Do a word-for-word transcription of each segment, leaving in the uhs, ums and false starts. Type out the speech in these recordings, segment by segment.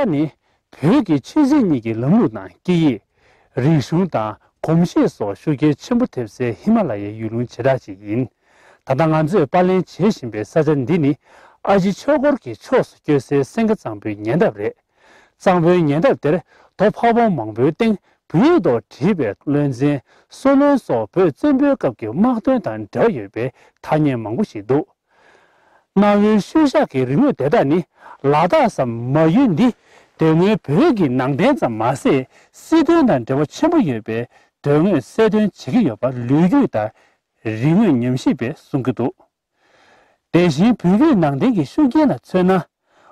ནི་བོད་ཀྱི་ཆོས་སྲིད་གཉིས་ཀྱི་ལམ་ལུགས་དང་སྐད་ཡིག་རིག་གཞུང་དང་གོམས་གཤིས་སོགས་ཤུགས་རྐྱེན་ཆེན་པོ་ཐེབས་སའི་ཧི་མ་ལ་ཡའི་ཡུལ་ལུང་བྱེ་བྲག་ཅིག་ཡིན། ད་ལྟ་ང་ཚོས་པར་ལེན་བྱེད་བཞིན་པའི་ས་ཆ་འདི་ནི་ཨ་ཅེ་ཆོས་འཁོར་གྱི་ཕྱོགས་སུ་སྐྱོད་སའི་སེང་གེ་གཙང་པོའི་ཉེ་འདབས་རེད། གཙང་པོའི་ཉེ་འདབས་དེར་རྡོ་ཕག་བོང་མང་པོའི་སྟེང་བོད་ཡིག་ཐོག་བྲིས་པའི་བློན་ཆེན་བསོད་བློན་སོགས་བོད་བཙན་པོའི་སྐབས་ཀྱི་དམག་དོན་དང་འབྲེལ་བ་ཡོད་པའི་ཐ་སྙད་མང་པོ་ཞིག་འདུག་གནའ་བོའི་ཤུལ་བཞག་གི་རིག་དངོས་དེ་དག་ནི་ལ་དྭགས་སམ་མ་ཡུལ་འདི་དེ་སྔོན་བོད་ཀྱི་ནང་བསྟན་ཙམ་མ་ཟད་སྲིད་དོན་དང་འབྲེལ་བ་ཆེན་པོ་ཡོད་པའི་དོན་དངོས་གསལ་སྟོན་བྱེད་ཀྱི་ཡོད་པ་ལོ་རྒྱུས་དང་རིག་དངོས་ཉམས་ཞིབ་པས་གསུང་གི་འདུག་དེ་བཞིན་བོད་བརྒྱུད་ནང་བསྟན་གྱི་ཤུགས་རྐྱེན་ལ་མཚོན་ན།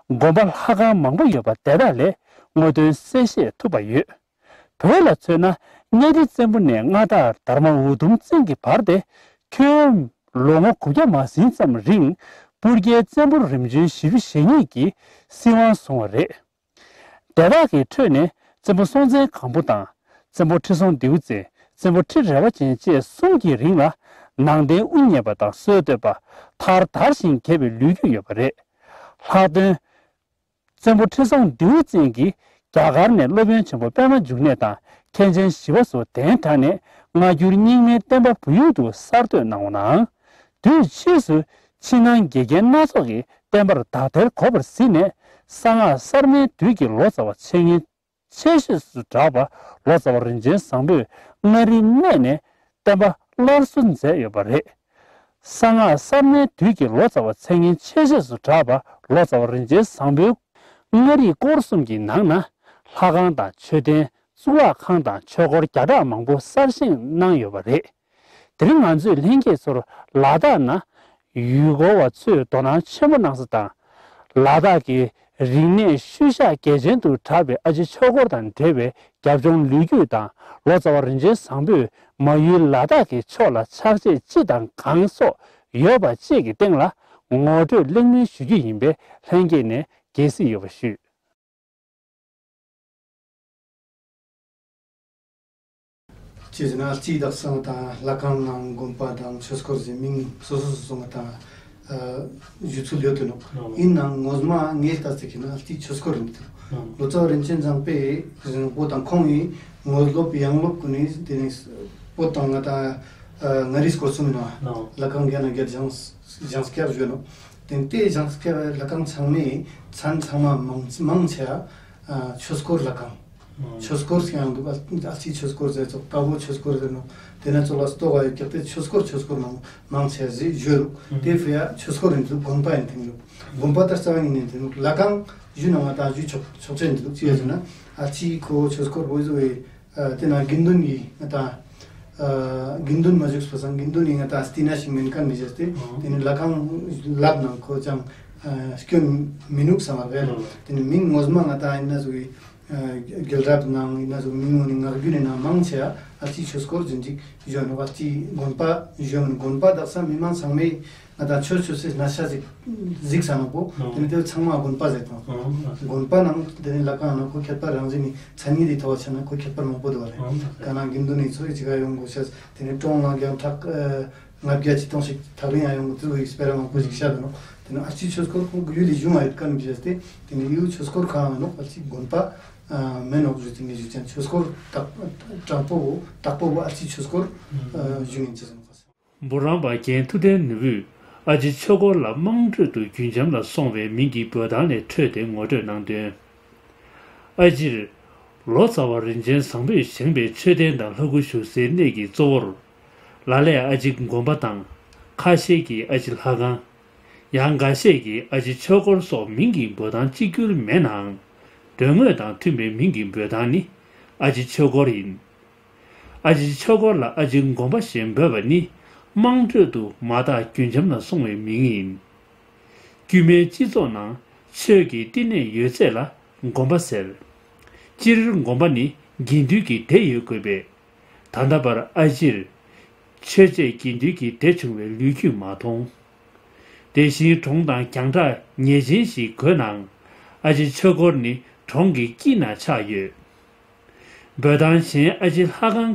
དགོན་པ་ལྷ་ཁང་མང་པོ་ཡོད་པ་དེ་དག་ལས་དངོས་དོན་གསལ་བཤད་ཐུབ་པ་ཡོད། བོད་ལ་མཚོན་ན་གཉའ་ཁྲི་བཙན་པོ་ནས་མངའ་བདག་དར་མ་འུ་དུམ་བཙན་གྱི་བར་ཏེ་ཁྱོན་ལོ་ངོ་དགུ་བརྒྱ་མ་ཟིན་ཙམ་རིང་སྤུར་རྒྱལ་བཙན་པོ་རིམ་བྱོན་བཞི་བཅུ་ཞེ་གཉིས་ཀྱིས་སྲིད་དབང་བཟུང་བ་རེད། དེ་དག་གི་ཁྲོད་ནས་བཙན་པོ་སྲོང་བཙན་སྒམ་པོ་དང་། བཙན་པོ་ཁྲི་སྲོང་ལྡེའུ་བཙན། བཙན་པོ་ཁྲི་རལ་པ་ཅན་བཅས་གསུམ་གྱི་རིང་ལ་ནང་བསྟན་དབུ་བརྙེས་པ་དང་སྲོལ་གཏོད་པ་མཐར་དར་ཞིང་རྒྱས་པའི་ལོ་རྒྱུས་ཡོད་པ་རེད། ལྷག་དོན། བཙན་པོ་ཁྲི་སྲོང་ལྡེའུ་བཙན་གྱིས་རྒྱ་གར་ནས་སློབ་དཔོན་ཆེན་པོ་པདྨ་འབྱུང་གནས་དང་མཁན་ཆེན་ཞི་བ་སོགས་གདན་དྲངས་ནས་སྔ་འགྱུར་རྙིང་མའི་བསྟན་པ་བོད་ཡུལ་དུ་གསར་གཏོད་གནང་བ་ནའང་། དུས་ཕྱིས་སུ་ཕྱི་ནང་དགེ་རྒན་སྣ་ཚོགས་ཀྱིས་བསྟན་པར་དག་ཐེར་གོ་བར་གཟིགས་ནས་གསང་སྔགས་གསར་མའི་དུས་ཀྱི་ལོ་ཙཱ་བ་འཆད་ཉན་ཆེ་ཤོས་སུ་གྲགས་པ་ལོ་ཙཱ་བ་རིན་ཆེན་བཟང་པོས་མངའ་རིས་གནས་ནས་བསྟན་པ་སླར་གསོ་མཛད་ཡོད་པ་རེད། གསང་སྔགས་གསར་མའི་དུས་ཀྱི་ལོ་ཙཱ་བ་མཚན་སྙན་ཆེ་ཤོས་སུ་གྲགས་པ་ལོ་ཙཱ་བ་རིན་ཆེན་བཟང་པོའི་མངའ་རིས་སྐོར་གསུམ་གྱི་ནང་ན་ལྷ་ཁང་དང་མཆོད་རྟེན། བཙུགས་པ་ཁང་དང་ཆོས་སྐོར་བརྒྱ་ཕྲག་མང་པོ་གསར་བཞེངས་གནང་ཡོད་པ་རེད། དེ་རིང་ང་ཚོས་ལྷན་རྒྱས་ཚོར་ལ་དྭགས་ན་ཡུལ་སྐོར་བ་ཚོས་དོ་སྣང་ཆེན་པོ་གནང་ས་དང་། ལ་དྭགས་ཀྱི་རིག་གནས་ཤུལ་བཞག་གལ་ཆེན་དུ་གྲགས་པའི་ཨ་ཅེ་ཆོས་འཁོར་དང་འབྲེལ་བའི་རྒྱབ་ལྗོངས་ལོ་རྒྱུས་དང་ལོ་ཙཱ་བ་རིན་ཆེན་བཟང་པོས་མ་ཡུལ་ལ་དྭགས་ཀྱི་ཕྱོགས་ལ་ཕྱག་རྗེས་ཅི་དང་གང་སོགས་ཡོད་པ་བཅས་ཀྱི་སྟེང་ལ་ངོ་སྤྲོད་ལེགས་སྨོན་ཞུ་རྒྱུ་ཡིན་པས་ལྷན་རྒྱས་ནས་དགྱེས་གཟིགས་ཡོད་པ་ཞུས། ཅི་ཟེར་ན་ཨ་ཙི་དག་ས་ང་ཏང་ལྷ་ཁང་ནང་དགོན་པ་དང་ཆོས་འཁོར་ཟེར་མིང་སོ་སོ་སོ་སོ་ང་ཏང་ཨ་ཞུ་ཚུལ་ཡོད་དེ་ནོག། ཨོ། ཡིན་ནའང་ངོ་མ་ངས་ལྟ་ཚེ་ཁྱེད་ན་ཨ་ཙི་ཆོས་འཁོར་ཡིན་དེ་ནོག། ཨོ། ལོ་ཙཱ་བ་རིན་ཆེན་བཟང་པོས་བོད་དང་ཁོང་ཡི་ངོ་སློབ་ཡང་སློབ་ཀུན་ནི་དེ་ནི་བོད་དང་ང་ཏང་ཨ་མངའ་རིས་སྐོར་གསུམ་ཡིན་ནོག། ཨོ། ལྷ་ཁང་བརྒྱ་ན་བརྒྱད་བཞེངས་བཞེངས་སྐྱབས་ཡོད་ནོག། དེ་ནི་དེ་བཞེངས་སྐྱབས་ལྷ་ཁང་ཚང་མའི་མཚན་ཚང་མ་མང་མང་ཆེ་ཨ་ཆོས་འཁོར་ལྷ་ཁང་། ཆོས་འཁོར་ཟེར་ཡང་འདུག། ཨ་ཙི་ཆོས་འཁོར་ཟེར་ཙོགས་དཀར་པོ་ཆོས་འཁོར་ཟེར་ནོག། དེ་ན་ཙོགས་ལ་ལྟོ་ག་ཡོད་ཀྱག་དེ་ཆོས་འཁོར་ཆོས་འཁོར་མང་མང་ཆེ་ཟེར་ཡོད་རུག། དེ་ཕི་ཡ་ཆོས་འཁོར་ཡིན་འདུག། དགོན་པ་ཡིན་དེ་འདུག། དགོན་པ་ད་རྩ་བ་ཉིད་ནས་དེ་འདུག། ལྷ་ཁང་ཞུ་ནང་ང་ཏང་ཞུ་ཆོག་ཆོག་ཆེན་འདུག། ཅི་ཡ་ཟེར་ན་ཨ་ཙི་ཁོ་ཆོས་འཁོར་བོད་བཟོ་བའི་ཨ་དེ་ན་དགེ་འདུན་གྱི་ང་ཏང་ཨ་དགེ་འདུན་མ་བཞུགས་པ་སང་དགེ་འདུན་ནི་ང་ཏང་སྟེང་ན་ཞིག་མེན་ཁན་མི་བྱས་ཏེ། ཨོ། དེ་ནི་ལྷ་ཁང་ལབ་ནང་ཁོ་ཅང་ཨ་སྐྱོན་མི་ནུག་བསམ་པ་རེད། ཨོ། དེ་ནི་མིང་ངོ་མ་ང་ཏང་ཡིན་ན་ཟུག་གི་ཨ་རྒྱལ་རབས་ནང་ཡིན་ན་ཟུག་མིང་ངོ་ནི་ངག་རྒྱུན་ནི་ནང་མང་ཆེ་ཨ་ཙི་ཆོས་འཁོར་ཟེར་ཅིག་ཞུ་ནོག། ཨ་ཙི་དགོན་པ་ཞུ་ནོག། དགོན་པ་དག་ས་མི་མང་ཚང་མས་ང་ཏང་ཆོས་ཆོས་སེ་ན་ཤ་ཟིག་ཟིག་ས་ནོག་པོ། ཨོ། དེ་ནི་དེ་ཚང་མ་དགོན་པ་ཟེར་དང་། ཨོ། དགོན་པ་ནང་དེ་ནི་ལྷ་ཁང་ནང་ཁོ་ཁྱད་པར་རང་བཞིན་ནི་མཚན་ཉིད་དེ་ཐོབ་པ་ཆ་ན་ཁོ་ཁྱད་པར་མང་པོ་འདུག་བ་རེད། ཨོ། ག་ན་དགེ་འདུན་ནི་ཚོ་ཡི་ཅི་ག་ཡོང་དགོས་ཤེས་དེ་ནི་གྲོང་ལ་རྒྱང་ཐག་ཨ་ལྔ་བརྒྱ་ཅིག་སྟོང་ཞིག་ཐག་རིང་ཡང་ཡོང་དགོས་ཚུལ་ཡི་སྤེ་ར་མང་པོ་ཞིག་བཤད་འདུག་ནོག། དེ་ནི་ཨ་ཙི་ཆོས་འཁོར་ཁོ་ཡུལ་ལི་གཞུང་ང་ཡོད་ཁན་བྱས་ཏེ་དེ་ནི་ཡུལ་ཆོས་འཁོར་ཁང་ནོག། ཨ་ཙི་དགོན་པ་ཨ་མེན་ནོག་ཞུ་ཚིག་ནི་ཞུ་ཅན་ཆོས་འཁོར་དག་དྲང་པོ་བོ་དག་པོ་བོ་ཨ་ཙི་ཆོས་འཁོར་ཨ་ཞུ་ངིན་ཅེས་ནོག། འབུམ་རམས་པ་རྒན་ཐུབ་བསྟན་ནོར་བུས་ཨ་ཅེ་ཆོས་འཁོར་ལ་དམངས་ཁྲོད་དུ་རྒྱུན་འབྱམས་ལ་སོང་བའི་མིང་གི་འབོད་སྟངས་ལས་འཕྲོས་ཏེ་ངོ་སྤྲོད་གནང་དོན། ཨ་ཅེར་ལོ་ཙཱ་བ་རིན་ཆེན་བཟང་པོས་བཞེངས་པའི་མཆོད་རྟེན་དང་ལྷ་སྐུ་བཞུགས་སའི་གནས་ཀྱི་གཙོ་བོར་ལ་ལས་ཨ་ཅེ་དགོན་པ་དང་ཁ་ཤས་ཀྱིས་ཨ་ཅེ་ལྷ་ཁང་། ཡང་འགའ་ཤས་ཀྱིས་ཨ་ཅེ་ཆོས་འཁོར་སོགས་མིང་གི་འབོད་སྟངས་གཅིག་གྱུར་མེད་ནའང་དོན་དངོས་དང་མཐུན་པའི་མིང་གི་འབོད་སྟངས་ནི་ཨ་ཅེ་ཆོས་འཁོར་ཡིན། ཨ་ཅེ་ཆོས་འཁོར་ལ་ཨ་ཅེ་དགོན་པ་ཞེས་འབོད་པ་ནི་དམངས་ཁྲོད་དུ་མ་དག་རྒྱུན་འབྱམས་ལ་སོང་བའི་མིང་ཡིན། དཀྱུས་མའི་སྤྱི་ཚོགས་ནང་ཆོས་ཀྱི་བསྟི་གནས་ཡོད་ཚད་ལ་དགོན་པ་ཟེར། སྤྱིར་དགོན་པ་ནི་དགེ་འདུན་གྱི་སྡེ་ཡོད་དགོས་པས། ད་ལྟ་བར་ཨ་ཅེར་ཆོས་བྱེད་དགེ་འདུན་གྱི་སྡེ་བྱུང་བའི་ལོ་རྒྱུས་མ་མཐོང་། དེ་བཞིན་གྲོང་དང་རྒྱང་གྲགས་ཉེ་ཆེན་ཞིག་དགོས་ནའང་ཨ་ཅེ་ཆོས་འཁོར་ནི་གྲོང་གི་དཀྱིལ་ན་ཆགས་ཡོད། འབོད་སྟངས་གཞན་ཨ་ཅེ་ལྷ་ཁང་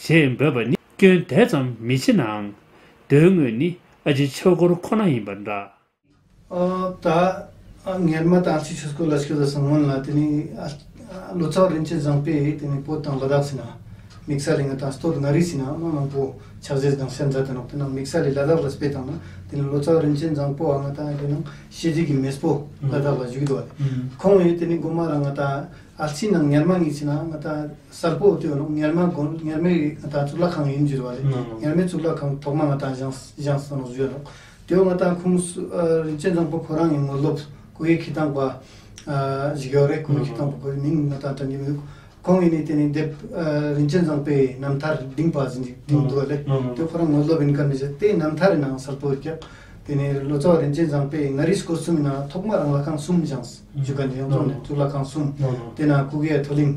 ཞེས་འབོད་པ་ནི་སྐྱོན་དེ་ཙམ་མི་ཆེ་ནའང་དོན་དངོས་ནི་ཨ་ཅེ་ཆོས་འཁོར་ཁོ་ན་ཡིན་པ་འདྲ། ཨ་ད་ ཨ་སྔོན་མ་དང་ཨ་ལྕི་ཆོས་སྐོར་ལ་སྐྱོད་ས་སྔོན་ལ་ཏེ་ནེ་ཨ་ལོ་ཙཱ་བ་རིན་ཆེན་བཟང་པོའི་ཏེ་ནེ་བོད་དང་ལ་དྭགས་སི་ནང་དམིགས་བསལ་ལ་ང་ཏང་སྟོད་མངའ་རིས་སི་ནང་མ་མང་པོ་ཕྱག་རྗེས་དང་ཤན་མཛད་དེ་ནོག། ཏེ་ནང་དམིགས་བསལ་ལ་ལ་དྭགས་ལ་སྤེ་བཏང་ན་ཏེ་ནེ་ལོ་ཙཱ་བ་རིན་ཆེན་བཟང་པོ་ཨ་ང་ཏང་ཏེ་ནང་ཤེས་རིག་གི་མེས་པོ་ལ་དྭགས་ལ་བཞུགས་དུག་པ་ལེ། ཁོང་ཡིན་ཏེ་ནེ་གོ་མ་རང་ང་ཏང་ཨ་ལྕི་ནང་སྔོན་མ་ངི་ཆེ་ན་ང་ཏང་གསལ་པོ་ཏེ་ཡོད་ནོག། སྔོན་མ་གོ་སྔོན་མའི་ང་ཏང་གཙུག་ལག་ཁང་ཡིན་ཟེར་བ་ལེ། སྔོན་མའི་གཙུག་ལག་ཁང་ཐོག་མ་ང་ཏང་བཞེངས་བཞེངས་ས་ནོག་ཟེར་ནོག། ཏེ་བོ་ང་ཏང་ཁོང་སུ་ཨ་རིན་ཆེན་བཟང་པོ་ཁོ་རང་ངི་ངོ་ལོབ་སྐུ་གེ་ཁྱི་ཏང་པ་ཨ་ཞིག་ཡོད་རེད། སྐུ་གེ་ཁྱི་ཏང་པ་ཁོའི་མིང་ང་ཏང་དྲན་གྱི་མི་འདུག། ཁོང་ཡིན་ནི་ཏེ་ནེ་དེབ་ཨ་རིན་ཆེན་བཟང་པོའི་རྣམ་ཐར་བདེན་པ་ཟེར་ནི་བདེན་འདུག་པ་ལེ། ཏེ་ཁོ་རང་ངོ་ལོབ་ཡིན་ཁན་མི་ཤེས། ཏེ་རྣམ་ཐར་རི་ནང་གསལ་པོ་ཡོད་ཀྱག། ཏེ་ནེ་ལོ་ཙཱ་བ་རིན་ཆེན་བཟང་པོའི་མངའ་རིས་སྐོར་གསུམ་མི་ནང་ཐོག་མ་རང་ལྷ་ཁང་གསུམ་བཞེངས་ཞུ་ཁན་ཡོངས་རྫོགས་ནེ་གཙུག་ལག་ཁང་གསུམ། ཏེ་ནེ་སྐུ་གེ་ཡ་ཐོ་གླིང་།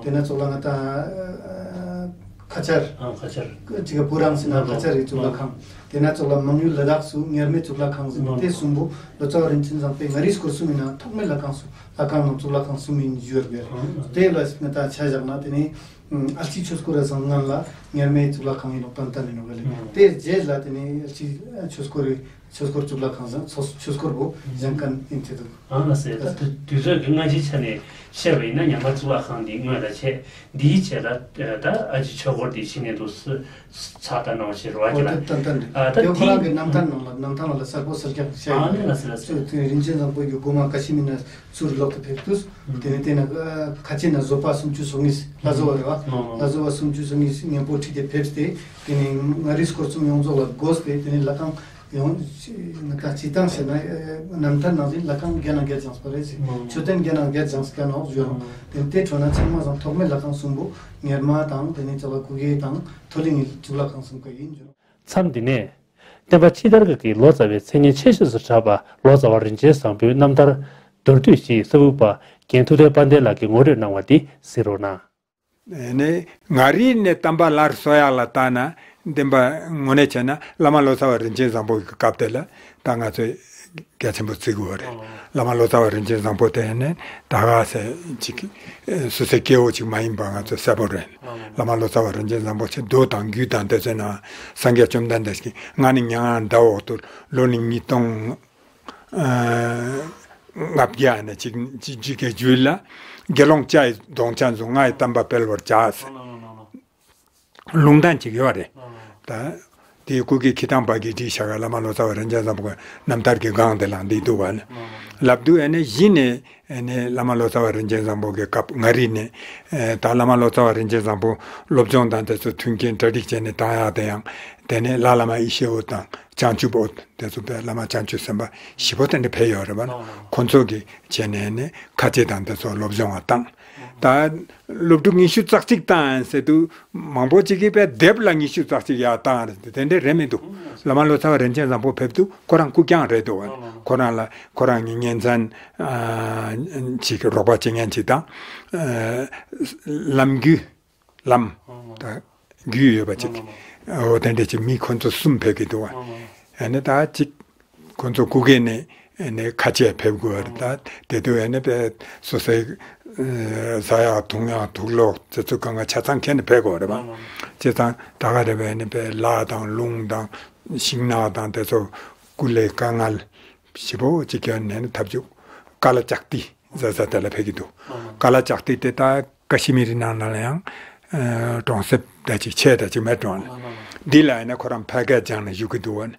ཏེ་ནེ་ཙོགས་ལ་ང་ཏང་ཨ་ཁ་ཆར། ཨ་ཁ་ཆར། ཅིག་ག་བུ་རང་སི་ནང་ཁ་ཆར་རི་གཙུག་ལག་ཁང་། ཏེ་ནེ་ཙོགས་ལ་མང་ཡུལ་ལ་དྭགས་སུ་སྔོན་མའི་གཙུག་ལག་ཁང་ཟེར་ནི་ཏེ་གསུམ་པོ་ལོ་ཙཱ་བ་རིན་ཆེན་བཟང་པོའི་མངའ་རིས་སྐོར་གསུམ་མི་ནང་ཐོག་མའི་ལྷ་ཁང་གསུམ་ལྷ་ཁང་ནང་གཙུག་ལག་ཁང་གསུམ་ཡིན་ཟེར་བ་ལེ། ཏེ་ལ་ང་ཏང་ཆ་བཞག་ན་ཏེ་ནེ་ཨ་ལྕི་ཆོས་སྐོར་ར་སང་སྔན་ལ་སྔོན་མའི་གཙུག་ལག་ཁང་ཡིན་ནོག་ཏན་ཏན་ཡིན་ནོག་ལེ། ཏེ་རྗེས་ལ་ཏེ་ནེ་ཨ་ལྕི་ཆོས་སྐོར་རི་ཆོས་སྐོར་གཙུག་ལག་ཁང་བཞེངས་ཆོས་ཆོས་སྐོར་བོ་བཞེངས་ཁན་ཡིན་ཏེ་འདུག། ཨ་ལ་སེ་ད་དུས་དུས་ཚོད་ཀྱི་སྔ་ཕྱིའི་ཆ་ནས་བཤད་པ་ཡིན་ན་སྔོན་མ་གཙུག་ལག་ཁང་འདི་སྔོན་ལ་ཆེ་འདིའི་ཆེད་ལ་ད་ཨ་ལྕི་ཆོས་སྐོར་འདི་ཕྱི་ནས་འདུག་སེ་ཚགས་དང་ནང་བཞིན་རོ་ཨ་ཁྱེད་ལ་ཏན་ཏན་རེད། ཨ་ད་ཏེ་ཁོ་རང་གི་རྣམ་ཐར་ནང་ལ་རྣམ་ཐར་ནང་ལ་གསལ་པོ་གསལ་རྐྱང་བཤད་ཡོད། ཨ་ལ་སེ་ལ་སེ་ཏེ་རིན་ཆེན་བཟང་པོ་གི་གོ་མ་ཀ་ཤི་མིར་ནས་ཚུར་ལོག་ཏེ་ཕེབས་དུས། ཏེ་ནེ་ཏེ་ནེ་ཁ་ཆེ་ན་བཟོ་པ་སུམ་ཅུ་སོ་གཉིས་ལྷ་བཟོ་བ་རེད་བ། ལྷ་བཟོ་པ་སུམ་ཅུ་སོ་གཉིས་སྙན་པོ་ཁྲིད་དེ་ཕེབས་ཏེ་ཏེ་ནེ་མངའ་རིས་སྐོར་གསུམ་ཡོངས་རྫོགས་ལ་བགོས་ཏེ་ཏེ་ནེ་ལྷ་ཁང་ཡོངས་ང་ཏང་སྤྱི་བཏང་བཤད་ན་རྣམ་ཐར་ནང་བཞིན་ལྷ་ཁང་བརྒྱ་ནང་བརྒྱ་བཞེངས་པ་རེད་ཟེར། མཆོད་རྟེན་བརྒྱ་ནང་བརྒྱ་བཞེངས་ཀྱག་ནོག་ཞུ་ཡོད་ནོག། ཏེ་ཏེ་ཁྲོད་ན་ཚང་མ་སང་ཐོག་མའི་ལྷ་ཁང་གསུམ་པོ་སྔོན་མ་དང་ཏེ་ནེ་ཙོགས་ལ་སྐུ་གེ་དང་ཐོ་གླིང་གི་གཙུག་ལག་ཁང་གསུམ་ཀ་ཡིན་ཞུ་ནོག། མཚམས་འདི་ནས། བསྟན་པ་སྤྱི་ལྟར་གྱི་ལོ་ཙཱ་བའི་མཚན་སྙན་ཆེ་ཤོས་སུ་གྲགས་པ་ལོ་ཙཱ་བ་རིན་ཆེན་བཟང་པོའི་རྣམ་ཐར་མདོར་བསྡུས་ཤིག་གསར་འགོད་པ་རྒན་ཐུབ་བསྟན་དཔལ་ལྡན་ལགས་ཀྱིས་ངོ་སྤྲོད་གནང་བ་འདི་གཟིགས་རོགས་གནང་། ནས་མངའ་རིས་ནས་བསྟན་པ་སླར་གསོ་ཡག་ལ་བལྟས་ན་བདེན་པ་དངོས་གནས་བྱས་ན་བླ་མ་ལོ་ཙཱ་བ་རིན་ཆེན་བཟང་པོ་གི་སྐབས་དེ་ལ་ད་ང་ཚོས་གལ་ཆེན་པོ་བརྩི་དགོས་པ་རེད། བླ་མ་ལོ་ཙཱ་བ་རིན་ཆེན་བཟང་པོ་དེ་ནི་ད་ག་ཟེ་ཅིག་སོ་སོའི་སྐྱེ་བོ་ཅིག་མ་ཡིན་པ་ང་ཚོ་གསལ་པོ་རེད། བླ་མ་ལོ་ཙཱ་བ་རིན་ཆེན་བཟང་པོ་ཆེ་མདོ་དང་རྒྱུད་དང་དེ་ཚོའི་ནང་སངས་རྒྱས་བཅོམ་ལྡན་འདས་ཀྱིས་ང་ནི་མྱ་ངན་འདའ་འོག་ཏུ་ལོ་ནི་ཉིས་སྟོང་ལྔ་བརྒྱ་ནས་ཅིག་ཅིག་ཅིག་གི་རྒྱུད་ལ་དགེ་སློང་བརྒྱ་ཡི་གདུང་ཅན་ཚོ་ང་ཡི་བསྟན་པ་སྤེལ་བར་བྱ་ཟེར། ལུང་བསྟན་ཅིག་ཡོད་རེད། ད་དེའི་སྐུ་གེ་ཁྱི་ཏང་པ་གིས་བྲིས་བཞག་ག་བླ་མ་ལོ་ཙཱ་བ་རིན་ཆེན་བཟང་པོ་གི་རྣམ་ཐར་གྱི་སྒང་དེ་ལ་འདི་འདུག་བ་ནི། ལབ་དུས་ཨ་ནི་གཞི་ནས་ཨ་ནི་བླ་མ་ལོ་ཙཱ་བ་རིན་ཆེན་བཟང་པོ་གི་སྐབས་མངའ་རིས་ནས་ད་བླ་མ་ལོ་ཙཱ་བ་རིན་ཆེན་བཟང་པོ་སློབ་སྦྱོང་དང་དེ་ཚོ་མཐུན་རྐྱེན་གྲ་སྒྲིག་བྱས་ནས་བཏང་ཡག་དེ་ཡང་དེ་ནས་ལྷ་བླ་མ་ཡེ་ཤེས་འོད་དང་བྱང་ཆུབ་འོད་དེ་ཚོ་བས་བླ་མ་བྱང་ཆུབ་སེམས་དཔའ་བཞི་པོ་དེ་འདྲ་ཕེབས་ཡོད་རེད་བ་ནི། ཁོ་ཚོ་གིས་བྱས་ནས་ནི་ཁ་ཆེ་དང་དེ་ཚོ་སློབ་སྦྱོང་བ་བཏང་། ད་སློབ་ཕྲུག་ཉི་ཤུ་རྩ་གཅིག་བཏང་ཟེར་དུས་མང་པོ་ཅིག་གིས་དཔེ་དེབ་ལ་ཉི་ཤུ་རྩ་གཅིག་ཡར་བཏང་རེད་དེ་འདྲ་རེད་མི་འདུག། བླ་མ་ལོ་ཙཱ་བ་རིན་ཆེན་བཟང་པོ་ཕེབས་དུས་ཁོ་རང་སྐུ་རྐྱང་རེད་འདུག་བ། ཁོ་རང་ལ་ཁོ་རང་གི་གཉེན་ཚན་ཨ་ཅིག་རོགས་པ་བྱེད་མཁན་ཅིག་དང་ཨ་ལམ་རྒྱུས་ལམ་ད་རྒྱུས་ཡོད་པ་ཅིག་འོ་དེ་འདྲ་ཅིག་མི་ཁོ་ཚོ་གསུམ་ཕེབས་ཀྱི་འདུག་བ། ཨ་ནི་ད་ཅིག་ཁོ་ཚོ་སྐུ་སྒེར་ནས་ཨ་ནི་ཁ་ཆེ་ཕེབས་དགོས་རེད། ད་དེ་དུས་ཨ་ནི་དཔེ་སོ་སོའི་ཨ་ཟ་ཡག་འཐུང་ཡག་དུག་ལོག་དེ་ཚོ་གང་ག་ཆ་ཚང་ཁྱེར་ནས་ཕེབས་དགོས་རེད་པ། བྱས་ཙང་ད་ག་རེད་པ་ཨ་ནི་དཔེ་ལ་དང་རླུང་དང་ཤིང་ནགས་དང་དེ་ཚོ་སྐུ་ལས་དཀའ་ངལ་ཞེ་པོ་ཅིག་བསྐྱོན་ནས་ནི་ཐབས་ཇུས་ཀ་ལ་ལྕགས་ཏི་ཟེར་ས་དེ་ལ་ཕེབས་ཀྱི་འདུག། ཀ་ལ་ལྕགས་ཏི་དེ་ད་ཀ་ཤི་མིར་ནང་ན་ལ་ཡང་ཨ་གྲོང་གསེབ་ད་ཅིག་ཆེ་ད་ཅིག་མེད་གྲོང་ལ། འདི་ལ་ཡིན་ན་ཁོ་རང་ཕ་སྐད་སྦྱངས་ནས་བཞུགས་ཀྱི་འདུག་བ་ནི།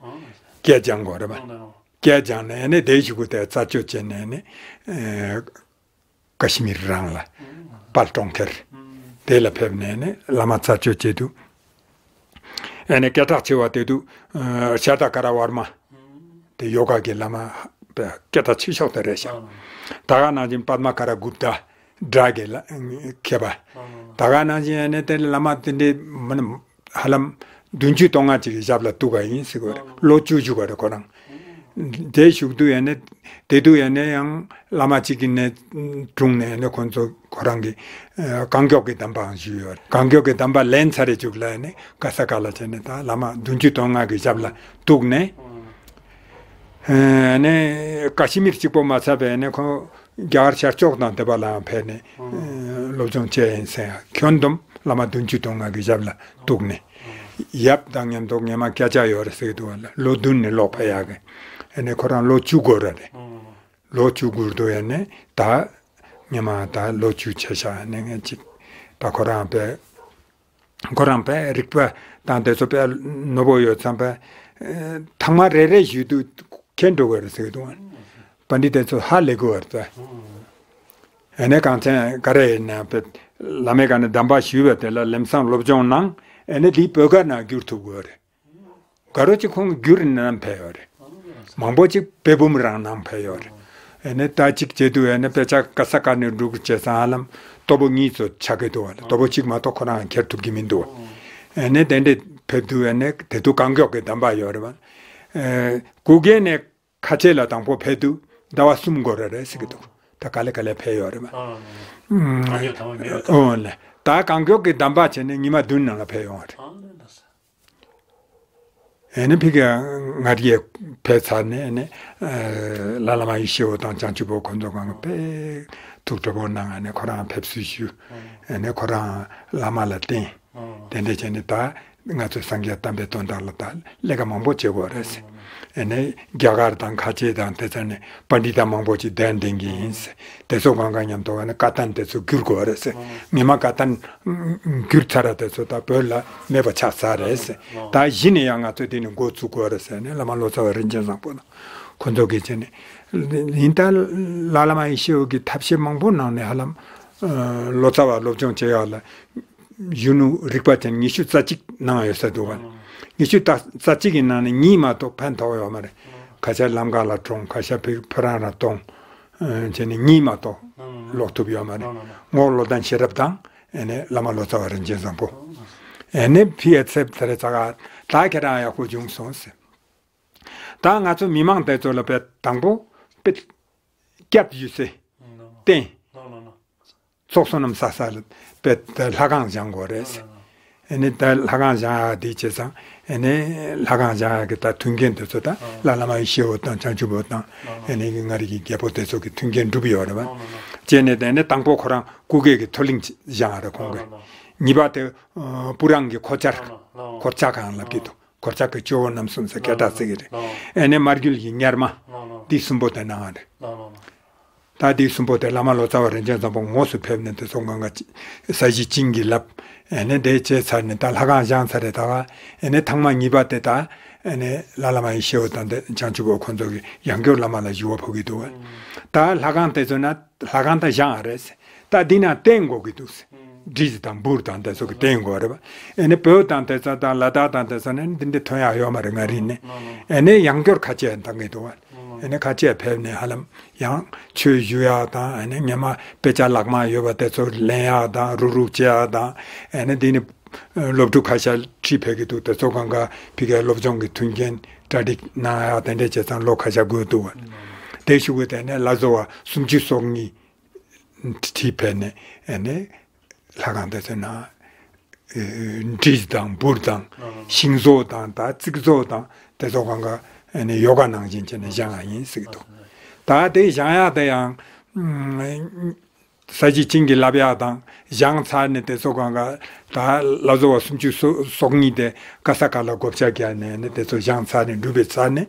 སྐད་སྦྱང་དགོས་རེད་པ། སྐད་སྦྱངས་ནས་ཡིན་ན་དེ་བཞུགས་ཀྱི་དེ་རྩད་གཅོད་བྱས་ནས་ནི་ཨ་ཀ་ཤི་མིར་རང་ལ་དཔལ་གྲོང་ཁྱེར་དེ་ལ་ཕེབས་ནས་ནི་བླ་མ་རྩད་གཅོད་བྱས་དུས་ཨ་ནི་སྐད་གྲགས་ཆེ་བ་དེ་དུས་ཨ་ཤར་ཏ་ཀ་ར་ཝར་མ། དེ་ཡོ་ག་གི་བླ་མ་སྐད་གྲགས་ཆེ་ཤོས་དེ་རེད་ཤག། ད་ག་ནང་བཞིན་པདྨ་ཀ་ར་གུཔྟ་སྒྲ་གི་མཁས་པ། ད་ག་ནང་བཞིན་ཨ་ནི་དེ་བླ་མ་དེ་འདྲའི་མི་ནི་ཧ་ལམ་བདུན་ཅུ་དོན་ལྔ་ཅིག་གི་ཞབས་ལ་གཏུགས་པ་ཡིན་ཟེར་གོ་རེད། ལོ་བཅུ་བཞུགས་པ་རེད་ཁོ་རང་། དེ་བཞུགས་དུས་ཨ་ནི་དེ་དུས་ཨ་ནི་ཡང་བླ་མ་གཅིག་གི་ནས་དྲུང་ནས་ཨ་ནི་ཁོང་ཚོ་ཁོ་རང་གི་ཨ་གང་མགྱོགས་ཀྱི་གདམས་པའང་ཞུས་ཡོད་རེད། གང་མགྱོགས་ཀྱི་གདམས་པ་ལེན་ཚར་རེ་བཅུག་ལ་ཨ་ནི་ག་ས་ག་ལ་བྱས་ནས་ད་བླ་མ་བདུན་ཅུ་དོན་ལྔ་གི་ཞབས་ལ་གཏུགས་ནས། ཨ་ནི་ཀ་ཤི་མིར་གཅིག་པོ་མ་ཚད་པས་ནི་ཁོ་རྒྱ་གར་ཤར་ཕྱོགས་དང་དེ་པ་ལའང་ཕེབས་ནས་ཨ་སློབ་སྦྱོང་བྱས་ཡིན་ཟེར་ཡང་ཁྱོན་བསྡོམས་བླ་མ་བདུན་ཅུ་དོན་ལྔ་གི་ཞབས་ལ་གཏུགས་ནས། ཡབ་དང་ཉམ་ཐོག་ངེ་མ་སྐད་ཆ་ཡོད་རེད་ཟེར་གི་འདུག་བ་ལ་ལོ་བདུན་ནས་ལོག་ཕེབས་ཡག་གི་ཨ་ནི་ཁོ་རང་ལོ་བཅུ་འགོར་ར་རེད། ལོ་བཅུ་འགོར་དུ་ཡ་ནི་ད་ཉི་མ་ད་ལོ་བཅུ་ཆ་ཤ་ནི་ངས་ཅིག་ད་ཁོ་རང་པའི་ཁོ་རང་པའི་རིག་པ་དང་དེ་ཚོ་པའི་ནོར་བུ་ཡོད་ཙང་པའི་ཐང་མ་རེ་རེ་ཞུས་དུས་ཁྱེད་འགྲོ་དགོས་རེད་ཟེར་གི་འདུག་པཎྜི་ཏ་དེ་ཚོ་ཧ་ལས་དགོས་རེད། ཨེ་ནས་གང་ཚེ་ག་རེ་ཡིན་ན་པའི་བླ་མའི་ཀ་ནས་གདམས་པ་ཞུས་པ་དེ་ལ་ལམ་སང་སློབ་སྦྱོང་གནང་། ཨེ་ནས་དེའི་བོད་སྐད་ནང་བསྒྱུར་ཐུབ་དགོས་རེད། ག་རོ་ཅིག་ཁོང་གིས་བསྒྱུར་ནང་ཕེབས་ཡོད་རེད། མང་པོ་ཅིག་དཔེ་འབུམ་རང་ནང་ཕེབས་ཡོད་རེད། ཨེ་ནས་ད་ཅིག་བྱེད་དུས་ཨེ་ནས་དཔེ་ཆ་ག་ས་ག་ནས་སྒྲུག་བྱས་ཙང་ཧ་ལམ་ལྟོ་ཕོ་གཉིས་ཙམ་ཆགས་ཀྱི་འདུག་བ། ལྟོ་ཕོ་གཅིག་མ་གཏོགས་ཁོ་རང་ཁྱེར་ཐུབ་ཀྱི་མི་འདུག་ཨེ་ནས་དེ་འདྲས་ཕེབས་དུས་ཨེ་ནས་དེ་དུས་གང་མགྱོགས་ཀྱི་གདམས་པ་ཡོད་རེད་བ། ཨེ་གུ་གེ་ནས་ཁ་ཆེ་ལ་དང་པོ་ཕེབས་དུས་ཟླ་བ་གསུམ་འགོར་རེ་རེ་ཟེར་གྱི་འདུག་ད་ག་ལེ་ག་ལེ་ཕེབས་ཡོད་རེད་མ། ཨ་ཨ་ཨ། ཨོ་ལེ། ད་གང་མགྱོགས་ཀྱི་གདམས་པ་བྱས་ནས་ཉི་མ་བདུན་ནང་ལ་ཕེབས་ཡོང་བ་རེད། ཨེ་ནི་ཕི་ག་ང་རྒྱལ་ཕེབས་ཚར་ནས་ཨེ་ནི་ལྷ་བླ་མ་ཡེ་ཤེས་འོད་དང་བྱང་ཆུབ་འོད་ཁོང་ཚོ་གང་ག་དཔེ་ཐུགས་སྤྲོ་པོ་གནང་ཨེ་ནི་ཁོ་རང་ཕེབས་བསུ་ཞུས། ཨེ་ནི་ཁོ་རང་བླ་མ་ལ་བསྟེན། དེ་འདྲ་བྱས་ནས་ད་ང་ཚོ་སངས་རྒྱས་བསྟན་པའི་དོན་དག་ལ་ད་ལས་ཀ་མང་པོ་བྱེད་དགོས་རེད་ཟེར། ཨེ་ནས་རྒྱ་གར་དང་ཁ་ཆེ་དང་དེ་ཚོ་ནས་པཎྜི་ཏ་མང་པོ་ཅིག་གདན་འདྲེན་གྱི་ཡིན་ཟེར། དེ་ཚོ་གང་ག་མཉམ་དུ་ཨེ་ནས་བཀའ་བསྟན་དེ་ཚོ་བསྒྱུར་དགོས་རེད་ཟེར། ངེ་མ་བཀའ་བསྟན་བསྒྱུར་ཚར་ར་དེ་ཚོ་ད་བོད་ལ་མེད་པ་ཆགས་ཚར་རེད་ཟེར། ད་གཞི་ནས་ཡང་ང་ཚོ་དེ་ནས་འགོ་བཙུགས་དགོས་རེད་ཟེར་ནས་བླ་མ་ལོ་ཙཱ་བ་རིན་ཆེན་བཟང་པོ་དང་ཁོ་ཚོ་གིས་བྱས་ནས། ཡིན་ད་ལྷ་བླ་མ་ཡེ་ཤེས་འོད་ཀྱི་ཐབས་ཤེས་མང་པོ་གནང་ནས་ཧ་ལམ་ལོ་ཙཱ་བ་སློབ་སྦྱོང་བྱེད་ཡག་ལ་གཞོན་ནུ་རིག་པ་ཅན་ཉི་ཤུ་རྩ་གཅིག་གནང་ཡོད་ས་འདུག་ག་ཉི་ཤུ་རྩ་གཅིག་གི་ནང་ནས་གཉིས་མ་གཏོགས་ཕན་ཐོགས་ཡོད་མ་རེད། ཁ་ཤས་ལམ་ཁ་ལ་གྲོངས། ཁ་ཤས་ཕི་ཕི་རང་རང་གྲོངས། བྱས་ནས་གཉིས་མ་གཏོགས་ལོག་ཐུབ་ཡོད་མ་རེད། རྔོག་བློ་ལྡན་ཤེས་རབ་དང་ཨེ་ནས་བླ་མ་ལོ་ཙཱ་བ་རིན་ཆེན་བཟང་པོ། ཨེ་ནས་ཕི་ཡ་ཚེབ་ཚ་རེ་ཚ་ག་ད་ཁྱེད་རང་ཡག་པོ་བྱུང་སོང་ཟེར། ད་ང་ཚོ་མི་མང་དེ་ཚོ་ལ་པའི་དང་པོ་པའི་སྐྱབས་ཡོད་ཟེར། བསྟེན། ཚོགས་བསོད་ནམས་བསགས་ས་ལ་པའི་ད་ལྷ་ཁང་བཞེངས་དགོས་རེད་ཟེར། ཨེ་ནི་ད་ལྷ་ཁང་བཞེངས་ཡག་དེ་བྱས་ཙང་ཨེ་ནི་ལྷ་ཁང་བཞེངས་ཡག་གི་ད་མཐུན་རྐྱེན་དེ་ཚོ་ད་ལྷ་བླ་མ་ཡེ་ཤེས་འོད་དང་བྱང་ཆུབ་འོད་དང་ཨེ་ནི་ང་རང་གི་རྒྱལ་པོ་དེ་ཚོ་གི་མཐུན་རྐྱེན་འགྲུབ་ཡོད་རེད་བ། བྱས་ནས་དེ་ནས་དང་པོ་ཁོ་རང་སྐུ་སྒེར་གྱི་མཐོ་གླིང་བཞེངས་ཡག་རེད་ཁོང་གིས། གཉིས་པ་དེ་སྤུ་རང་གི་འཁོར་ཆ། འཁོར་ཆ་གང་ལབ་ཀྱི་འདུག་འཁོར་ཆ་གི་ཇོ་བོ་རྣམ་གསུམ་ཟེར་སྐད་གྲགས་ཅན་གྱི་རེད། ཨེ་ནས་མར་གུལ་གྱི་གཉེར་མ། འདི་གསུམ་པོ་དེ་གནང་ང་རེད། ད་འདི་གསུམ་པོ་དེ་བླ་མ་ལོ་ཙཱ་བ་རིན་ཆེན་བཟང་པོ་དངོས་སུ་ཕེབས་ནས་དེ་ཚོ་གང་ག་ས་གཞི་བྱིན་གྱིས་བརླབས། ཨེ་ནས་དེ་བྱས་ཚར་ནས་ད་ལྷ་ཁང་བཞེངས་ཚར་རེད། ད་ཨེ་ནས་ཐེངས་མ་གཉིས་པ་དེ་ད་ཨེ་ནས་ལྷ་བླ་མ་ཡེ་ཤེས་འོད་དང་དེ་བྱང་ཆུབ་འོད་ཁོང་ཚོ་གི་ཡང་སྐྱར་བླ་མ་ལ་ཞུ་བ་ཕུལ་གྱི་འདུག་ད་ལྷ་ཁང་དེ་ཚོ་ན། ལྷ་ཁང་ད་བཞེངས་རེད་ཟེར། ད་འདི་ན་རྟེན་དགོས་ཀྱི་འདུག་ཟེར། འབྲས་དང་འབུར་དང་དེ་ཚོ་གི་རྟེན་དགོས་རེད་བ། ཨེ་ནས་བོད་དང་དེ་ཚོ་དང་ལ་དྭགས་དང་དེ་ཚོ་ནས་འདི་འདྲ་ཐོན་ཡག་ཡོད་མ་རེད་ང་རིག་ནས། ཨེ་ནས་ཡང་སྐྱར་ཁ་ཆེ་བཏང་གི་འདུག་བ། ཨེ་ནས་ཁ་ཆེ་ཕེབས་ནས་ཧ་ལམ་ཡང་ཆོས་ཞུ་ཡག་དང་ཨེ་ནས་ཉི་མ་དཔེ་ཆ་ལག་མ་ཡོད་པ་དེ་ཚོ་ལེན་ཡག་དང་རུག་རུག་བྱེད་ཡག་དང་ཨེ་ནས་འདི་ནས་སློབ་ཕྲུག་ཁ་ཤས་ཁྲིད་ཕེབས་ཀྱི་འདུག་དེ་ཚོ་གང་ག་ཕི་གའི་སློབ་སྦྱོང་གི་མཐུན་རྐྱེན་གྲ་སྒྲིག་གནང་ཡག་དེ་འདྲ་བྱས་ཙང་ལོ་ཁ་ཤས་འགོར་འདུག་བ། དེ་ཤུགས་ཀྱིས་དེ་ནས་ལ་བཟོ་བ་སུམ་ཅུ་སོ་གཉིས། ཁྲིད་ཕེབས་ནས་ཨེ་ནས་ལྷ་ཁང་དེ་ཚོའི་ནང་འབྲས་དང་འབུར་དང་ཤིང་བཟོ་དང་ད་རྩིག་བཟོ་དང་དེ་ཚོ་གང་ག་ཨེ་ནས་ཡོ་ག་ནང་བཞིན་བྱས་ནས་བཞེངས་ཡག་ཡིན་ཟེར་གྱི་འདུག་ད་དེ་བཞེངས་ཡག་དེ་ཡང་ས་གཞི་བྱིན་གྱིས་བརླབས་ཡག་དང་བཞེངས་ཚར་ནས་དེ་ཚོ་གང་ག་ད་ལ་བཟོ་བ་སུམ་ཅུ་སོ་གཉིས་དེ་ག་ས་ག་ལ་བགོ་བཤའ་བརྒྱབ་ནས་ཨེ་ནས་དེ་ཚོ་བཞེངས་ཚར་ནས་འགྲུབ་པའི་ཚར་ནས་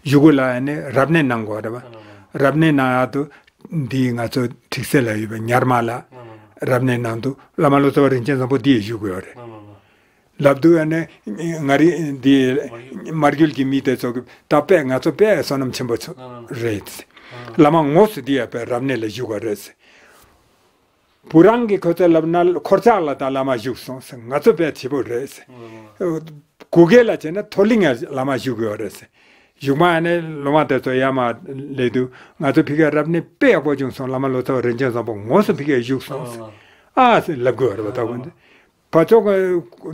གཞུག་གུ་ལ་ཨེ་ནས་རབ་གནས་གནང་དགོས་རེད་བ། རབ་གནས་གནང་ཡག་དུ། འདི་ང་ཚོ་ཁྲིག་སེ་ལ་ཡོད་པའི་ཉར་མ་ལ་རབ་གནས་ནང་དུ་བླ་མ་ལོ་ཙཱ་བ་རིན་ཆེན་བཟང་པོ་འདི་ཡི་བཞུགས་ཡོད་རེད། ལབ་དུས་ཨ་ནི་ང་རི་འདི་མར་གུལ་གྱི་མི་དེ་ཚོ་གི་ད་དཔེ་ང་ཚོ་དཔེ་བསོད་ནམས་ཆེན་པོ་ཚོ་རེད། བླ་མ་དངོས་སུ་འདི་ཡ་དཔེ་རབ་གནས་ལ་བཞུགས་པ་རེད། བུ་རང་གི་ཁོ་ཚོ་ལབ་ན་འཁོར་ཆག་ལ་ད་བླ་མ་བཞུགས་སོང་ཟེར་ང་ཚོ་དཔེ་བྱེད་པོ་རེད་ཟེར། གུ་གེ་ལ་བྱས་ན་མཐོ་གླིང་ང་བླ་མ་བཞུགས་ཡོད་རེད་ཟེར། གཞུག་མ་ཨ་ནི་སློབ་མ་དེ་ཚོ་ཡར་མར་སླེབས་དུས་ང་ཚོ་ཕ་གིའི་རབ་གནས་དཔེ་ཡག་པོ་བྱུང་སོང་། བླ་མ་ལོ་ཙཱ་བ་རིན་ཆེན་བཟང་པོ་དངོས་སུ་ཕ་གིར་བཞུགས་སོང་ཟེར། ཨ་ཟེར་ལབ་དགོས་རེད་པ། ད་གོ་འདི་ཕ་ཚོ་གི་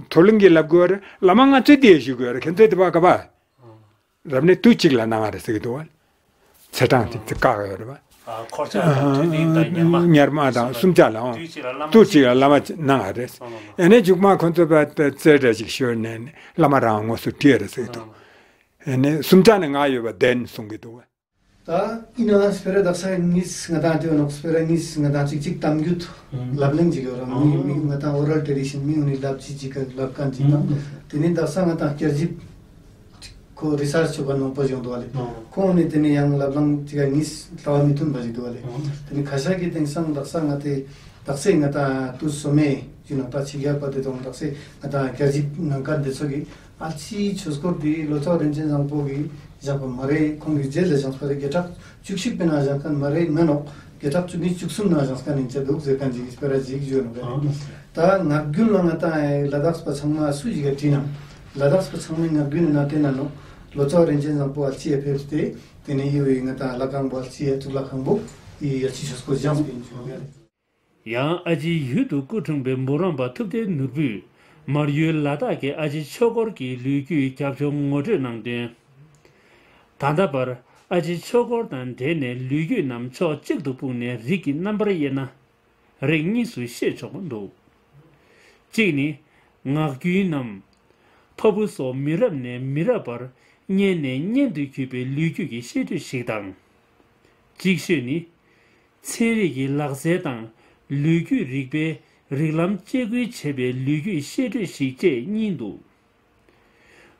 མཐོ་གླིང་གི་ལབ་དགོས་རེད། བླ་མ་ང་ཚོའི་དེ་བཞུགས་ཡོད་རེད། ཁྱེད་ཚོའི་དེ་བ་ག་བ། རབ་གནས་དུས་གཅིག་ལ་གནང་བ་རེད་ཟེར་གྱི་འདུག་བ། ཚེས་གྲངས་ཅིག་ཅིག་བཀག་ཡོད་རེད་བ། ཨ་འཁོར་ཆག་དང་མཐོ་གླིང་དང་ཉར་མ། ཉར་མ་དང་གསུམ་ཆ་ལ་ཨང་། དུས་གཅིག་ལ་བླ་མ་དུས་གཅིག་ལ་བླ་མ་གནང་བ་རེད། ཨེ་ནས་མཇུག་མ་ཁོ་ཚོ་བ་རྩེ་འདྲ་ཞིག་ཤོར་ནས་བླ་མ་རང་དངོས་སུ་ཁྲིད་རེད་ཟེར་གྱི་འདུག་ཨེ་ནས་གསུམ་ཆ་ནས་ང་ཡོད་པ་བདེན་གསུང་གི་འདུག་བ། ད་ཡིན་ན་སྤེ་ར་དག་ས་གཉིས་ང་དང་དེ་ནོག་སྤེ་ར་གཉིས་ང་དང་གཅིག་གཅིག་གཏམ་རྒྱུད་ལབ་གླེང་ཅིག་ཡོད་ར། མི་མི་ང་དང་ཨོ་རལ་ཊེ་རི་ཤན་མི་འུ་ནི་ལབ་ཅིག་ཅིག་ག་ལབ་མཁན་ཅིག་དང་། དེ་ནས་དག་ས་ང་དང་བསྐྱར་ཞིབ་ ཁོ་རི་སར་ཆི་ཅོ་མཁན་མང་པོ་ཞིག་འདུག་པ་ལེ། ཨོ། ཁོང་ནི་དེ་ནི་ཡང་ལབ་གླེང་ཅིག་ག་ངེས་ལྟ་བ་མི་མཐུན་པ་ཞིག་འདུག་པ་ལེ། ཨོ། དེ་ནི་ཁ་ཤས་ཀྱི་དེང་སང་དག་ས་ང་ཏེ་དག་ས་ང་ཏང་དུས་སོ་མའི་ཞུ་ནང་ད་ཕྱི་རྒྱལ་པ་དེ་དང་དག་ས་ང་ཏང་རྒྱལ་སྤྱིའི་ནང་ཁུལ་དེ་ཚོ་གི་ཨལ་ཅི་ཆོས་སྐོར་དེ་ལོ་ཙཱ་བ་རིན་ཆེན་བཟང་པོ་གི་བཞེངས་པ་མ་རེད། ཁོང་གི་རྗེས་ལ་བཞེངས་པ་རེད། བརྒྱ་ཕྲག་བཅུ་གཅིག་པའི་ནང་བཞེངས་མཁན་མ་རེད། མན་ནོག་བརྒྱ་ཕྲག་བཅུ་གཉིས་བཅུ་གསུམ་ནང་བཞེངས་མཁན་ཡིན་ཆ་འདུག་ཟེར་མཁན་ཅིག་སྤེ་ར་ཅིག་ཞུ་ནོག་པ། ཨ་ནི་ད་ངག་རྒྱུན་ལ་ང་ཏང་ལ་དྭགས་པ་ཚང་མ་སུ་ཞིག་ག་དྲིས་ན་ལ་དྭགས་པ་ཚང་མའི་ངག་རྒྱུན་ནི་ནང་བསྟན་ན་ནོག་ལོ་ཙཱ་བ་རིན་ཆེན་བཟང་པོ་ཨལ་ཅི་ཡ་ཕེབས་ཏེ་དེ་ནས་ཡུལ་བའི་ང་ཏང་ལྷ་ཁང་པོ་ཨལ་ཅི་ཡ་གཙུག་ལག་ཁང་པོ་ཡི་ཨལ་ཅི་ཆོས་སྐོར་བཞེངས་པའི་ཡིན་ཞུ་ནོག་པ། ཡང་ཨ་ཅིའི་ཡུལ་དུ་སྐུ་འཁྲུངས་པའི་འབུམ་རམས་པ་ཐུབ་བསྟན་ནོར་བུས་མར་ཡུལ་ལ་དྭགས་ཀྱི་ཨ་ཅི་ཆོས་སྐོར་གྱི་ལོ་རྒྱུས་རྒྱབ་ལྗོངས་ངོ་སྤྲོད་གནང་དོན། ད་ལྟ་བར་ཨ་ཅི་ཆོས་སྐོར་དང་འབྲེལ་ནས་ལོ་རྒྱུས་རྣམས་ཕྱོགས་གཅིག་ཏུ་སྤུངས་ནས་རིགས་ཀྱི་རྣམ་པར་དབྱེ་ན། རིགས་གཉིས་སུ་ཤེས་ཆོག་པ་འདུག་གཅིག་ནི། ངག་རྒྱུན་ནམ། ཐོར་བུ་སོགས་མི་རབས་ནས་མི་རབས་བར་སྔོན་ནས་སྔོན་དུ་བརྒྱུད་པའི་ལོ་རྒྱུས་ཀྱི་བཤད་སྒྲོས་ཤིག་དང་། ཅིག་ཤོས་ནི། ཚན་རིག་གི་ལག་རྩལ་དང་ལོ་རྒྱུས་རིག་པའི་རིགས་ལམ་དཔྱད་ཁུལ་བྱས་པའི་ལོ་རྒྱུས་བཤད་སྒྲོས་ཤིག་བཅས་གཉིས་འདུག་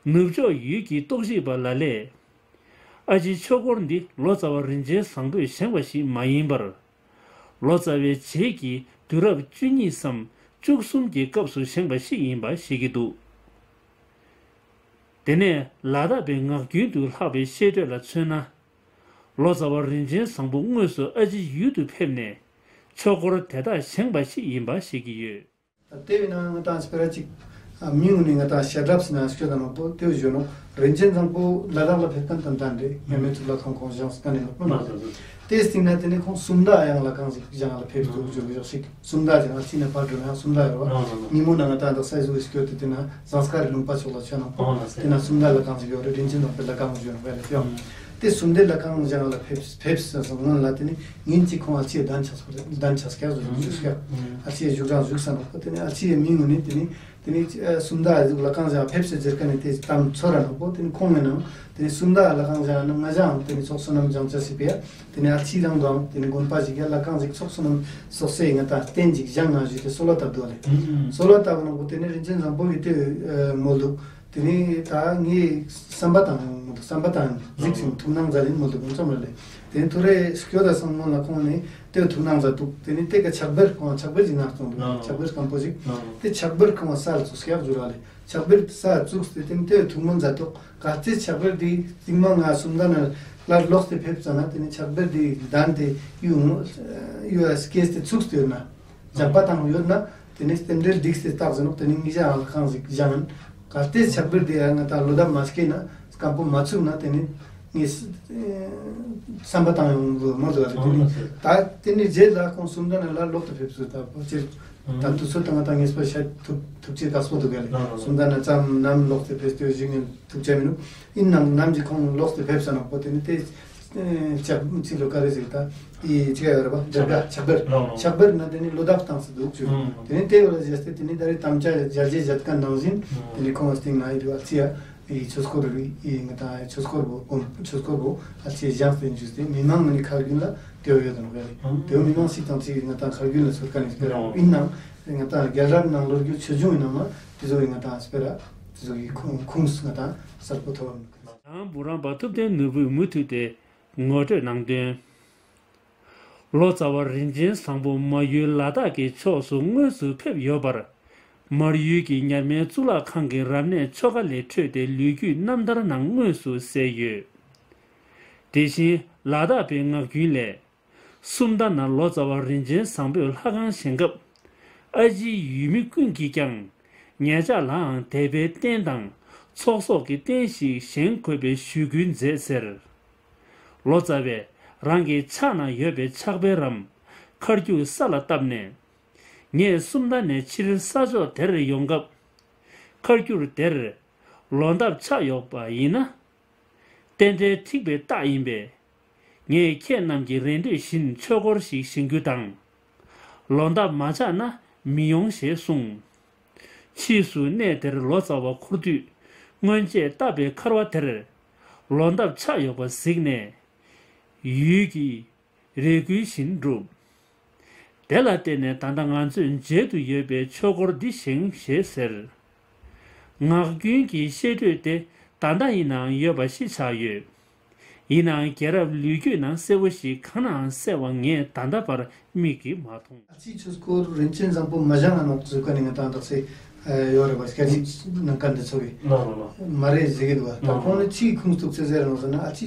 ནུབ་ཕྱོགས་ཡུལ་གྱི་རྟོག་ཞིབ་པ་ལ་ལས། ཨ་ཅི་ཆོས་སྐོར་འདི་ལོ་ཙཱ་བ་རིན་ཆེན་བཟང་པོས་བཞེངས་པ་ཞིག་མ་ཡིན་པར། ལོ་ཙཱ་བའི་རྗེས་ཀྱི་དུས་རབས་བཅུ་གཉིས་སམ་བཅུ་གསུམ་གྱི་སྐབས་སུ་བཞེངས་པ་ཞིག་ཡིན་པ་ཤེས་ཀྱི་འདུག་དེ་ནས་ལ་དྭགས་པའི་ངག་རྒྱུན་དུ་ལྷག་པའི་བཤད་སྒྲོས་ལ་མཚོན་ན། ལོ་ཙཱ་བ་རིན་ཆེན་བཟང་པོ་དངོས་སུ་ཨ་ཅི་ཡུལ་དུ་ཕེབས་ནས་ཆོས་སྐོར་དེ་དག་བཞེངས་པ་ཞིག་ཡིན་པ་ཤེས་ཀྱི་ཡོད། དེ་བས་ན་ང་ཏང་སྤེ་ར་ཅིག་མི་ངོ་ནས་ང་ཏང་ཤ་གྲབས་ཟེར་ན་སྐྱོ་ད་ནོག་པོ་དེ་བཞིན་ནོག་རིན་ཆེན་བཟང་པོ་ལ་དྭགས་ལ་ཕེབས་མཁན་དང་ལྡན་རེད། ཉམས་མེད་གཙུག་ལག་ཁང་ཁོང་བཞེངས་མཁན་ནི་ནོག་པོ་ནོག་དེ་སྟིང་ན་དེ་ནས་ཁོང་སུམ་མདའ་ཡང་ལྷ་ཁང་ཞིག་བཞེངས་ལ་ཕེབས་འདུག་ཞུ་ཞིག་སུམ་མདའ་ཅེ་ན་ཅི་ན་ཕར་འགྲོ་ན་ཡང་སུམ་མདའ་ཡོད་རེད་བ། ཉིན་མོ་ན་ང་ཏང་དག་ས་ཟུག་སྐྱོ་དེ་དེ་ན་ཟངས་དཀར་ལུང་པ་ཕྱོགས་ལ་ཆ་ནོག་པོ། དེ་ན་སུམ་མདའ་ལྷ་ཁང་ཞིག་ཡོད་རེད། རིན་ཆེན་བཟང་པོའི་ལྷ་ཁང་ཞིག་ཡོད་རེད་བ། དེ་སུམ་མདའི་ལྷ་ཁང་བཞེངས་ལ་ཕེབས་ཕེབས་ཟེར་སོང་སྔོན་ལ་དེ་ནི་ཉིན་གཅིག་ཁོང་ཨ་ཅེ་གདན་ཆགས་པ་རེད། གདན་ཆགས་སྐྱག་བཞུགས་སྐྱག་ཨ་ཅེ་བཞུགས་རང་བཞུགས་ས་ནོག་པོ། དེ་ནི་ཨ་ཅེ་མི་ངོ་ནི་དེ་ནི་དེ་ནི་སུམ་མདའ་ལྷ་ཁང་བཞེངས་ཕེབས་སེ་ཟེར་མཁན་ནི་དེ་གཏམ་ཚོར་ར་ནོག་པོ། དེ་ནི་ཁོང་ངི་ནང་དེ་ནི་སུམ་མདའ་ལྷ་ཁང་བཞེངས་ན་ང་ཞའང་དེ་ནི་ཚོགས་བསོད་ནམས་སྦྱང་བྱ་སྲིད་པས། དེ་ནི་ཨ་ཅེ་རང་དུའང་དེ་ནི་དགོན་པ་ཞིག་ཡ་ལྷ་ཁང་ཞིག་ཚོགས་བསོད་ནམས་གསོག་སའི་ང་ཏང་རྟེན་ཅིག་བཞེངས་ན་ཞུས་ཏེ་གསོལ་བ་བཏབ་འདུག་ལེ། གསོལ་བ་བཏབ་ནོག་པོ། དེ་ནི་རིན་ཆེན་བཟང་པོ་གི་དེ་མོལ་འདུག་དེ་ནི་ད་ངའི་བསམ་པ་དང་བསམ་པ་དང་གཟིགས་ཤིང་ཐུགས་སྣང་མཛད་ཡིན་མོལ་འདུག་ཁོང་ཚང་མ་ལེ། དེ་ནི་ཐུ་རེ་སྐྱོ་ད་སང་སྔོན་ལ་ཁོང་ནི་དེ་ཐུགས་སྣང་མཛད་འདུག་དེ་ནི་དེ་ག་ཕྱག་དཔེ་ཁོང་ཕྱག་དཔེ་ཞིག་ནག་བཙོང་འདུག་ཕྱག་དཔེ་སྐམ་པོ་ཞིག་དེ་ཕྱག་དཔེ་ཁོང་ས་ལ་ཚུགས་སྐྱག་བསྒྱུར་བ་ལེ། ཕྱག་དཔེ་ས་ཚུགས་ཏེ་དེ་ནི་དེ་ཐུགས་སྨོན་མཛད་འདུག་གལ་ཏེ་ཕྱག་དཔེ་འདི་རྟིང་མ་ང་སུམ་མདའ་ན་སླར་ལོག་སྟེ་ཕེབས་ཙ་ན་དེ་ནི་ཕྱག་དཔེ་འདི་གདན་དེ་ཡུ་ཡུ་ཨ་སྐྱེས་ཏེ་ཚུགས་ཏེ་ཡོད་ན། བྱམས་པ་དང་ཡོད་ན་དེ་ནི་རྟེན་འབྲེལ་འགྲིག་སྟེ་རྟགས་ཟེར་ནོག་དེ་ནི་ངེད་ཅག་ལྷ་ཁང་ཞིག་བཞེངས་ཡིན། གལ་ཏེ་ཕྱག་དཔེ་འདི་ཡང་ང་ཏང་ལོ་འདབ་མ་སྐྱེས་ན་སྐམ་པོ་མ་ཚུགས་ན་དེ་ནི་ངས་བསམ་པ་བཏང་ཡོང་གི་མ་འདུག་བ་དེ་ནི་ད་དེ་ནི་རྗེས་ལ་ཁོང་སུམ་མདའ་ན་སླར་ལོག་ཏུ་ཕེབས་སུ་ད་ཕྱིར་ད་དུས་ཚོད་དང་ང་ཏང་ངེས་པ་བཤད་ཐུབ་ཐུབ་ཅེས་དཀགས་པོ་འདུག་ག་ལེ། སུམ་མདའ་ན་ཙམ་ནམ་ལོག་སྟེ་ཕེབས་ཏེ་ཞུ་ངེས་ཐུབ་ཅེས་མི་འདུག་ཡིན་ནའང་ནམ་ཞིག་ཁོང་ལོག་སྟེ་ཕེབས་ས་ནོག་པོ་དེ་ནི་དེ་ལྕགས་ཚིག་ལོ་ཀ་རེ་ཟིག་ད་ཡི་ཅི་ག་ཡོད་རེད་པ། ཇར་ག་ཕྱག་དཔེར་ཕྱག་དཔེར་ན་དེ་ནི་ལོ་འདབ་བཏང་སྟེ་འདུག་ཅུ། དེ་ནི་དེ་ཡོད་ལ་བཞེས་ཏེ་དེ་ནི་ད་རེས་དམ་བཅའ་ཡར་རྒྱས་བཞག་མཁན་ནང་བཞིན་དེ་ནི་ཁོང་སྟེང་ན་ཡི་རུ་ཨ་ཅི་ཡ་ཡི་ཆོས་སྐོར་རི་ཡི་ང་ཏང་ཆོས་སྐོར་བོ་ཆོས་སྐོར་བོ་ཨ་ཅི་བཞེངས་ཏེ་འཇུས་ཏེ་མི་མང་ངི་ཁ་རྒྱུན་ལ་དེ་བོ་ཡོད་དང་བས་དེ་བོ་མི་མང་ཞིག་དང་ཅིག་ང་ཏང་ཁ་རྒྱུན་ལ་ཚོད་མཁན་ནི་སྤེ་ར་ཡིན་ནའང་ང་ཏང་རྒྱལ་རབས་ནང་ལོ་རྒྱུས་ཆོས་འབྱུང་ཡིན་ནའང་དེ་ཚོ་ཡི་ང་ཏང་སྤེ་ར་དེ་ཚོ་ཡི་ཁུངས་ཁུངས་ང་ཏང་གསལ་པོ་ཐོབ་བ་མི་འདུག་ཡང་འབུམ་རམས་པ་ཐུབ་བསྟན་ནོར་བུས་མུ་མཐུད་དེ་ངོ་སྤྲོད་གནང་དོན། ལོ་ཙཱ་བ་རིན་ཆེན་བཟང་པོ་མར་ཡུལ་ལ་དྭགས་ཀྱི་ཕྱོགས་སུ་དངོས་སུ་ཕེབས་ཡོད་པར། མར་ཡུལ་གྱི་ཉར་མེད་གཙུག་ལག་ཁང་གི་རབ་གནས་ཆོ་ག་ལས་འཕྲོས་ཏེ་ལོ་རྒྱུས་རྣམ་ཐར་ནང་དངོས་སུ་གསལ་ཡོད། དེ་བཞིན་ལ་དྭགས་པའི་ངག་རྒྱུན་ལས། སུམ་མདའ་ན་ལོ་ཙཱ་བ་རིན་ཆེན་བཟང་པོས་ལྷ་ཁང་བཞེངས་སྐབས། ཨ་ཅིའི་ཡུལ་མི་ཀུན་གྱིས་ཀྱང་། ངེད་ཅག་ལའང་དད་པའི་རྟེན་དང་ཚོགས་གསོག་གི་རྟེན་ཞིག་བཞེངས་དགོས་པའི་ཞུ་སྐུལ་མཛད་ཟེར། ལོ་ཙཱ་བས་རང་གི་ཕྱག་ན་ཡོད་པའི་ཕྱག་དཔེ་རམ་མཁར་རྒྱུག་ས་ལ་བཏབ་ནས། ངས་སུམ་མདའ་ནས་ཕྱིར་ས་ཕྱོགས་དེར་ཡོང་སྐབས། མཁར་རྒྱུག་དེར་ལོ་འདབ་ཆགས་ཡོད་པ་ཡིན་ན། རྟེན་འབྲེལ་འགྲིག་པའི་རྟགས་ཡིན་པས། ངས་ཁྱེད་རྣམས་ཀྱི་རེ་འདོད་བཞིན་ཆོས་སྐོར་ཞིག་བཞེངས་རྒྱུ་དང་། ལོ་འདབ་མ་ཆགས་ན་མི་ཡོང་ཞེས་གསུངས། ཕྱིས་སུ་གནས་དེར་ལོ་ཙཱ་བ་འཁོར་དུས་སྔོན་ཆད་བཏབ་པའི་མཁར་བ་དེར་ལོ་འདབ་ཆགས་ཡོད་པ་གཟིགས་ནས། ཡུལ་གྱི་རེ་སྐུལ་བཞིན་བསྒྲུབས། དེ་ལ་བརྟེན་ནས་ད་ལྟ་ང་ཚོས་མཇལ་དུ་ཡོད་པའི་ཆོས་སྐོར་འདི་བཞེངས་ཞེས་ཟེར། ངག་རྒྱུན་གྱི་བཤད་སྒྲོས་དེ་ ད་ལྟ་ཡིན་ནའང་ཡོད་པ་ཞིག་ཆགས་ཡོད། ཡིན་ནའང་རྒྱལ་རབས་ལོ་རྒྱུས་ནང་གསལ་བོ་ཞིག་གང་ནའང་གསལ་བ་ངས་ད་ལྟ་བར་མིག་གིས་མ་མཐོང་། ཨ་ཙི་ཆོས་སྐོར་རིན་ཆེན་བཟང་པོ་མ་བཞེངས་ང་ནོག་ཟེར་མཁན་ནི་ང་ཏང་དག་ས་ཡོད་རེད་པ། སྐད་ཆ་ནང་ག་འདི་ཚོ་གི་ལ་ལ་ལ། མ་རེད་ཟེར་གི་འདུག་པ། ད་ལ་ལ། ཁོང་ནི་ཅི་ཁུངས་གཏུགས་ཚེ་ཟེར་ནོག་ཟེར་ན། ཨ་ཙི་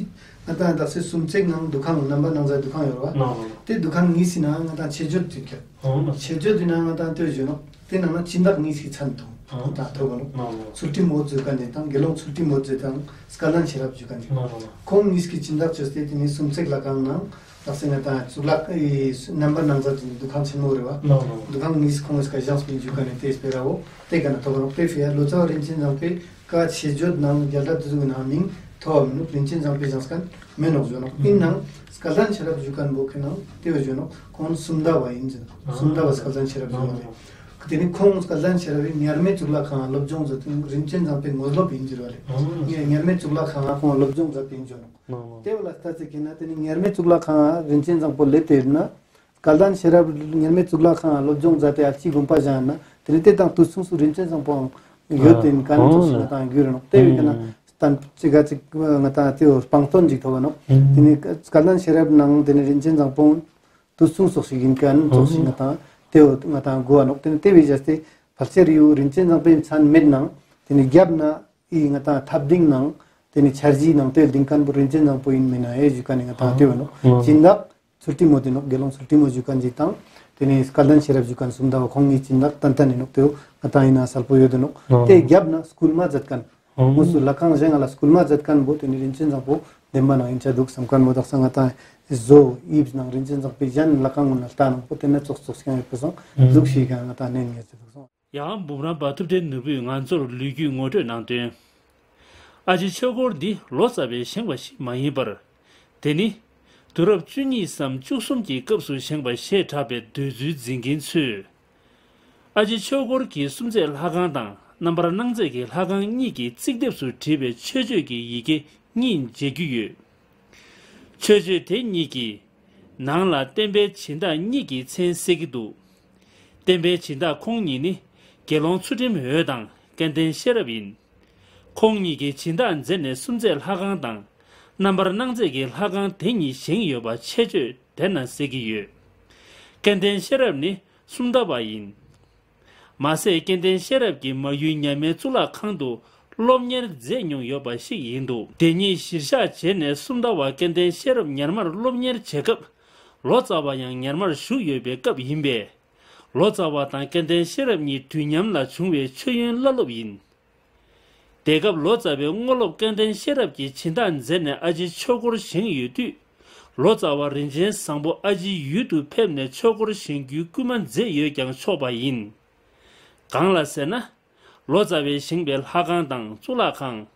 ང་ཏང་དག་ས་སུམ་བརྩེགས་ནང་འདུ་ཁང་རྣམ་པར་སྣང་མཛད་འདུ་ཁང་ཡོད་རེད་པ། ལ་ལ་ལ། དེ་འདུ་ཁང་གཉིས་སི་ནང་ང་ཏང་ཆེད་བརྗོད་ཅིག་ཡོད། ཨོ་ལ། ཆེད་བརྗོད་དེ་ནང་ང་ཏང་ལྟོས་བརྗོད་ནོག། དེ་ནང་ན་སྦྱིན་བདག་གཉིས་ཀྱི་མཚན་མཐོང་། ད་ཐོབ་པ་ནོག། སུར་ཏི་མོ་ཟེར་མཁན་དེ་དང་དགེ་སློང་སུར་ཏི་མོ་ཟེར་དང་སྐལ་ལྡན་ཤེས་རབ་ཟེར་མཁན་དེ། ཁོང་གཉིས་ཀྱི་སྦྱིན་བདག་བྱས་ཏེ་དེ་ནི་སུམ་བརྩེགས་ལྷ་ཁང་ནང་དག་ས་ང་ཏང་གཙུག་ལག་ཨི་རྣམ་པར་སྣང་མཛད་དེ་ནི་འདུ་ཁང་ཆེན་མོ་རེད་པ། འདུ་ཁང་གཉིས་ཁོང་གཉིས་ཀ་བཞེངས་པའི་འཇུག་མཁན་ནི་དེ་སྤེ་ར་བོ་དེ་ག་ན་ཐོབ་པ་ནོག། དེ་ཕི་ཡ་ལོ་ཙཱ་བ་རིན་ཆེན་བཟང་པོའི་བཀའ་ཆེད་བརྗོད་ནང་རྒྱལ་སྲས་བདུད་འཇོམས་ནང་མིང་ཐོབ་པ་མི་ནུག། རིན་ཆེན་བཟང་པོས་བཞེངས་མཁན་མེད་ནོག་ཟེར་ནོག། ཡིན་ནའང་སྐལ་ལྡན་ཤེས་རབ་ཟེར་མཁན་བོ་ཁེ་ནང་དེ་བོ་ཟེར་ནོག། ཁོང་སུམ་མདའ་བ་ཡིན་ཟེར་ནོག། སུམ་མདའ་བ་སྐལ་ལྡན་ཤེས་རབ་ཟེར་ནོག། དེ་ནི་ཁོང་སྐལ་ལྡན་ཤེས་རབ་བི་མཉམ་མེད་གཙུག་ལག་ཁང་སློབ་སྦྱོང་མཛད་དེ་རིན་ཆེན་བཟང་པོའི་དངོས་སློབ་ཡིན་ཟེར་བ་ལེ། ངས་མཉམ་མེད་གཙུག་ལག་ཁང་ཁོང་སློབ་སྦྱོང་མཛད་པ་ཡིན་ཟེར་ནོག། དེ་བོ་ལ་ལྟ་ཚེ་ཁེ་ན་དེ་ནི་མཉམ་མེད་གཙུག་ལག་ཁང་རིན་ཆེན་བཟང་པོ་སླེབས་ཏེ་ཡོད་ན། སྐལ་ལྡན་ཤེས་རབ་མཉམ་མེད་གཙུག་ལག་ཁང་སློབ་སྦྱོང་མཛད་དེ་ཨ་ལྕི་དགོན་པ་བཞེངས་ན་དེ་ནི་དེ་དང་དུས་མཚུངས་སུ་རིན་ཆེན་བཟང་པོའང་ཡོད་དེ་ཡིན་མཁན་ཙོགས་ཤིག་ང་ཏང་གྱུར་ནོག། དེ་བས་ཀྱི་ན་གཏམ་ཅི་ག་ཅིག་ང་ཏང་དེ་བོ་སྤང་དོན་ཅིག་ཐོབ་པ་ནོག། དེ་ནི་སྐལ་ལྡན་ཤེས་རབ་ནང་དེ་ནི་རིན་ཆེན་བཟང་པོ་དུས་མཚུངས་ཙོགས་ཤིག་ཡིན་མཁན་ཙོགས་ཤིག་ང་ཏང་དེ་བོ་ང་ཏང་གོ་བ་ནོག། དེ་ནི་དེ་བས་བྱས་ཏེ་ཕལ་ཆེར་ཡུ་རིན་ཆེན་བཟང་པོའི་མཚན་མེད་ནང་དེ་ནི་རྒྱབ་ན་ཨི་ང་ཏང་ཐབ་ལྡིང་ནང་དེ་ནི་འཆར་གཞི་ནང་དེ་ལྡིང་མཁན་བོ་རིན་ཆེན་བཟང་པོ་ཡིན་མིན་ན་ཨེ་ཞུ་མཁན་ནི་ང་ཏང་དེ་བོ་ནོག། སྦྱིན་བདག་སུར་ཏི་མོ་དེ་ནོག། དགེ་སློང་སུར་ཏི་མོ་ཞུ་མཁན་ཅིག་དང་དེ་ནི་སྐལ་ལྡན་ཤེས་རབ་ཞུ་མཁན་སུམ་མདའ་བ་ཁོང་གཉིས་སྦྱིན་བདག་ཏན་ཏན་ཡིན་ནོག། དེ་བོ་ང་ཏང་ཡིན་ན་གསལ་པོ་ཡོད་དེ་ནོག། དེ་རྒྱབ་ན་སྐུལ་མ་མཛད་མཁན་དངོས་སུ་ལྷ་ཁང་བཞེངས་ང་ལ་སྐུལ་མ་མཛད་མཁན་བོ་དེ་ནི་རིན་ཆེན་བཟང་པོ་བདེན་པ་ནང་ཡིན་ཆ་འདུག་བསམ་མཁན་བོ་དག་ས་ང་ཏང་བཟོ་དབྱིབས་ནང་རིན་ཆེན་བཟང་པོའི་གཞན་ལྷ་ཁང་ངོ་ན་ལྟ་ནང་པོ་དེ་ནི་ཙོགས་ཙོགས་ཤིག་ཡང་ཡོད་པ་སོང་ལུགས་ཤིག་ཡང་ང་ཏང་ནན་ངེས་ཅི་འདུག་སོང་། ཡང་འབུམ་རམས་པ་ཐུབ་བསྟན་ནོར་བུས་ང་ཚོར་ལོ་རྒྱུས་ངོ་སྤྲོད་གནང་དོན། ཨ་ཅེ་ཆོས་འཁོར་འདི་ལོ་ཙཱ་བས་བཞེངས་པ་ཞིག་མ་ཡིན་པར། དེ་ནི་དུས་རབས་བཅུ་གཉིས་སམ་བཅུ་གསུམ་གྱི་སྐབས་སུ་བཞེངས་པ་ཞེས་གྲགས་པའི་འདོད་ཚུལ་འཛིན་མཁན་ཚོས། ཨ་ཅེ་ཆོས་འཁོར་གྱི་སུམ་བརྩེགས་ལྷ་ཁང་དང་རྣམ་པར་སྣང་མཛད་ཀྱི་ལྷ་ཁང་གཉིས་ཀྱི་རྩིག་ལྡེབས་སུ་བྲིས་པའི་མཆོད་བརྗོད་ཀྱི་ཡི་གེ་གཉིས་མཇལ་རྒྱུ་ཡོད། མཆོད་བརྗོད་དེ་གཉིས་ཀྱི་ནང་ལ་བསྟན་པའི་སྦྱིན་བདག་གཉིས་ཀྱི་མཚན་གསལ་གྱི་འདུག། བསྟན་པའི་སྦྱིན་བདག་ཁོང་གཉིས་ནི་དགེ་སློང་ཚུལ་ཁྲིམས་འོད་དང་སྐལ་ལྡན་ཤེས་རབ་ཡིན། ཁོང་གཉིས་ཀྱིས་སྦྱིན་བདག་མཛད་ནས་སུམ་བརྩེགས་ལྷ་ཁང་དང་རྣམ་པར་སྣང་མཛད་ཀྱི་ལྷ་ཁང་དེ་གཉིས་བཞེངས་ཡོད་པ་མཆོད་བརྗོད་དེ་ན་གསལ་གྱི་ཡོད། སྐལ་ལྡན་ཤེས་རབ་ནི་སུམ་མདའ་བ་ཡིན། མ་ཟད་སྐལ་ལྡན་ཤེས་རབ་ཀྱིས་མ་ཡུལ་མཉམ་མེད་གཙུག་ལག་ཁང་དུ་སློབ་གཉེར་མཛད་མྱོང་ཡོད་པ་ཞིག་ཡིན་འདུག། དེ་ཉིད་གཞིར་བཞག་བྱས་ནས་སུམ་མདའ་བ་སྐལ་ལྡན་ཤེས་རབ་ཉར་མར་སློབ་གཉེར་བྱེད་སྐབས་ལོ་ཙཱ་བ་ཡང་ཉར་མར་བཞུགས་ཡོད་པའི་སྐབས་ཡིན་པས། ལོ་ཙཱ་བ་དང་སྐལ་ལྡན་ཤེས་རབ་གཉིས་དུས་མཉམ་ལ་བྱུང་བའི་མཆོད་ཡོན་བླ་སློབ་ཡིན། དེ་སྐབས་ལོ་ཙཱ་བའི་དངོས་སློབ་སྐལ་ལྡན་ཤེས་རབ་ཀྱིས་སྦྱིན་བདག་མཛད་ནས་ཨ་ཅེ་ཆོས་འཁོར་བཞེངས་ཡོད་དུས། ལོ་ཙཱ་བ་རིན་ཆེན་བཟང་པོ་ཨ་ཅེའི་ཡུལ་དུ་ཕེབས་ནས་ཆོས་འཁོར་བཞེངས་རྒྱུའི་སྐུལ་མ་མཛད་ཡོད་ཀྱང་ཆོག་པ་ཡིན། གང་ལ་ཟེར་ན། ལོ་ཙཱ་བས་བཞེངས་པའི་ལྷ་ཁང་དང་གཙུག་ལག་ཁང་།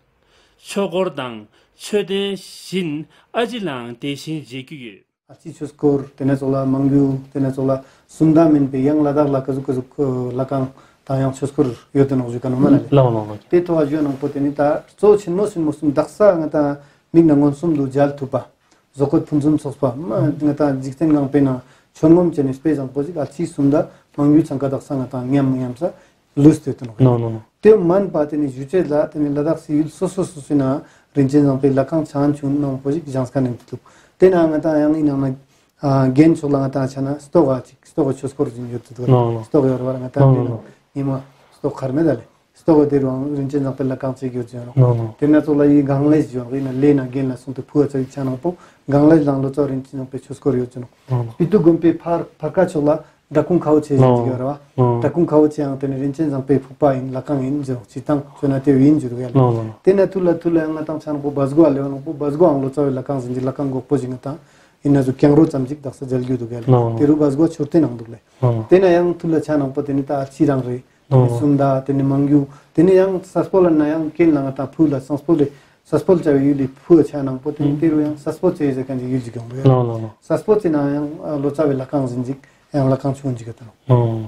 ཆོས་འཁོར་དང་མཆོད་རྟེན་བཞིན་ཨ་ཅེ་ལའང་དེ་བཞིན་མཇལ་རྒྱུ་ཡོད། ཨ་ཙི་ཆོས་འཁོར་དེ་ནས་ཙོགས་ལ་མང་རྒྱུ་དེ་ནས་ཙོགས་ལ་སུམ་མདའ་མིན་པའི་ཡང་ལ་དྭགས་ལ་ཀ་ཟུག་ཀ་ཟུག་ལྷ་ཁང་དང་ཡང་ཆོས་འཁོར་ཡོད་དེ་ནོག་ཞུ་མཁན་ནོག་མ་ལ་ལེ། ལགས་ལགས་ལགས། དེ་ཐོག་ཞུ་ནང་པོ་དེ་ནི་ད་གཙོ་ཆེན་མོ་ཆེན་མོ་གསུམ་དག་ས་ང་ཏང་མིག་ནང་མངོན་སུམ་དུ་མཇལ་ཐུབ་པ། བཟོ་བཀོད་ཕུན་སུམ་ཚོགས་པ་མ་ང་ཏང་འཇིག་རྟེན་ངང་པའི་ནང་མཆོད་རྔོམ་བྱས་ནས་དཔེ་བཟང་པོ་ཞིག་ཨ་ཙི་སུམ་མདའ་མང་རྒྱུ་ཚང་ཀ་དག་ས་ང་ཏང་ཉམས་ཉམས་ས། ལུས་ཏེ་ཡོད་དེ་ནོག། ནོ་ནོ་ནོ། དེ་མན་པ་དེ་ནི་ཞུ་ཅེས་ལ་དེ་ནི་ལ་དྭགས་སི་ཡུལ་སོ་སོ་སོ་སོའི་ནང་རིན་ཆེན་བཟང་པོའི་ལྷ་ཁང་ཆང་ཆུང་མང་པོ་ཞིག་བཞེངས་མཁན་ཡིན་དེ་འདུག། དེ་ནང་ང་ཏང་ཡང་ཡིན་ནང་ན་རྒན་ཕྱོགས་ལ་ང་ཏང་ཆ་ན་སྟོད་ག་ཅིག་སྟོད་ག་ཆོས་འཁོར་ཟེར་ཡོད་དེ་འདུག། ནོ་ནོ། སྟོད་ག་ཡོད་རེད་པ། ང་ཏང་དེ་ནང་ཉི་མ་སྟོད་ག་མེད་ད་ལེ། སྟོད་ག་དེ་རུའང་རིན་ཆེན་བཟང་པོའི་ལྷ་ཁང་ཅིག་ཡོད་ཅེ་ནོག། ནོ་ནོ། དེ་ན་ཙོགས་ལ་ཡི་གངས་ལེགས་ཡོད་ཡིན་ན་ལེ་ན་རྒན་ལ་སོང་སྟེ་ཕུ་བ་ཚ་ཡི་ཆ་ནང་པོ་གངས་ལེགས་ལའང་ལོ་ཙཱ་བ་རིན་ཆེན་བཟང་པོའི་ཆོས་འཁོར་ཡོད་ཅེ་ནོག། ནོ་ནོ། སྤི་ཏུ་དགོན་པའི་ཕར་ཕར་ཁ་ཕྱོགས་ལ་བྲག་ཁུང་ཁ་བོ་ཆེ་ཞིག་ཡོད་རེད་པ། ཨོ། བྲག་ཁུང་ཁ་བོ་ཆེའང་དེ་ནི་རིན་ཆེན་བཟང་པོའི་ཕུག་པ་ཡིན། ལྷ་ཁང་ཡིན་ཟེར་ཅི་དང་ཆོས་ན་དེ་ཡིན་ཟེར་ག་ལེ། ཨོ། དེ་ན་ཐུ་ལ་ཐུ་ལ་ཡང་ང་ཏང་ཆ་ནང་པོ་བ་སྒོ་ཨ་ལེ་བ་ནང་པོ་བ་སྒོའང་ལོ་ཙཱ་བའི་ལྷ་ཁང་ཟེར་གྱི་ལྷ་ཁང་གོག་པོ་ཞིག་ང་ཏང་ཡིན་ན་ཟུ་གྱང་རོ་ཙམ་ཞིག་དག་ས་མཇལ་རྒྱུ་འདུག་ག་ལེ། ཨོ། དེ་རུ་བ་སྒོ་མཆོད་རྟེན་ནང་འདུག་ལེ། ཨོ། དེ་ན་ཡང་ཐུ་ལ་ཆ་ནང་པོ་དེ་ནི་ད་ཨ་ཙི་རང་རེད། དེ་ནི་ཨོ། སུམ་མདའ་དེ་ནི་མང་རྒྱུ་དེ་ནི་ཡང་ས་སྤོ་ལ་ན་ཡང་རྒན་ལ་ང་ཏང་ཕུ་ལ་ས་སྤོ་ལེ། ས་སྤོལ་བྱ་བའི་ཡུལ་ལི་ཕུ་བ་ཆ་ནང་པོ་དེ་ནི་ཨུམ། དེ་རུ་ཡང་ས་སྤོ་ཙེ་ཟེར་མཁན་གྱི་ཡུལ་ཅིག་ཡོང་གི་ཡོད། ལོ་ལོ་ལོ། ས་སྤོ་ཙེ་ན་ཡང་ལོ་ཙཱ་བའི་ལྷ་ཁང་ཟེར་ཅིག་ཡང་ལྷ་ཁང་ཆུང་ཅིག་ཡོད་དེ་ནོག། ཨོ།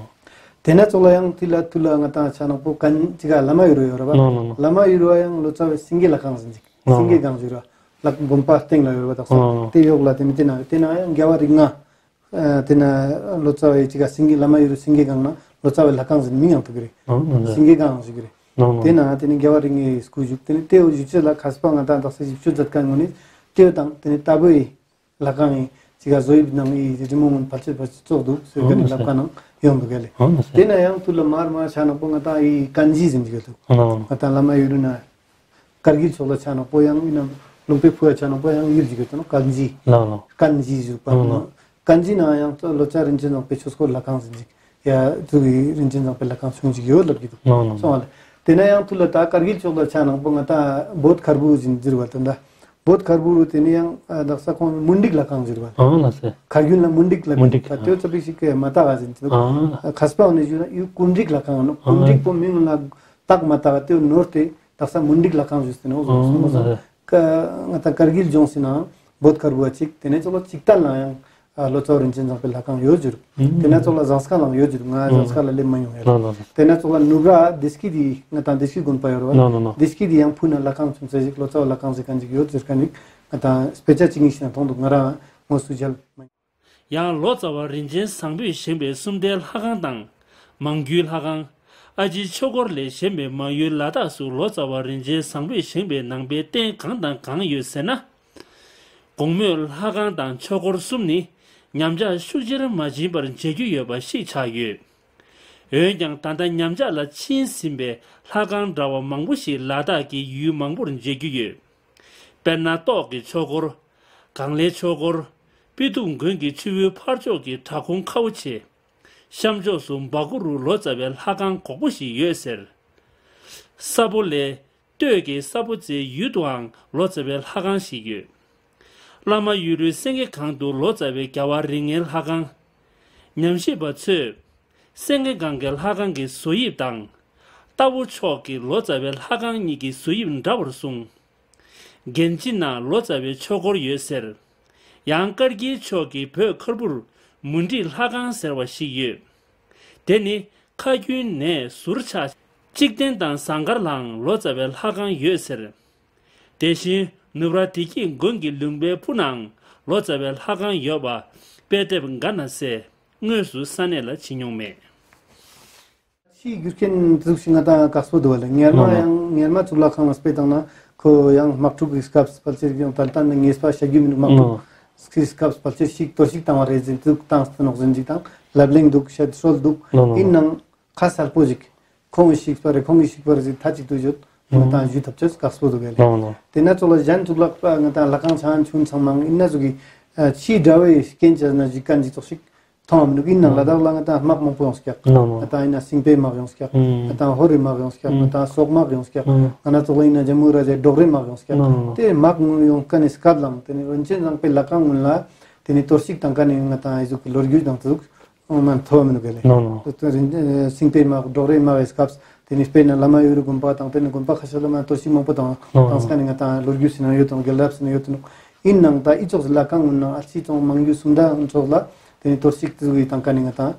དེ་ན་ཙོགས་ལ་ཡང་ཐུ་ལ་ཐུ་ལ་ང་ཏང་ཆ་ནང་པོ་གན་ཅིག་ག་བླ་མ་ཡུལ་རུ་ཡོད་རེད་པ། ལོ་ལོ་ལོ། བླ་མ་ཡུལ་རུ་ཡང་ལོ་ཙཱ་བའི་སེང་གེ་ལྷ་ཁང་ཟེར་ཅིག། ལོ་ལོ། སེང་གེ་སྒང་ཞིག་ར་ལྷ་དགོན་པ་སྟེང་ལ་ཡོད་རེད་པ་དག་ས། ལོ་ལོ། དེ་ཡོག་ལ་དེ་ནི་དེ་ན་དེ་ན་ཡང་རྒྱལ་བ་རིགས་ལྔ། ཨ་དེ་ན་ལོ་ཙཱ་བའི་ཅིག་ག་སེང་གེ་བླ་མ་ཡུལ་རུ་སེང་གེ་སྒང་ན་ལོ་ཙཱ་བའི་ལྷ་ཁང་ཟེར་མིང་ཡང་ཐུག་གི་རེད། ཨོ་ཨོ་ལེ། སེང་གེ་སྒང་ཞིག་གི་རེད། ནོ་ནོ། དེ་ན་དེ་ནི་རྒྱལ་བ་རིགས་ལྔའི་སྐུ་བཞུགས། དེ་ནི་དེ་བཞུགས་ཅེས་ལ་མཁས་པ་ང་ཏང་དག་ས་བཞི་བཅུ་མཛད་མཁན་ངོ་ནི་དེ་དང་དེ་ནི་ལྟ་བུའི་ལྷ་ཁང་ཡིན་ཅིག་ག་བཟོ་དབྱིབས་ནང་ཡི་རི་མོ་ངོ་ཕལ་ཆེར་ཕལ་ཆེར་ཙོགས་འདུག་ཟེར་མཁན་ནི་ལབ་མཁན་ནང་ཡོང་འདུག་ག་ལེ། ཨོ་ནོ་སེ། དེ་ན་ཡང་ཐུ་ལ་མར་མར་ཆ་ནག་པོ་ང་ཏང་ཡི་ཀན་ཇི་ཟེར་ཅིག་ག་འདུག། ཨོ་ནོ། ང་ཏང་བླ་མ་ཡུ་རུ་ན་ཀར་གིལ་ཕྱོགས་ལ་ཆ་ནག་པོ་ཡང་ཡིན་ན་ལུང་པའི་ཕུ་བ་ཆ་ནག་པོ་ཡང་ཡུལ་ཅིག་ག་འདུག་ནོ། ཀན་ཇི། ལ་ལ། ཀན་ཇི་ཟེར་པ་ལ་ལ། ནོ། ཀན་ཇི་ན་ཡང་ལོ་ཙཱ་རིན་ཆེན་བཟང་པོའི་ཆོས་འཁོར་ལྷ་ཁང་ཟེར་ཅིག་ཡ་ཙུག་གི་རིན་ཆེན་བཟང་པོའི་ལྷ་ཁང་ཆུང་ཅིག་ཡོད་ལབ་ཀྱི་འདུག། ནོ་ནོ། སོང་བ་ལེ། དེ་ན་ཡང་ཐུ་ལ་ད་ཀར་གིལ་ཕྱོགས་ལ་ཆ་ནག་པོ་ང་ཏང་བོད་མཁར་བུ་ཟེར་ཟེར་བ་དོན་ད། བོད་མཁར་བུ་རུ་དེ་ནི་ཡང་ཨ་དག་ས་ཁོང་མུན་དིག་ལྷ་ཁང་ཟེར་བ། ཨང་ལ་སེ། མཁར་རྒྱུན་ལ་མུན་དིག་ལ་མུན་དིག་ད་དེ་ཙ་པིག་ཞིག་གི་མ་ཏག་ག་ཟེར་ཅིག་འདུག། ཨང་། མཁས་པ་འོ་ནི་ཞུ་ན་ཡུ་ཀུན་རིག་ལྷ་ཁང་ནོ། ཨང་། ཀུན་རིག་པོ་མིང་ལ་ཏག་མ་ཏག་ག་དེ་ནོར་ཏེ་དག་ས་མུན་དིག་ལྷ་ཁང་ཞུས་ཏེ་ནོ། ཨང་ལ་སེ། ང་ཏང་ཀར་གིལ་ལྗོངས་སི་ནང་བོད་མཁར་བུ་བ་ཅིག། དེ་ནས་ཙོགས་ལ་ཅིག་ཏན་ལ་ཡང་ཨ་ལོ་ཙཱ་བ་རིན་ཆེན་བཟང་པོའི་ལྷ་ཁང་ཡོད་ཟེར། ཨུམ། དེ་ནས་ཙོགས་ལ་ཟངས་དཀར་ལའང་ཡོད་ཟེར། ང་ཨུམ། ཟངས་དཀར་ལ་སླེབས་མ་མྱོང་ཡ། ལ་ལ་ལ། དེ་ནས་ཙོགས་ལ་ནུབ་ར་བདེ་སྐྱིད་དི་ང་ཏང་བདེ་སྐྱིད་དགོན་པ་ཡོད་ར་བ། ལ་ལ་ལ། བདེ་སྐྱིད་དི་ཡང་ཕུ་ན་ལྷ་ཁང་ཆུང་ཙེ་ཞིག་ལོ་ཙཱ་བ་ལྷ་ཁང་ཟེར་མཁན་ཅིག་ཡོད་ཟེར་མཁན་ཅིག་ང་ཏང་དཔེ་ཆ་ཅིག་ཉིས་ཤིག་ན་མཐོང་འདུག། ང་རང་ངོ་སུ་མཇལ་མ་མྱོང་། ཡང་ལོ་ཙཱ་བ་རིན་ཆེན་བཟང་པོས་བཞེངས་པའི་སུམ་མདའི་ལྷ་ཁང་དང་། མང་རྒྱུའི་ལྷ་ཁང་། ཨ་ཕྱིའི་ཆོས་འཁོར་ལས་གཞན་པའི་མ་ཡུལ་ལ་དྭགས་སུ་ལོ་ཙཱ་བ་རིན་ཆེན་བཟང་པོས་བཞེངས་པའི་ནང་པའི་རྟེན་གང་དང་གང་ཡོད་ཟེར་ན། གོང་སྨོས་ལྷ་ཁང་དང་ཆོས་འཁོར་གསུམ་ནི་ཉམས་ཆག་ཤུགས་ཆེར་མ་ཕྱིན་པར་མཇལ་རྒྱུ་ཡོད་པ་ཞིག་ཆགས་ཡོད། འོན་ཀྱང་ད་ལྟ་ཉམས་ཆག་ལ་ཕྱིན་ཟིན་པའི་ལྷ་ཁང་འདྲ་བ་མང་པོ་ཞིག་ལ་དྭགས་ཀྱི་ཡུལ་མང་པོར་མཇལ་རྒྱུ་ཡོད། དཔེར་ན་ཏོག་གི་ཆོས་འཁོར། གངས་ལའི་ཆོས་འཁོར། སྤི་ཏུག་དགོན་གྱི་ཆུ་བོའི་ཕར་ཕྱོགས་ཀྱི་བྲག་ཁུང་ཁ་བོ་ཆེ། གཤམ་ཕྱོགས་སུ་སྦ་གུ་རུ་ལོ་ཙཱ་བའི་ལྷ་ཁང་གོག་པོ་ཞིག་ཡོད་ཟེར། ས་པོ་ལའི་སྟོད་ཀྱི་ས་པོ་རྩེའི་ཡུལ་དུའང་ལོ་ཙཱ་བའི་ལྷ་ཁང་ཞིག་ཡོད། བླ་མ་ཡུ་རུའི་སེང་གེ་གང་དུ་ལོ་ཙཱ་བའི་རྒྱལ་བ་རིགས་ལྔའི་ལྷ་ཁང་། ཉམས་ཞིབ་པ་ཚོས་སེང་གེ་གང་གི་ལྷ་ཁང་གི་བཟོ་དབྱིབས་དང་། རྟ་ཕོ་ཕྱོགས་ཀྱི་ལོ་ཙཱ་བའི་ལྷ་ཁང་གཉིས་ཀྱི་བཟོ་དབྱིབས་འདྲ་བར་གསུངས། གན་ཇི་ན་ལོ་ཙཱ་བའི་ཆོས་འཁོར་ཡོད་ཟེར། ཡང་ཀར་གིལ་ཕྱོགས་ཀྱི་བོད་མཁར་བུར་མུན་དིག་ལྷ་ཁང་ཟེར་བ་ཞིག་ཡོད། དེ་ནི་ཁ་རྒྱུན་ནས་ཟུར་ཆག་ཅིག་ཏན་དང་ཟངས་དཀར་ལའང་ལོ་ཙཱ་བའི་ལྷ་ཁང་ཡོད་ཟེར། དེ་བཞིན་ནུབ་ར་བདེ་སྐྱིད་དགོན་གྱི་ལུང་པའི་ཕུ་ནའང་ལོ་ཙཱ་བའི་ལྷ་ཁང་ཡོད་པ་དཔེ་དེབ་འགའ་ན་གསལ། དངོས་སུ་ས་གནས་ལ་ཕྱིན་མྱོང་མེད། ཕྱིའི་རྒྱུ་རྐྱེན་ཙུག་ཞིག་ང་ཏང་དཀགས་པོ་འདུག་བ་ལེ། ཉེར་མ་ཡང་ཉེར་མ་གཙུག་ལག་ཁང་ལ་དཔེ་བཏང་ན་ཁོ་ཡང་དམག་འཁྲུག་གི་སྐབས་ཕལ་ཆེར་ཡང་ཏན་ཏན་ངེས་པ་བྱ་རྒྱུ་མི་འདུག། དམག་འཁྲུག་གི་སྐབས་ཕལ་ཆེར་ཞིག་གཏོར་བཤིག་བཏང་བ་རེད་ཟེར་ཙུག་བཏང་སྟེ་ནོག་ཟེར་ཅིག་དང་ལབ་གླེང་འདུག། བཤད་སྲོལ་འདུག། ཨིན་ནའང་ཁ་གསལ་པོ་ཞིག་ཁོང་གི་ཞིག་པ་རེད་ཁོང་གི་ཞིག་པ་རེད་ཟེར་མཐའ་གཅིག་ཏུ་བརྗོད་ང་ཏང་ཞུ་ཐབས་ཅེས་དཀགས་པོ་འདུག་ག་ལེ། དེ་ན་ཙོགས་ལ་གཞན་གཙུག་ལག་པ་ང་ཏང་ལྷ་ཁང་ཆུང་ཆུང་ཚང་མ་ཨིན་ན་ཙོགས་ཀྱི་ཕྱིའི་དགྲ་བོའི་རྐྱེན་བྱས་ན་ཞིག་གན་ཅིག་ཙོགས་ཤིག་མཐོང་བ་མི་འདུག། ཨིན་ནའང་ལ་དྭགས་ལ་ང་ཏང་དམག་མང་པོ་ཡོང་སྐྱག། ང་ཏང་ཨིན་ན་སིང་པའི་དམག་ཡོང་སྐྱག། ང་ཏང་ཧོར་རི་དམག་ཡོང་སྐྱག། ང་ཏང་སོག་དམག་ཡོང་སྐྱག། ང་ན་ཙོགས་ལ་ཨིན་ན་ཇམ་མུ་ར་ཇའི་འབྲོག་རའི་དམག་ཡོང་སྐྱག། དེ་དམག་ཡོང་མཁན་ནི་སྐབས་ལའང་དེ་ནི་རིན་ཆེན་བཟང་པོའི་ལྷ་ཁང་ཀུན་ལ་དེ་ནི་གཏོར་བཤིག་བཏང་མཁན་ནི་ང་ཏང་ཨི་ཟུག་གི་ལོ་རྒྱུས་དང་དེ་ཟུག་ཨང་མ་མཐོང་མི་འདུག་ག་ལེ། ནོ་ནོ། དེ་རིན་ཨ་སིང་པའི་དམག་འབྲོག་རའི་དམག་གི་སྐབས་དེ་ནི་དཔེར་ན་བླ་མ་ཡུ་རུ་དགོན་པ་དང་དེ་ནི་དགོན་པ་ཁ་ཤས་ལ་མ་གཏོར་བཤིག་མང་པོ་བཏང་ནོ་ནོ། བཏང་མཁན་ནི་ང་ཏང་ལོ་རྒྱུས་སི་ནང་ཡོད་དེ་ནོག། རྒྱལ་རབས་སི་ནང་ཡོད་དེ་ནོག། ཨིན་ནའང་ད་ཨི་ཙོགས་སི་ལྷ་ཁང་ཀུན་ནང་ཨ་ཙི་ཙོགས་མང་རྒྱུ་སུམ་མདའ་ཙོགས་ལ་དེ་ནི་གཏོར་བཤིག་དེ་ཟུག་གི་བཏང་མཁན་ནི་ང་ཏང་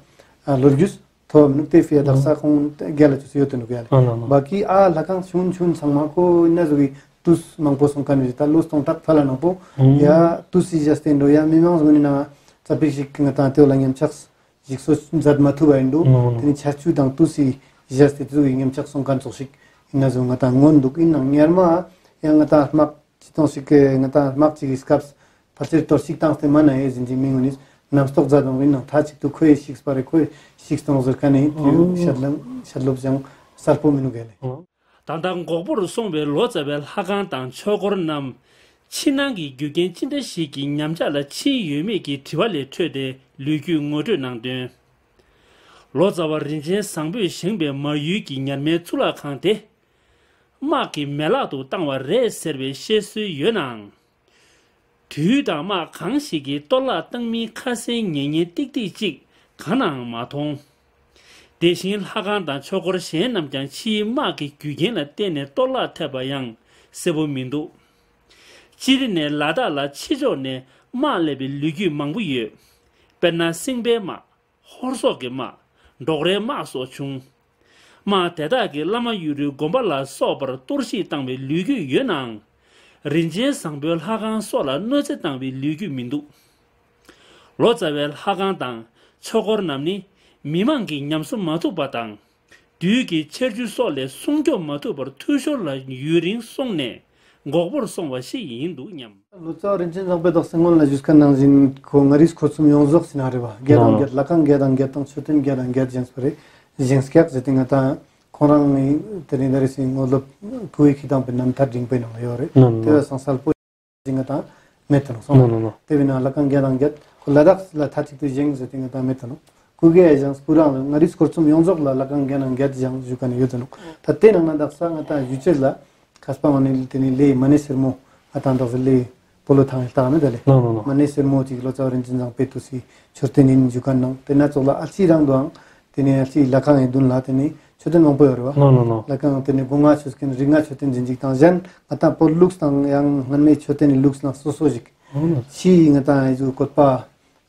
ཨ་ལོ་རྒྱུས་མཐོང་མི་འདུག། དེ་ཕི་ཡ་དག་ས་ཁོང་རྒྱལ་ལ་ཅོས་སི་ཡོད་དེ་ནོག་ཡ་ལེ། ཨ་ནོ་ནོ། བ་ཀི་ཨ་ལྷ་ཁང་ཆུང་ཆུང་ཚང་མ་ཁོ་ཨིན་ན་ཟུག་གི་དུས་མང་པོ་སོང་མཁན་ནི་རེད། ད་ལོ་སྟོང་ཕྲག་ཕ་ལ་མང་པོ་ཡ་དུས་སི་བཞག་སྟེ་འགྲོ་ཡ་མི་མང་ཟུག་ནི་ནང་ཙ་པིག་ཞིག་ང་ཏང་དེ་བོ་ལ་ཉམས་ཆག་ཞིག་སོ་མཛད་མ་ཐུབ་པ་ཡིན་འདུག། ཨོ། དེ་ནི་ཆར་ཆུ་དང་དུས་སི་བཞག་སྟེ་དེ་ཚོ་གི་ཉམས་ཆག་སོང་མཁན་ཙོགས་ཤིག་ཡིན་ན་བཟུང་ང་ཏང་མངོན་འདུག། ཡིན་ནའང་ཉེར་མ་ཡང་ང་ཏང་དམག་ཅི་ཏོང་ཞིག་གི་ང་ཏང་དམག་ཅིག་གི་སྐབས་ཕལ་ཆེར་གཏོར་བཤིག་བཏང་སྟེ་མ་ན་ཡེ་ཟིན་ཅིག་མི་ངོ་ནི་རྣམ་རྟོག་མཛད་འོང་། ཡིན་ནའང་མཐའ་གཅིག་ཏུ་ཁོའི་ཞིག་པ་རེད་ཁོའི་ཞིག་སྟོང་ཟེར་མཁན་ནི་དེ་ཨོ། བཤད་ལམ་བཤད་ལོབས་ཡང་གསལ་པོ་མི་འདུག་ག་ལེ། ཨོ། ད་ལྟ་འགོག་པོར་སོང་བའི་ལོ་ཙཱ་བའི་ལྷ་ཁང་དང་ཆོས་འཁོར་རྣམས་ཕྱི་ནང་གི་རྒྱུ་རྐྱེན་ཅི་འདྲ་ཞིག་གིས་ཉམས་ཆག་ལ་ཕྱིན་ཡོད་མེད་ཀྱི་དྲི་བ་ལས་འཕྲོས་ཏེ་ལོ་རྒྱུས་ངོ་སྤྲོད་གནང་དོན། ལོ་ཙཱ་བ་རིན་ཆེན་བཟང་པོས་བཞེངས་པའི་མ་ཡུལ་གྱི་ཉར་མའི་གཙུག་ལག་ཁང་དེ་དམག་གིས་མེད་བརླག་ཏུ་བཏང་བ་རེད་ཟེར་བའི་བཤད་སྲོལ་ཡོད་ནའང་། དུས་དང་དམག་གང་ཞིག་གིས་གཏོར་བརླག་བཏང་མིན་ཁ་གསལ་ཉན་ཉན་ཏིག་ཏིག་ཅིག་གང་ནའང་མ་མཐོང་། དེ་བཞིན་ལྷ་ཁང་དང་ཆོས་འཁོར་གཞན་རྣམས་ཀྱང་ཕྱིའི་དམག་གི་རྒྱུ་རྐྱེན་ལ་བརྟེན་ནས་གཏོར་བརླག་ཐེབས་པ་ཡང་གསལ་པོ་མི་འདུག། སྤྱིར་ནས་ལ་དྭགས་ལ་ཕྱི་ཕྱོགས་ནས་དམག་སླེབས་པའི་ལོ་རྒྱུས་མང་པོ་ཡོད། དཔེར་ན་སེང་པའི་དམག། ཧོར་སོག་གི་དམག། འབྲོག་རའི་དམག་སོགས་བྱུང་། དམག་དེ་དག་གིས་བླ་མ་ཡུ་རུའི་དགོན་པ་ལ་སོགས་པར་གཏོར་བཤིག་བཏང་བའི་ལོ་རྒྱུས་ཡོད་ནའང་། རིན་ཆེན་བཟང་པོའི་ལྷ་ཁང་སོགས་ལ་གནོད་འཚེ་བཏང་བའི་ལོ་རྒྱུས་མི་འདུག། ལོ་ཙཱ་བའི་ལྷ་ཁང་དང་ཆོས་འཁོར་རྣམས་ནི་མི་མང་གིས་ཉམས་གསོ་མ་ཐུབ་པ་དང་། དུས་ཀྱི་ཆར་ཆུ་སོགས་ལས་སྲུང་སྐྱོབ་མ་ཐུབ་པར་འཐུས་ཤོར་ལ་ཡུན་རིང་སོང་ནས་འགོག་པར་སོང་བ་ཞིག་ཡིན་འདུག་སྙམ། ལོ་ཙཱ་བ་རིན་ཆེན་བཟང་པོས་དག་ས་སྔོན་ལ་ཞུས་ཁན་ནང་བཞིན་ཁོ་མངའ་རིས་འཁོར་གསུམ་ཡོངས་རྫོགས་ཟེར་ན་རེ་བ་བརྒྱད་དང་བརྒྱད་ལྷ་ཁང་བརྒྱད་དང་བརྒྱད་དང་མཆོད་རྟེན་བརྒྱད་དང་བརྒྱད་བཞེངས་པ་རེ་བཞེངས་སྐྱག་ཟེར་ཏེ་ང་ཏང་ཁོང་རང་ངི་དེ་རིང་ད་རེས་སི་ངོ་ལོབ་ཕུའི་ཁྱི་དང་པའི་རྣམ་ཐར་འབྲིང་པོའི་ནང་ལ་ཡོད་རེད། དེ་བས་སང་སལ་པོ་ཞིག་ང་ཏང་མེད་དེ་ནོག་སོང་། དེ་བས་ན་ལྷ་ཁང་བརྒྱད་དང་བརྒྱད་ཁོ་ལ་དྭགས་ལ་མཐའ་གཅིག་ཏུ་བཞེངས་ཟེར་ཏེ་ང་ཏང་མེད་དེ་ནོག་ཁོ་གི་ཨེ་ཞང་སྤུ་རང་ལ་མངའ་རིས་འཁོར་གསུམ་ཡོངས་རྫོགས་ལ་ལྷ་ཁང་བརྒྱད་དང་བརྒྱད་བཞེངས་ཞུ་ཁན་ནི་ཡོད་དེ་ནོག་ད་དེ་ནང་ན་དག་ས་ང་ཏང་ཞུ་ཅེས་ལ་མཁས་པ་ངོ་ནི་དེ་ནི་ལེ་མ་ཎི་སེར་མོ་ང་ཏང་དག་ས་ལེ་སྤོ་ལོ་ཐང་ལྟ་ནི་ད་ལེ། མ་ཎི་སེར་མོ་ཅིག་ལོ་ཙཱ་བ་རིན་ཆེན་བཟང་པོའི་དུས་སི་མཆོད་རྟེན་ཡིན་ཞུ་ཁན་ནང་དེ་ན་ཙོགས་ལ་ཨ་ལྕི་རང་དུའང་དེ་ནི་ཨ་ལྕི་ལྷ་ཁང་ཡི་མདུན་ལ་དེ་ནི་མཆོད་རྟེན་མང་པོ་ཡོད་རེད་བ། ལྷ་ཁང་དེ་ནི་སྒོ་ང་མཆོད་རྟེན་རིགས་ལྔ་མཆོད་རྟེན་འཛིན་ཅིག་དང་གཞན་ང་ཏང་བོད་ལུགས་དང་ཡང་སྔན་མའི་མཆོད་རྟེན་ནི་ལུགས་ནང་སོ་སོ་ཞིག་ཕྱིའི་ང་ཏང་ཨེ་ཟུ་བཀོད་པ་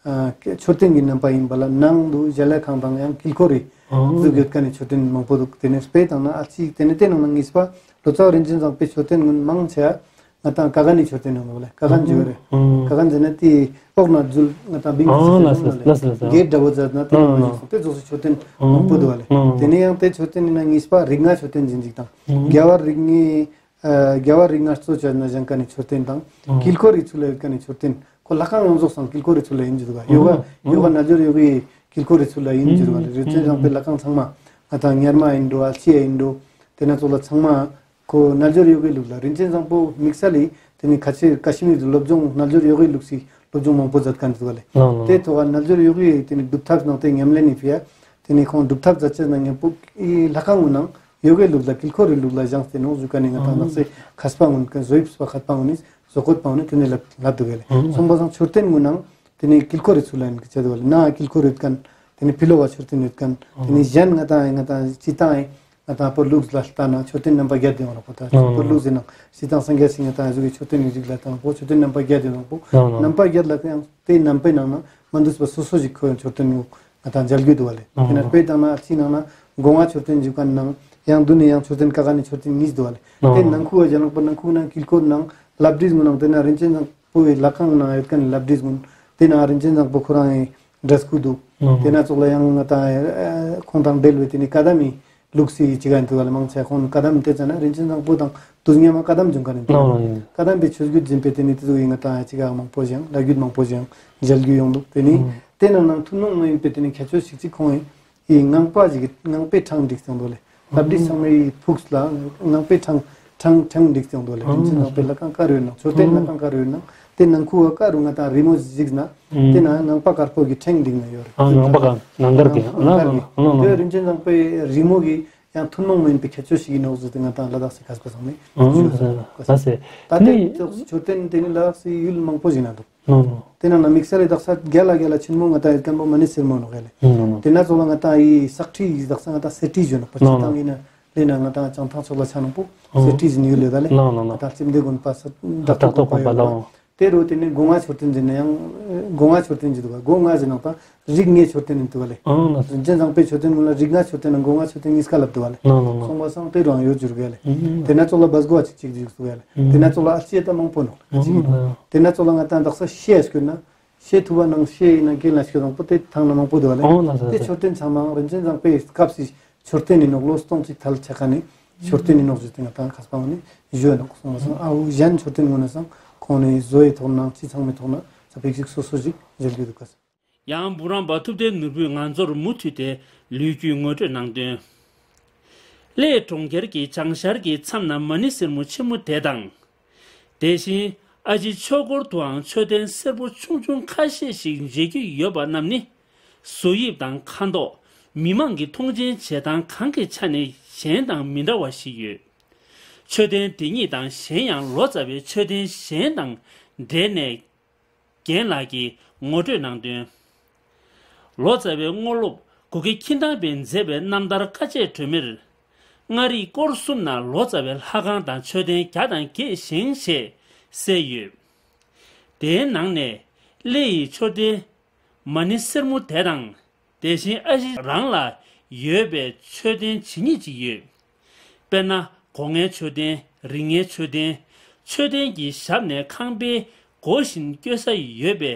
ཨ་མཆོད་རྟེན་གྱི་རྣམ་པ་ཡིན་པ་ལ་ནང་དུ་གཞལ་ཡས་ཁང་དང་ཡང་དཀྱིལ་འཁོར་རེ་བཙུགས་ཡོད་ཁན་ནི་མཆོད་རྟེན་མང་པོ་འདུག་དེ་ནི་དཔེ་བཏང་ན་ཨ་ལྕི་དེ་ནི་དེ་ནང་ན་ངེས་པ་ལོ་ཙཱ་བ་རིན་ཆེན་བཟང་པོའི་མཆོད་རྟེན་ཀུན་མང་ཆེ་ང་ཏང་ཀ་ག་ནི་མཆོད་རྟེན་ཡོང་འདུག་ལེ། ཀ་ག་ནི་ཡོད་རེད། ཀ་ག་ནི་ཟེར་ན་དེ་འོག་ན་འཛུལ་ང་ཏང་བིང་ཨ་ཟེར་ལ་ན་ལེ། ལ་ལ་ལ། གེ་ཊི་འདྲ་བོ་མཛད་ན་དེ་ནང་ན་ཞིག་སོང་དེ་ཙོགས་སུ་མཆོད་རྟེན་མང་པོ་འདུག་ལེ། དེ་ནི་ཡང་དེ་མཆོད་རྟེན་ཡིན་ན་ངེས་པ་རིགས་ལྔ་མཆོད་རྟེན་འཛིན་ཅིག་དང་རྒྱལ་བ་རིགས་ལྔའི་ཨ་རྒྱལ་བ་རིགས་ལྔ་གཙོ་བྱས་ན་བཞེངས་ཁན་ནི་མཆོད་རྟེན་དང་དཀྱིལ་འཁོར་རི་ཚུལ་ལ་ཡོད་ཁན་ནི་མཆོད་རྟེན་ཁོ་ལྷ་ཁང་ཡོངས་རྫོགས་སང་དཀྱིལ་འཁོར་རི་ཚུལ་ལ་ཡིན་ཞུ་འདུག་ག་ཡོ་ག་ཡོ་ག་རྣལ་འབྱོར་ཡོ་གའི་དཀྱིལ་འཁོར་རི་ཚུལ་ལ་ཡིན་ཞུ་འདུག་ག་ལེ། རིན་ཆེན་བཟང་པོའི་ལྷ་ཁང་ཚང་མ་ང་ཏང་ཉར་མ་ཡིན་འགྲོ་ཨ་ལྕི་ཡིན་འགྲོ་དེ་ན་ཙོགས་ལ་ཚང་མ་ཁོ་རྣལ་འབྱོར་ཡོ་གའི་ལུགས་ལ་རིན་ཆེན་བཟང་པོ་དམིགས་བསལ་ལི་དེ་ནི་ཁ་ཆེ་ཀ་ཤི་མིར་དུ་སློབ་སྦྱོང་རྣལ་འབྱོར་ཡོ་གའི་ལུགས་སི་སློབ་སྦྱོང་མང་པོ་མཛད་ཁན་འདུག་ག་ལེ། དེ་ཐོག་ག་རྣལ་འབྱོར་ཡོ་གའི་དེ་ནི་སྒྲུབ་ཐབས་ནང་དེ་ཉམས་ལེན་ནི་ཕི་ཡ་དེ་ནི་ཁོང་སྒྲུབ་ཐབས་མཛད་ཅེས་ནང་མཉམ་པོ་ཨི་ལྷ་ཁང་ངུ་ནང་ཡོ་གའི་ལུགས་ལ་དཀྱིལ་འཁོར་རི་ལུགས་ལ་བཞེངས་ཏེ་ནོག་ཞུ་ཁན་ནི་ང་ཏང་ནག་སེ་མཁས་པ་ངུན་ཀུན་བཟོ་ཡིབ་པ་མཁས་པ་ངུན་ནི་བཟོ་བཀོད་པ་ངུན་ནི་དེ་ནི་ལབ་ལབ་འདུག་ག་ལེ། སོང་པ་སང་མཆོད་རྟེན་ངུ་ནང་དེ་ནི་དཀྱིལ་འཁོར་རི་ཚུལ་ལ་ཡིན་གི་ཆ་འདུག་ག་ལེ། ནང་དཀྱིལ་འཁོར་ཡོད་ཁན་དེ་ནི་ཕི་ལོ་བ་མཆོད་རྟེན་ཡོད་ཁན་དེ་ནི་གཞན་ང་ཏང་ང་ཏང་སྤྱི་བཏང་ང་ཏང་བོད་ལུགས་ལ་ལྟ་ན་མཆོད་རྟེན་རྣམ་པ་བརྒྱད་དེ་ཡོང་རོགས་པོ་ད་ལོ་ལོ་བོད་ལུགས་ཟེར་ན་སྤྱི་བཏང་སངས་རྒྱས་སི་ང་ཏང་ཨ་ཟུག་གི་མཆོད་རྟེན་ནི་རིགས་ལ་ལྟ་ན་པོ་མཆོད་རྟེན་རྣམ་པ་བརྒྱད་དེ་ཡོང་རོགས་པོ། ལོ་ལོ་རྣམ་པ་བརྒྱད་ལ་ཡང་དེ་རྣམ་པའི་ནང་ན་མ་འདུས་པ་སོ་སོ་ཞིག་ཁོ་ཡང་མཆོད་རྟེན་ནི་ང་ཏང་མཇལ་རྒྱུ་འདུག་བ་ལེ། ལོ་དེ་ན་ལོ་དཔེ་བཏང་ན་ཨ་ལྕི་ནང་ན་སྒོ་ང་མཆོད་རྟེན་ཞུ་ཁན་ནང་ཡང་མདུན་ནི་ཡང་མཆོད་རྟེན་ཀ་ག་ནི་མཆོད་རྟེན་གཉིས་འདུག་བ་ལེ། ལོ་དེ་ལོ་ནང་ཁུ་བ་ཇ་ནག་པ་ནང་ཁུ་ནང་དཀྱིལ་འཁོར་ནང་ལྷ་བྲིས་ངུ་ནང་དེ་ན་རིན་ཆེན་བཟང་པོའི་ལྷ་ཁང་ནང་ཡོད་ཁན་ལྷ་བྲིས་ངུ་དེ་ན་རིན་ཆེན་བཟང་པོ་ཁོ་རང་ངི་འདྲ་སྐུ་འདུག་ལོ་དེ་ན་ཙོགས་ལ་ཡང་ང་ཏང་ཁོང་དང་འབྲེལ་བའི་དེ་ནི་བཀའ་གདམས་མི་ལུགས་སི་ཅི་ག་ཡིན་དུ་བ་ལ་མང་ཆེ་ཁོང་བཀའ་གདམས་དེ་ཙ་ན་རིན་ཆེན་བཟང་པོ་དང་དུས་ངེ་མ་བཀའ་གདམས་བྱུང་ཁན་ཡིན་དུ་བ་ལ། བཀའ་གདམས་པའི་ཆོས་བརྒྱུད་འཛིན་པའི་དེ་ནི་དེ་ཚོ་ཡིན་ང་ཏང་ཅི་ག་མང་པོ་ཞིག་ལ་རྒྱུད་མང་པོ་ཞིག་མཇལ་རྒྱུ་ཡོང་འདུག་དེ་ནི་དེ་ནང་ནང་ཐུན་མོང་མ་ཡིན་པའི་དེ་ནི་ཁྱད་ཆོས་ཤིག་ཅིག་ཁོང་ཡིན་ངང་པ་ཞིག་གི་ངང་པའི་འཕྲང་བསྒྲིགས་ཏེ་འདུག་ལེ། ལྷ་བྲིས་ཚང་མའི་ཕུགས་ལ་ངང་པའི་འཕྲང་འཕྲང་འཕྲང་བསྒྲིགས་ཏེ་འདུག་ལེ། རིན་ཆེན་བཟང་པོའི་ལྷ་ཁང་ཀ་རུ་ཡོད་ན་མཆོད་རྟེན་ལྷ་ཁང་ཀ་རུ་ཡོད་ན་དེ་ནང་ཁུ་བ་ཀ་རུ་ང་ཏང་རི་མོ་གཟིགས་ན་དེ་ན་ངང་པ་དཀར་པོ་གི་ཕྲེང་བསྒྲིགས་ན་ཡོད་རེད། ཨ་ངང་པ་གང་ངང་དཀར་གི་ཨ་ན་ན་ན་ན་དེ་རིན་ཆེན་བཟང་པོའི་རི་མོ་གི་ཡང་ཐུན་མོང་མ་ཡིན་པའི་ཁྱད་ཆོས་ཤིག་ཡིན་ནོག་ཟེར་ཏེ་ང་ཏང་ལ་དྭགས་སི་མཁས་པ་ཚང་མས་ཨ་ཞུ་ཟེར་ལ་ད་དེ་ལ་དེ་མཆོད་རྟེན་དེ་ནི་ལ་དྭགས་སི་ཡུལ་མང་པོ་ཞིག་ན་འདུག་ལོ་ལོ། དེ་ནང་ན་དམིགས་བསལ་ལ་དག་ས་རྒྱལ་ལ་རྒྱལ་ལ་ཆེན་མོ་ང་ཏང་ཡོད་ཁན་པོ་མ་ཎི་སེར་མོ་ནོག་ལེ། ལོ་ལོ། དེ་ན་ཙོགས་ལ་ང་ཏང་ཡི་སག་ཁྲི་ཡི་དག་ས་ང་ཏང་སེ་ཁྲི་ཞུ་ནོག་པ་ལོ་ཅི་ལོ། ཏང་ཡིན་ན་ལེ་ན་ང་ཏང་བྱང་ཐང་ཕྱོགས་ལ་ཆ་ནོག་པོ་ལོ་སེ་ཁྲི་ཟིན་ཡོད་ལེ་ད་ལེ། ལོ་ལོ་ལོ། ང་ཏང་ལྕེ་མདའི་དགོན་པ་ས་བྲག་ཐོག་དགོན་པ་ཡོད་ལེ། དེ་རུ་དེ་ནི་སྒོ་ང་མཆོད་རྟེན་ཟེར་ན་ཡང་སྒོ་ང་མཆོད་རྟེན་ཟེར་འདུག་ག་སྒོ་ང་ཟེར་ན་ད་རིགས་ལྔའི་མཆོད་རྟེན་ཡིན་འདུག་ག་ལེ། ཨང་ལ་སོ། རིན་ཆེན་བཟང་པོའི་མཆོད་རྟེན་ཀུན་ལ་རིགས་ལྔ་མཆོད་རྟེན་ནང་སྒོ་ང་མཆོད་རྟེན་གཉིས་ཀ་ལབ་འདུག་ག་ལེ། ལོ་ལོ་ལོ། སོང་པ་སང་དེ་རུའང་ཡོད་འགྱུར་ག་ལེ། ཨང་ལ། དེ་ན་ཙོགས་ལ་བ་སྒོ་ཨ་ཅིག་ཅིག་འཇུག་འདུག་ག་ལེ། ཨང་། དེ་ན་ཙོགས་ལ་ཨ་ཅེ་ད་མང་པོ་ནོག་ཨ་ཅིག་ཨང་ལ། དེ་ན་ཙོགས་ལ་ང་ཏང་དག་ས་ཤེས་ཨ་སྐྱོད་ན་ཤེས་ཐུབ་པ་ནང་ཤེས་ཡིན་ན་རྒན་ལ་སྐྱོད་མང་པོ་དེ་ཐང་ན་མང་པོ་འདུག་ག་ལེ། ཨང་ལ་སོ་སོ། དེ་མཆོད་རྟེན་ཚང་མ་རིན་ཆེན་བཟང་པོའི་སྐབས་སི་མཆོད་རྟེན་ཡིན་ནོག་ལོ་སྟོང་གཅིག་ཐལ་ཆ་ཁན་ནི་མཆོད་རྟེན་ཡིན་ནོག་ཞུས་ཏེ་ང་ཏང་མཁས་པ་ངོ་ནི་ཞུ་ཡོད་ནོག་སོང་སོང་ཨ་འུ་གཞན་མཆོད་རྟེན་ངོ་ན་སང་ཁོང་ནི་བཟོ་ཡི་ཐོག་ནང་ཅི་ཚང་མའི་ཐོག་ན་ས་ཕིག་ཅིག་སོ་སོ་ཞིག་མཇལ་རྒྱུ་འདུག་ག་ས། ཡང་འབུམ་རམས་པ་ཐུབ་བསྟན་ནོར་བུས་ང་ཚོར་མུ་མཐུད་དེ་ལོ་རྒྱུས་ངོ་སྤྲོད་གནང་དོན། གླེ་གྲོང་ཁྱེར་གྱི་བྱང་ཤར་གྱི་མཚམས་ན་མ་ཎི་སེར་མོ་ཆེན་མོ་དེ་དང་། དེ་བཞིན་ཨ་ཕྱི་ཆོས་འཁོར་དུའང་མཆོད་རྟེན་སེར་པོ་ཆུང་ཆུང་ཁ་ཤས་ཤིག་མཇལ་རྒྱུ་ཡོད་པ་རྣམས་ནི། བཟོ་དབྱིབས་དང་ཁ་མདོག་མི་མང་གི་མཐོང་ཆེན་བྱེད་སྟངས་གང་གི་ཆ་ནས་གཞན་དང་མི་འདྲ་བ་ཞིག་ཡོད། མཆོད་རྟེན་དེ་ཉིད་དང་གཞན་ཡང་ལོ་ཙཱ་བའི་མཆོད་རྟེན་གཞན་དང་འབྲེལ་ནས། རྒན་ལགས་ཀྱིས་ངོ་སྤྲོད་གནང་དོན། ལོ་ཙཱ་བའི་དངོས་སློབ་གུ་གེ་ཁྱིམ་ཐང་པས་མཛད་པའི་རྣམ་ཐར་དཀའ་སྤྱད་སྒྲོན་མེར། མངའ་རིས་སྐོར་གསུམ་ན་ལོ་ཙཱ་བའི་ལྷ་ཁང་དང་མཆོད་རྟེན་བརྒྱ་དང་བརྒྱད་བཞེངས་ཞེས་གསལ་ཡོད། དེའི་ནང་ནས་གླེ་ཡི་མཆོད་རྟེན་མ་ཎི་སེར་མོ་དེ་དང་། དེ་བཞིན་ཨ་ཕྱི་རང་ལ་ཡོད་པའི་མཆོད་རྟེན་ཇི་སྙེད་ཅིག་ཡོད། དཔེར་ན་སྒོ་ལྔའི་མཆོད་རྟེན། རིགས་ལྔའི་མཆོད་རྟེན། མཆོད་རྟེན་གྱི་ཞབས་ནས་ཁང་པའི་སྒོ་བཞིན་བསྐྱོད་ས་ཡོད་པའི་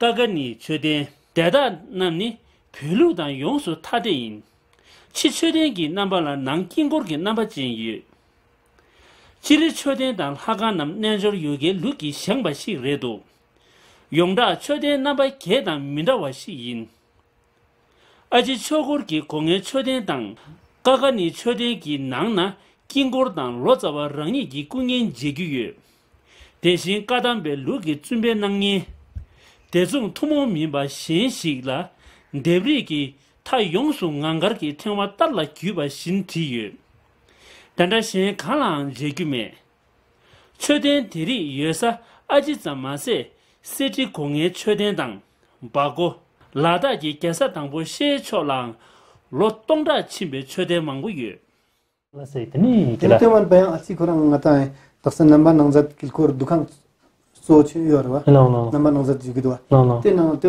ཀ་ག་ནིའི་མཆོད་རྟེན། དེ་དག་རྣམས་ནི་བོད་ལུགས་དང་ཡོངས་སུ་ཐ་དད་ཡིན། ཕྱི་མཆོད་རྟེན་གྱི་རྣམ་པ་ལ་ནང་དཀྱིལ་འཁོར་གྱི་རྣམ་པ་ཅན་ཡོད། སྤྱིར་མཆོད་རྟེན་དང་ལྷ་ཁང་རྣམས་རྣལ་འབྱོར་ཡོ་གའི་ལུགས་ཀྱིས་བཞེངས་པ་ཞིག་རེད་འདུག། ཡོངས་གྲགས་མཆོད་རྟེན་རྣམ་པ་བརྒྱད་དང་མི་འདྲ་བ་ཞིག་ཡིན། ཨ་ཕྱི་ཆོས་འཁོར་གྱི་སྒོ་ལྔའི་མཆོད་རྟེན་དང་ཀ་ཀ་ནི་མཆོད་རྟེན་གྱི་ནང་ན་དཀྱིལ་འཁོར་དང་ལོ་ཙཱ་བ་རང་ཉིད་ཀྱི་སྐུ་བརྙན་མཇལ་རྒྱུ་ཡོད། དེ་བཞིན་བཀའ་གདམས་པའི་ལུགས་ཀྱི་བཙུན་པའི་སྣང་བརྙན། དེ་མཚུངས་ཐུན་མོང་མིན་པ་གཞན་ཞིག་ལ་ལྡེབས་རིས་ཀྱི་མཐའ་ཡོངས་སུ་ངང་དཀར་གྱི་ཕྲེང་བ་ལྟར་ལ་བརྒྱུས་པ་བཞིན་བྲིས་ཡོད། དེ་འདྲ་གཞན་གང་ལའང་མཇལ་རྒྱུ་མེད། མཆོད་རྟེན་དེ་རིགས་ཡོད་ས་ཨ་ཕྱི་ཙམ་མ་ཟད་གསེར་ཁྲི་སྒོ་ལྔའི་མཆོད་རྟེན་དང་། སྦ་སྒོ། ལ་དྭགས་ཀྱི་རྒྱལ་ས་དང་པོ་ཤེལ་ཕྱོགས་ལའང་ལོ་སྟོང་ཕྲག་ཕྱིན་པའི་མཆོད་རྟེན་མང་པོ་ཡོད། ལ་སེ་དེ་ནི་དེ་ནི་ལྟོས་མན་པ་ཡང་ཨ་ཕྱི་ཁོ་རང་ང་ཏང་དག་ས་རྣམ་པར་སྣང་མཛད་དཀྱིལ་འཁོར་འདུ་ཁང་གཙོ་བོ་ཆེན་ཡོད་རེད་བ། ལོ་ལོ། རྣམ་པར་སྣང་མཛད་ཞུ་གི་འདུག་བ། ལོ་ལོ། དེ་ནང་དེ་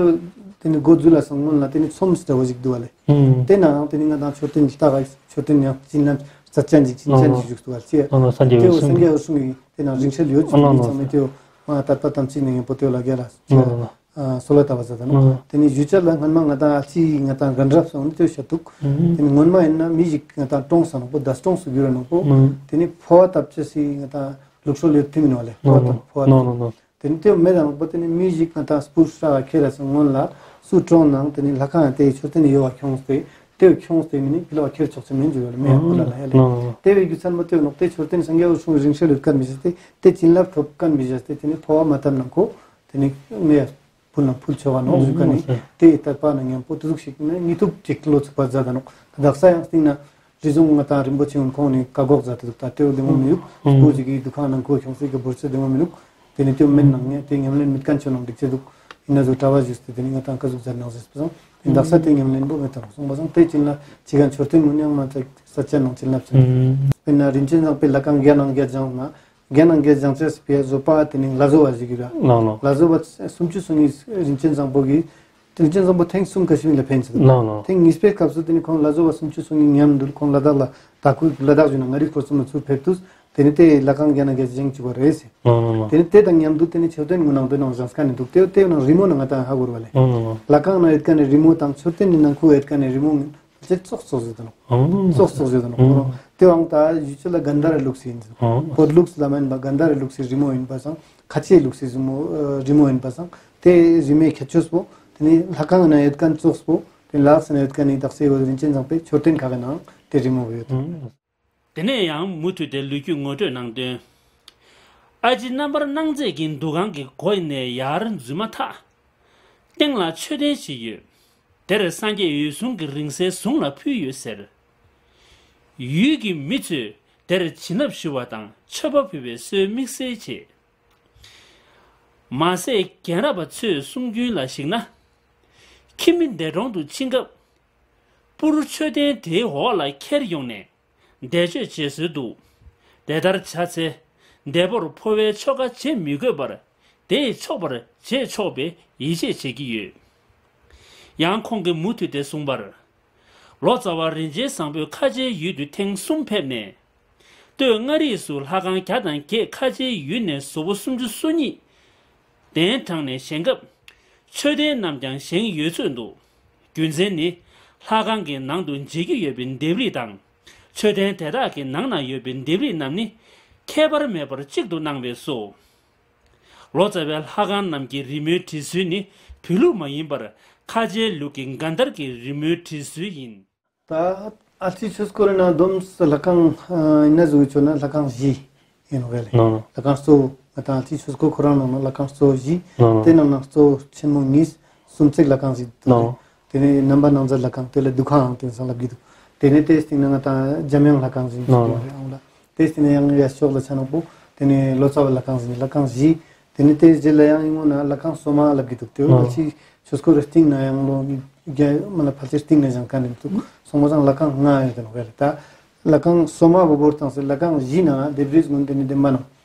དེ་ནི་སྒོ་འཛུལ་ལ་སོང་སྔོན་ལ་དེ་ནི་ཚོམས་འདྲ་བོ་ཞིག་འདུག་བ་ལེ། ཨུམ། དེ་ནའང་དེ་ནི་ང་ཏང་མཆོད་རྟེན་ལྟ་ག་མཆོད་རྟེན་ཡང་བྱིན་རླབས་རྩ་ཅན་ཞིག་བྱིན་ཅན་ཞིག་བཞུགས་འདུག་བ་ཅེ། ལོ་ལོ། སངས་རྒྱས་དེ་འོད་སངས་སྲུང་རྒྱས་འོད་སྲུང་གི་དེ་ནང་རིང་བསྲེལ་ཡོད་ཅིག་ལོ་ལོ། ཚང་མས་དེ་མ་དད་པ་དམ་ཚིག་ནས་ཡོན་པོ་དེ་ལ་རྒྱ་ལ་ལོ་ལོ། ཨ་སོལ་བ་བཏབ་པ་ཟེར་ད་ནོ། ཨ། དེ་ནི་ཞུ་ཆ་ལ་སྔན་མ་ང་ཏང་ཨ་ཕྱི་ང་ཏང་རྒན་རབས་སོང་ནི་དེ་བཤད་འདུག། ཨུམ། དེ་ནི་སྔོན་མ་ཡིན་ན་མི་ཞིག་ང་ཏང་གྲོངས་ས་ནོག་པོ་འདས་གྲོངས་སུ་གྱུར་ར་ནོག་པོ། ཨུམ། དེ་ནི་འཕོ་བ་བཏབ་ཅེས་སི་ང་ཏང་ལུགས་སྲོལ་ཡོད་དེ་མིན་ནོ་ལེ། འཕོ་བ་བཏབ་འཕོ་བ་བཏབ། ནོ་ནོ། དེ་ནི་དེ་མེད་ད་ནོག་པོ། དེ་ནི་མི་ཞིག་ང་ཏང་སྤུར་ས་ཁེ་ར་སོང་སྔོན་ལ་སུ་གྲོངས་ནའང་དེ་ནི་ལྷ་ཁང་དེ་མཆོད་རྟེན་ཡོད་བ་ཁྱོངས་ཏེ་དེ་ཁྱོངས་ཏེ་མི་ནི་ཕི་ལ་བ་ཁྱེར་ཆོག་ཅེས་མིན་ཞུ་བ་ལེ། མེད་ཡ་ཁོ་ལ་ལ་ཡ་ལེ། ནོ་ནོ། དེ་བའི་རྒྱུ་མཚན་མ་དེ་ནོག་དེ་མཆོད་རྟེན་སངས་རྒྱས་འོད་སྲུང་རིང་བསྲེལ་ཡོད་མཁན་མི་ཞེས་ཏེ་དེ་བྱིན་རླབས་ཐོབ་མཁན་མི་ཞེས་ཏེ་དེ་ནི་འཕོ་བ་མ་བཏབ་ནང་ཁོ་དེ་ནི་ངས། ཕུལ་ན་ཕུལ་ཆོག་ག་ནོག་ཞུ་མཁན་ནི་དེ་ཡི་དད་པ་ནང་མཉམ་པོ་དེ་ཟུག་ཞིག་ནི་ངེས་ཐུབ་ཅིག་བློ་ཚུགས་པ་མཛད་ད་ནོག། དག་ས་ཡང་སྟིང་ན་རི་རྫོང་ང་ཏང་རིན་པོ་ཆེ་ཀུན་ཁོང་ནི་བཀའ་འགོག་མཛད་དེ་འདུག། ད་དེ་བོ་ལེ་མོ་མི་ཡུག་སྤུ་ཅིག་གི་འདུ་ཁང་ནང་ཁོ་ཁྱོངས་སེ་གི་བོར་ཚེ་ལེ་མོ་མི་ཡུག། དེ་ནི་དེ་མེད་ནང་ངས་དེ་ཉམས་ལེན་མེད་མཁན་ཆོ་ནང་འགྲིག་ཚེ་འདུག། ཡིན་ན་ཟུག་གྲྭ་བ་ཞུས་ཏེ་དེ་ནི་ང་ཏང་བཀའ་ཟུག་མཛད་ནང་ཟེར་སྤེ་སང་དེ་དག་ས་དེ་ཉམས་ལེན་པོ་མེད་དང་སོང་པ་སང་དེ་ཅིན་ལ་ཅི་ག་མཆོད་རྟེན་ངུན་ཡང་མ་ཚད་ས་ཆ་ནང་བྱིན་རླབས་ཅན། དཔེར་ན་རིན་ཆེན་བཟང་པོའི་ལྷ་ཁང་བརྒྱ་ནང་བརྒྱ་བཞེངས་ན། བརྒྱ་ནང་བརྒྱ་བཞེངས་ཚེ་སྤེ་བཟོ་པ་དེ་ནི་ལ་བཟོ་བ་ཞིག་ཡོད་ར། ལོ་ལོ། ལ་བཟོ་བ་སུམ་ཅུ་སོ་གཉིས་རིན་ཆེན་བཟང་པོ་གི། རིན་ཆེན་བཟང་པོ་ཐེངས་གསུམ་ཀ་ཤི་ལ་ཕན་ཚུན། ལོ་ལོ། ཐེངས་གཉིས་པའི་སྐབས་སུ་དེ་ནི་ཁོང་ལ་བཟོ་བ་སུམ་ཅུ་སོ་གཉིས་མཉམ་དུ་ཁོང་ལ་དྭགས་ལ་ད་ཁུལ་ལ་དྭགས་ཞུ་ན་ང་རི་ཁོར་སུམ་ལ་ཚུར་ཕེབས་དུས་དེ་ནི་དེ་ལྷ་ཁང་བརྒྱ་ནང་བརྒྱ་བཞེངས་བཅུག་པ་རེད་ཟེར། ལོ་ལོ་ལོ། དེ་ནི་དེ་དང་མཉམ་དུ་དེ་ནི་མཆོད་རྟེན་ངུན་ནང་དེ་ནང་བཞེངས་མཁན་ནི་འདུག། དེ་དེ་ནང་རི་མོ་ནང་ང་ཏང་ཧ་གོ་ར་བ་ལེ། ལོ་ལོ་ལོ། ལྷ་ཁང་ནང་ཡོད་མཁན་ནི་རི་མོ་དང་མཆོད་རྟེན་ནི་ནང་ཁུ་ཡོད་མཁན་ནི་རི་མོ་ངུན། ལྕེ་ཙོག་ཙོག་ཟེར་དུ་ནོག། ཨང་། ཙོག་ཙོག་ཟེར་དུ་ནོག། ཨང་། ཁོ་རང་དེ་དབང་ད་ཡུལ་ཆོས་ལ་གན་དྷ་རའི་ལུགས་སུ་ཡིན་ཟེར། ཨང་། བོད་ལུགས་སུ་ལ་མ་ཡིན་པ་གན་དྷ་རའི་ལུགས་སུ་རི་མོ་ཡིན་པ་སང་ཁ་ཆེའི་ལུགས་སུ་རི་མོ་ཨ་རི་མོ་ཡིན་པ་སང་དེ་རི་མོའི་ཁྱད་ཆོས་པོ་དེ་ནི་ལྷ་ཁང་ན་ཡོད་མཁན་ཙོགས་པོ་དེ་ལ་དྭགས་ས་ན་ཡོད་མཁན་ནི་དག་སའི་བོད་རིན་ཆེན་བཟང་པོའི་མཆོད་རྟེན་ཁག་གི་ནང་དེ་རི་མོ་ཡོད། ཨང་། དེ་ནས་ཡང་མུ་མཐུད་དེ་ལོ་རྒྱུས་ངོ་སྤྲོད་གནང་དོན། ཨ་ཕྱི་རྣམ་པར་སྣང་མཛད་ཀྱི་འདུ་ཁང་གི་སྒོ་ནས་ཡར་འཛུལ་མ་ཐག། སྟེང་ལ་མཆོད་རྟེན་ཞིག་ཡོད། དེར་སངས་རྒྱས་འོད་སྲུང་གི་རིང་བསྲེལ་གཟུངས་ལ་ཕུལ་ཡོད་ཟེར། ཡུལ་གྱི་མི་ཚོས་དེར་བྱིན་རླབས་ཞུ་བ་དང་མཆོད་པ་ཕུལ་བའི་སྲོལ་དམིགས་བསལ་ཆེ། མ་ཟད་རྒན་རབས་པ་ཚོའི་གསུང་རྒྱུན་ལ་གཞིགས་ན། ཁྱིམ་མི་འདས་གྲོངས་དུ་ཕྱིན་སྐབས། སྤུར་མཆོད་རྟེན་དེའི་འོག་ལ་ཁྱེར་ཡོང་ནས། བཟླས་བརྗོད་བྱེད་སྲོལ་འདུག། དེ་ལྟར་བྱ་ཚེ། འདས་པོར་འཕོ་བའི་ཆོ་ག་བྱེད་མི་དགོས་པར། དེས་ཆོག་པར་བྱེད་ཆོག་པའི་ཡིད་ཆེས་བྱེད་ཀྱི་ཡོད། ཡང་ཁོང་གིས་མུ་མཐུད་དེ་གསུངས་པར། ལོ་ཙཱ་བ་རིན་ཆེན་བཟང་པོའི་ཁ་ཆེའི་ཡུལ་དུ་ཐེངས་གསུམ་ཕེབས་ནས། སྟོད་མངའ་རིས་སུ་ལྷ་ཁང་བརྒྱ་དང་བརྒྱད་ཁ་ཆེའི་ཡུལ་ནས་བཟོ་བོ་སུམ་ཅུ་སོ་གཉིས། གདན་དྲངས་ནས་བཞེངས་སྐབས། མཆོད་རྟེན་རྣམས་ཀྱང་བཞེངས་ཡོད་ཚོད་འདུག། རྒྱུ་མཚན་ནི། ལྷ་ཁང་གི་ནང་དུ་མཇལ་རྒྱུ་ཡོད་པའི་ལྡེབས་རིས་དང་། མཆོད་རྟེན་དེ་དག་གི་ནང་ན་ཡོད་པའི་ལྡེབས་རིས་རྣམས་ནི། ཁྱད་པར་མེད་པར་གཅིག་ཏུ་སྣང་བས་སོ། ལོ་ཙཱ་བའི་ལྷ་ཁང་རྣམས་ཀྱི་རི་མོའི་བྲིས་སྲོལ་ནི་བོད་ལུགས་མ་ཡིན་པར་ཁ་ཆེའི་ལུགས་ཀྱི་གན་དྷར་གྱི་རི་མོའི་བྲིས་སྲོལ་ཡིན། ད་ཨ་ཕྱི་ཆོས་འཁོར་ན་བསྡོམས་ལྷ་ཁང་ཨ་ཡིན་ན་ཟུག་ཆོ་ན་ལྷ་ཁང་བཞི་ཡིན་ནོག་ལེ། ནོ་ནོ། ལྷ་ཁང་གཙོ་བོ་ང་ཏང་ཨ་ཕྱི་ཆོས་འཁོར་ཁོ་རང་ནང་ན་ལྷ་ཁང་གཙོ་བོ་བཞི། ནོ་ནོ། དེ་ནང་ན་གཙོ་བོ་ཆེན་མོ་གཉིས། སུམ་བརྩེགས་ལྷ་ཁང་ཞིག་འདུག་ནོ། དེ་ནས་རྣམ་པར་སྣང་མཛད་ལྷ་ཁང་དེ་ལ་འདུ་ཁང་ཨང་དེ་སང་ལབ་ཀྱི་འདུག། དེ་ནས་དེའི་སྟེང་ན་ང་ཏང་འཇམ་དབྱངས་ལྷ་ཁང་ཞིག་ནོ་འདུག་ནོ། ལེ་ཨང་ལ། དེའི་སྟེང་ན་ཡང་ཡ་ཕྱོགས་ལ་ཆ་ནོག་པོ། དེ་ནས་ལོ་ཙཱ་བ་ལྷ་ཁང་ཟེར་ནི་ལྷ་ཁང་བཞི། དེ་ནས་དེའི་རྗེས་ལ་ཡང་ཡིན་ངོ་ན་ལྷ་ཁང་སོ་མ་ལབ་ཀྱི་འདུག། དེ་བོ་ཨ་ཕྱི་ཆོས་འཁོར་རི་སྟེང་ན་ཡང་ལོ་བརྒྱ་མ་ལ་ཕལ་ཆེར་སྟེང་ན་བཞེངས་མཁན་ནི་འདུག། སོང་པ་སང་ལྷ་ཁང་ལྔ་ཡོད་དེ་ནོག་ལེ། ད་ལྷ་ཁང་སོ་མ་བོ་བོར་བཏང་སེ་ལྷ་ཁང་བཞི་ན་ལྡེབས་རིས་ཀུན་དེ་ནི་བདེན་པ་ནང་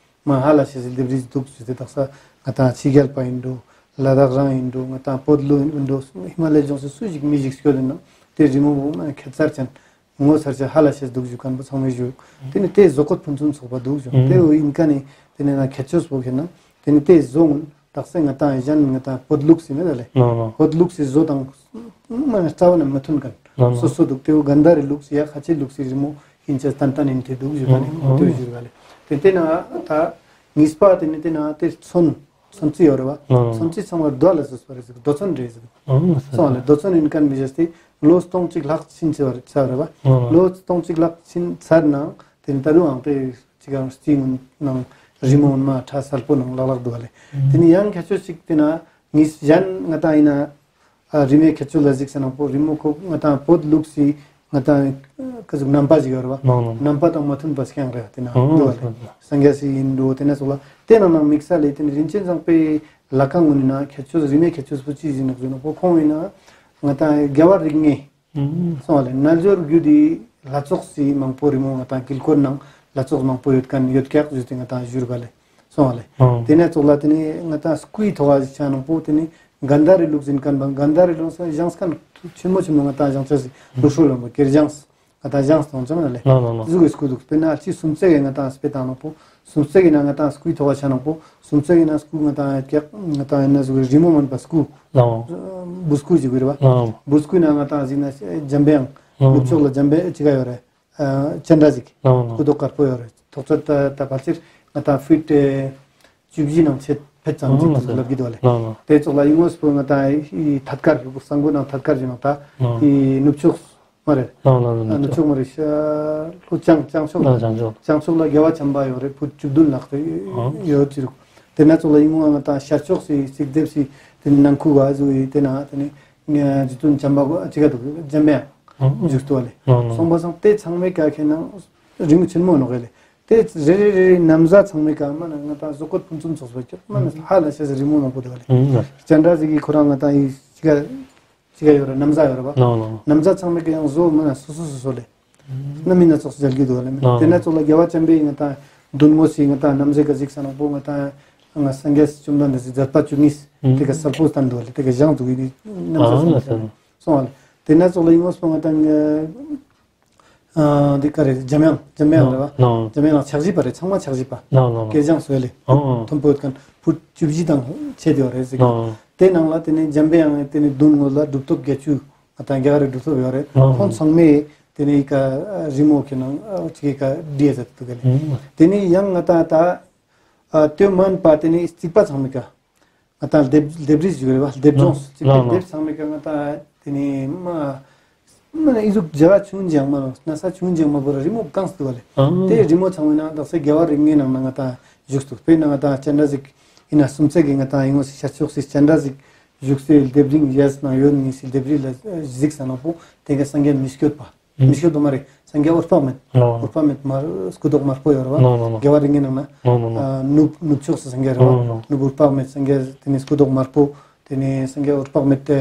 མ་ཧ་ལ་ཤེས་སེ་ལྡེབས་རིས་འདུག་ཟེར་ཏེ་དག་ས་ང་ཏང་ཕྱི་རྒྱལ་པ་ཡིན་འགྲོ། ལ་དྭགས་རང་ཡིན་འགྲོ། ང་ཏང་བོད་ལུ་ཡིན་འགྲོ། ཧི་མ་ལ་ཡའི་ལྗོངས་སུ་སུ་ཞིག་མི་ཞིག་སྐྱོད་དེ་ན་དེ་རི་མོ་བོ་མ་ཁྱད་མཚར་ཅན། ངོ་མཚར་ཆེ་ཧ་ལ་ཤེས་འདུག་ཞུ་མཁན་པོ་ཚང་མས་ཞུ། དེ་ནི་དེ་བཟོ་བཀོད་ཕུན་སུམ་ཚོགས་པ་འདུག་ཞུ། དེ་བོ་ཡིན་མཁན་ནི་དེ་ནི་ན་ཁྱད་ཆོས་པོ་ཁེ་ན་དེ་ནི་དེ་བཟོ་ངུན་དག་ས་ང་ཏང་གཞན་ང་ཏང་བོད་ལུགས་སི་མེད་ད་ལེ། ནོ་ནོ། བོད་ལུགས་སི་བཟོ་དང་མ་ནི་རྩ་བ་ནས་མི་མཐུན་མཁན། ལ་ལ། སོ་སོ་འདུག། ཏེ་བོ་གན་དྷ་རའི་ལུགས་སི་ཡ་ཁ་ཆེ་ལུགས་སི་རི་མོ་ཧིན་ཅེས་ཏན་ཏན་ཨིན་ཏེ་འདུག་ཞུ་ག་ལེ། ཨ་ཏེ་བོ་ཞུ་ག་ལེ། ཏེ་ཏེ་ན་ད་གཉིས་པ་ཏེ་ནི་ཏེ་ན་ཏེ་ཚོན་ཚོན་རྩི་ཡོད་རེད་བ། ཨ་ཚོན་རྩི་ཚང་མ་རྡོ་ལ་སོ་སོ་རེད་ཟེར། རྡོ་ཚོན་རེད་ཟེར། ཨ་སོང་ལེ། རྡོ་ཚོན་ཨིན་ཁན་མི་ཞེས་ཏེ་ལོ་སྟོང་གཅིག་ལྷག་ཕྱིན་ཚར་བ་རེད་བ། ཨ་ལོ་སྟོང་གཅིག་ལྷག་ཕྱིན་ཚར་ནའང་ཏེ་ནི་ད་རུང་ཨང་ཏེ་ཅི་གང་རྩི་ངུན་ནང་རི་མོ་ངུན་མ་ཁྲ་གསལ་པོ་ནང་ལག་ལག་འདུག་ལེ། ཨ་ཏེ་ནི་ཡང་ཁྱད་ཆོས་ཅིག་ཏེ་ན་ངས་གཞན་ང་ཏང་ཨིན་ན་ཨ་རི་མོའི་ཁྱད་ཆོས་ལ་གཟིགས་ས་ནང་པོ་རི་མོ་ཁོ་ང་ཏང་བོད་ལུགས་སི་ང་ཏང་ཀ་ཟུག་རྣམ་པ་ཞིག་ཡོད་རེད་བ། ནོ་ནོ། རྣམ་པ་དང་མ་མཐུན་པ་སྐྱང་རེད་ཏེ་ན་ཨ་འདུག་ལེ། སངས་རྒྱས་སི་ཨིན་འགྲོ་ཏེ་ན་སོགས་ལ་ཏེ་ནང་ན་དམིགས་བསལ་ལེ་ཏེ་ནི་རིན་ཆེན་བཟང་པོའི་ལྷ་ཁང་ངུན་ནི་ན་ཁྱད་ཆོས་རི་མོའི་ཁྱད་ཆོས་པོ་ཅི་ཞིག་ནོག་ཟེར་ན་པོ་ཁོང་ཨིན་ན་ང་ཏང་རྒྱལ་བ་རིགས་ལྔའི་སོང་བ་ལེ། རྣལ་འབྱོར་རྒྱུད་དི་ལྷ་ཚོགས་སི་མང་པོ་རི་མོ་ང་ཏང་དཀྱིལ་འཁོར་ནང་ལྷ་ཚོགས་མང་པོ་ཡོད་ཁན་ཡོད་ཀྱག་ཞུས་ཏེ་ང་ཏང་ཞུ་རུ་ག་ལེ། སོང་བ་ལེ། ཨ་ཏེ་ནེ་ཙོགས་ལ་ཏེ་ནི་ང་ཏང་སྐུའི་ཐོག་ག་ཆ་ནང་པོ་ཏེ་ནི་གན་དྷ་རའི་ལུགས་ཨིན་ཁན་བ་གན་དྷ་རའི་ལུགས་སི་བཞེངས་ཁན་ཆེན་མོ་ཆེན་མོ་ང་ཏང་བཞེངས་ཆ་སི་ལུགས་སྲོལ་ལ་མོ་གེར་བཞེངས་ང་ཏང་བཞེངས་སྟོང་ཅང་ལེ། ལ་ལ་ལ། ཟུག་གི་སྐུ་འདུག། དཔེར་ན་ཨ་ཅི་སུམ་བརྩེགས་ཀྱི་ང་ཏང་དཔེ་བཏང་ནང་པོ་སུམ་བརྩེགས་ཀྱི་ན་ང་ཏང་སྐུའི་ཐོག་ག་ཆ་ནང་པོ་སུམ་བརྩེགས་ཀྱི་ན་སྐུ་ང་ཏང་ཡོད་ཀྱག། ང་ཏང་ཨིན་ན་ཟུག་གི་རི་མོ་མན་པ་སྐུ། ལ་ལ། འབུར་སྐུ་ཞིག་ཡོད་རེད་བ། ལ་ལ། འབུར་སྐུའི་ན་ང་ཏང་ཟིན་ན་འཇམ་དཔལ་དབྱངས། ལ་ལ། ནུབ་ཕྱོགས་ལ་འཇམ་དཔལ་ཅི་ག་ཡོད་རེད། ཨ་སྤྱན་རས་གཟིགས། ལ་ལ། སྐུ་མདོག་དཀར་པོ་ཡོད་རེད། ཐོག་ཚད་ད་ད་ཕལ་ཆེར་ང་ཏང་ཕིཊ་ཨེ་བཅུ་བཞི་ནང་ཕྱེད་ཕེད་ཙམ་ཅིག་ལ་ལ། ལབ་ཀྱི་འདུག་ལེ། ལ་ལ། ཏེ་ཙོགས་ལ་ཨིན་ངོས་པོ་ང་ཏང་ཨི་ཐད་ཀར་གསང་སྒོ་ནང་ཐད་ཀར་ཞིག་ནང་ད་ལ་ལ། ཨི་ནུབ་ཕྱོགས་མ་རེད། ལ་ལ་ལ། ཨ་ནུབ་ཕྱོགས་མ་རེད། ཤ་ལྷོ་བྱང་བྱང་ཕྱོགས་ལ་ལ། བྱང་ཕྱོགས། བྱང་ཕྱོགས་ལ་རྒྱལ་བ་བྱམས་པ་ཡོད་རེད། ཕུ་བཅུ་བདུན་ལྷག་ཏུ་ཡོད་ཅི་རུག། ཏེ་ན་ཙོགས་ལ་ཨིན་ངོ་ང་ཏང་ཤར་ཕྱོགས་སི་རྩིག་ལྡེབས་སི་ཏེ་ནི་ནང་ཁུག་ག་ཟུག་ཡོད་ཏེ་ན་ཏེ་ནི་རྗེ་བཙུན་བྱམས་པ་ཅི་ག་འདུག། འཇམ་དཔལ་དབྱངས་བཞུགས་འདུག་ལེ། ལ་ལ། སོང་པ་སང་ཏེ་ཚང་མའི་ཀ་ཁེ་ནང་རི་མོ་ཆེན་མོ་ནོག་ལེ། ཏེ་རེ་རེ་རེ་རེ་ན་བཟའ་ཚང་མའི་ཀ་མ་ན་ང་ཏང་གཟུགས་སྐུ་ཕུན་སུམ་ཚོགས་པ་ཀྱང་མ་ན་ཧ་ལ་ཤེས་སི་རི་མོ་མང་པོ་འདུག་ལེ། ཨ་ལ། སྤྱན་རས་གཟིགས་ཀྱི་ཁོ་རང་ང་ཏང་ཨི་ཅི་ག་ཅི་ག་ཡོད་རེད། ན་བཟའ་ཡོད་རེད་བ། ལ་ལ། ན་བཟའ་ཚང་མའི་ཀ་ཡང་བཟོ་མ་ན་སོ་སོ་སོ་སོ་ལེ། ན་མི་ན་ཚོགས་སུ་མཇལ་གྱི་འདུག་ལེ། ལ་ལ། ཏེ་ན་ཙོགས་ལ་རྒྱལ་བ་བྱམས་པའི་ང་ཏང་མདུན་ངོས་སི་ང་ཏང་ན་བཟའ་ག་གཟིགས་ས་ནང་པོ་ང་ཏང་ང་སངས་རྒྱས་བཅོམ་ལྡན་འདས་སི་མཛད་པ་བཅུ་གཉིས་ཨ་ཏེ་ཀ་གསལ་པོ་བསྟན་འདུག་ལེ། ཏེ་ཀ་བཞེངས་འདུག་ཡིན་ན་ཨ་ལ་ལ། སོང་བ་ལེ། ཏེ་ན་ཙོགས་ལ་ཨིན་ངོས་པོ་ང་ཏང་ཨ་འདི་ག་རེ་འཇམ་དབྱངས་འཇམ་དབྱངས་རེད་བ། ལ་ལ། འཇམ་དབྱངས་ལ་ཕྱག་བཞི་པ་རེད། ཚང་མ་ཕྱག་བཞི་པ། ལ་ལ་ལ། གེར་བཞེངས་སོ་ལེ། ཨ་ཨ། མཐོན་པོ་ཡོད་ཁན་ཕུཊ་བཅུ་བཞི་དང་ཕྱེད་ཡོད་རེད་ཟེར་གི། ལ་ལ། ཏེ་ནང་ལ་ཏེ་ནི་འཇམ་དཔལ་དབྱངས་ཏེ་ནི་མདུན་ངོས་ལ་གྲུབ་ཐོབ་བརྒྱད་ཅུ་ང་ཏང་རྒྱ་གར་རི་གྲུབ་ཐོབ་ཡོད་རེད། ཨ་ཨ། ཁོང་ཚང་མས་ཏེ་ནི་ཀ་རི་མོ་ཁེ་ནང་ཅི་ག་བྲིས་ཡ་ཛད་འདུག་ལེ། ཨ་ཨ། ཏེ་ནི་ཡང་ང་ཏང་ད་ཨ་ཏེ་མན་པ་ཏེ་ནི་རྩིག་པ་ཚང་མའི་ཀ་ང་ཏང་ལྡེབས་ལྡེབས་རིས་ཞིག་རེད་བ། ལྡེབས་ལྗོངས་ལ་ལ། རྩིག་པའི་ལྡེབས་ཚང་མའི་ཀ་ང་ཏང་ཏེ་ནི་མ་མ་ན་ཨི་ཟུག་རྒྱ་གར་ཆུང་ཅང་མ་ན་ས་ཆུང་ཅང་མ་བོར་རི་མོ་གང་སྟེ་བ་ལེ། ཨ་ཏེ་རི་མོ་ཚང་མའི་ནང་དག་ས་རྒྱལ་བ་རིགས་ལྔའི་ནང་ན་ང་ཏང་བཞུགས་འདུག། དཔེར་ན་ང་ཏང་སྤྱན་རས་གཟིགས་ཨིན་ན་སུམ་བརྩེགས་ཀྱི་ང་ཏང་ཨིན་ངོས་སི་ཤར་ཕྱོགས་སི་སྤྱན་རས་གཟིགས་བཞུགས་སའི་ལྡེབས་རིས་གཡས་ནང་གཡོན་གཉིས་སི་ལྡེབས་རིས་ལ་གཟིགས་ས་ནང་པོ་ཏེ་ཀ་སངས་རྒྱས་མི་བསྐྱོད་པ། མི་བསྐྱོད་པ་མ་རེད། སངས་རྒྱས་འོད་དཔག་མེད། ལ་ལ། འོད་དཔག་མེད་མར་སྐུ་མདོག་དམར་པོ་ཡོད་རེད་བ། ལ་ལ་ལ། རྒྱལ་བ་རིགས་ལྔའི་ནང་ན། ལ་ལ་ལ། ཨ་ནུབ་ནུབ་ཕྱོགས་སུ་སངས་རྒྱས་རེད་བ། ལ་ལ། ནུབ་འོད་དཔག་མེད་སངས་རྒྱས་ཏེ་ནི་སྐུ་མདོག་དམར་པོ་ཏེ་ནི་སངས་རྒྱས་འོད་དཔག་མེད་ཏེ་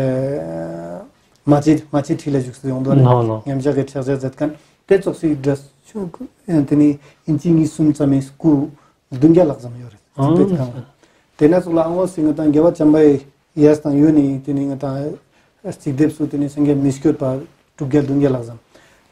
མ་ཅི་མ་ཅི་ཁྲི་ལ་བཞུགས་སུ་ཡོང་དུག་ལེ། ལ་ལ། མཉམ་བཞག་གི་ཕྱག་བཞག་མཛད་མཁན་ཏེ་ཙོགས་སི་འདྲ་ཆུང་ཀུ་ཏེ་ནི་ཨིན་ཅི་གཉིས་གསུམ་ཙམ་མི་སྐུ་བདུན་བརྒྱ་ལྷག་ཙམ་ཡོད་རེད། ཨང་། ཏེ་ནེ་ཙོགས་ལ་ཨང་ངོས་སི་ང་ཏང་རྒྱལ་བ་བྱམས་པའི་གཡས་དང་གཡོན་ནི་ཏེ་ནི་ང་ཏང་རྩིག་ལྡེབས་སུ་ཏེ་ནི་སངས་རྒྱས་མི་བསྐྱོད་པ་དྲུག་བརྒྱ་བདུན་བརྒྱ་ལྷག་ཙམ།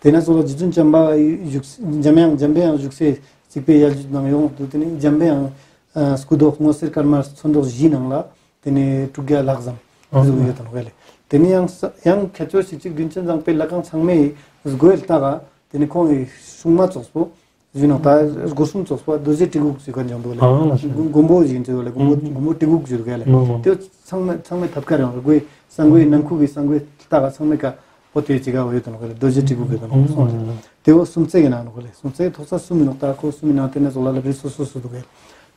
ཏེ་ནེ་ཙོགས་ལ་རྗེ་བཙུན་བྱམས་པ་བཞུགས་འཇམ་དབྱངས་འཇམ་དཔལ་དབྱངས་བཞུགས་སའི་རྩིག་པའི་ཡ་ལྗིད་ནང་ཡོངས་སུ་ཏེ་ནི་འཇམ་དཔལ་དབྱངས་སྐུ་མདོག་སྔོ་སེར་དཀར་དམར་ཚོན་མདོག་བཞིའི་ནང་ལ་ཏེ་ནི་དྲུག་བརྒྱ་ལྷག་ཙམ་ཨང་། ཟུག་ཡོད་དང་ལེ། ཏེ་ནི་ཡང་ཡང་ཁྱད་ཆོས་ཤིག་ཅིག་རིན་ཆེན་བཟང་པོའི་ལྷ་ཁང་ཚང་མའི་སྒོའི་ལྟག་ག་ཏེ་ནི་ཁོང་གི་སྲུང་མ་ཙོགས་པོ་ཞུ་ནོག། ད་སྒོ་སྲུང་ཙོགས་པ་རྡོ་རྗེ་གྲི་གུག་ཟེར་མཁན་ཡང་འདུག་ལེ། ཨང་ལ་ཤ། མགོན་པོ་ཞིག་ཡིན་ཟེར་བ་ལེ། མགོན་པོ་ཨང་། མགོན་པོ་གྲི་གུག་ཟེར་ག་ལེ། ནོ་ནོ། ཏེ་ཚང་མ་ཚང་མའི་ཐད་ཀར་ཡང་སྒོའི་གསང་སྒོའི་ནང་ཁུག་གི་གསང་སྒོའི་ལྟག་ག་ཚང་མའི་ཀ་པོ་ཏེ་ཅིག་ག་ཡོད་དང་ལེ། རྡོ་རྗེ་གྲི་གུག་ཡོད་དང་ལེ། ཨང་ལ་ཤ། ཏེ་བོ་སུམ་བརྩེགས་ཀྱི་ནང་ནོག་ལེ། སུམ་བརྩེགས་ཐོག་ས་གསུམ་ཡིན་ནོག། ད་ཁོ་གསུམ་ཡིན་ནང་ཏེ་ནེ་ཙོགས་ལ་ལབ་རེས་སོ་སོ་སོ་འདུག་ལེ།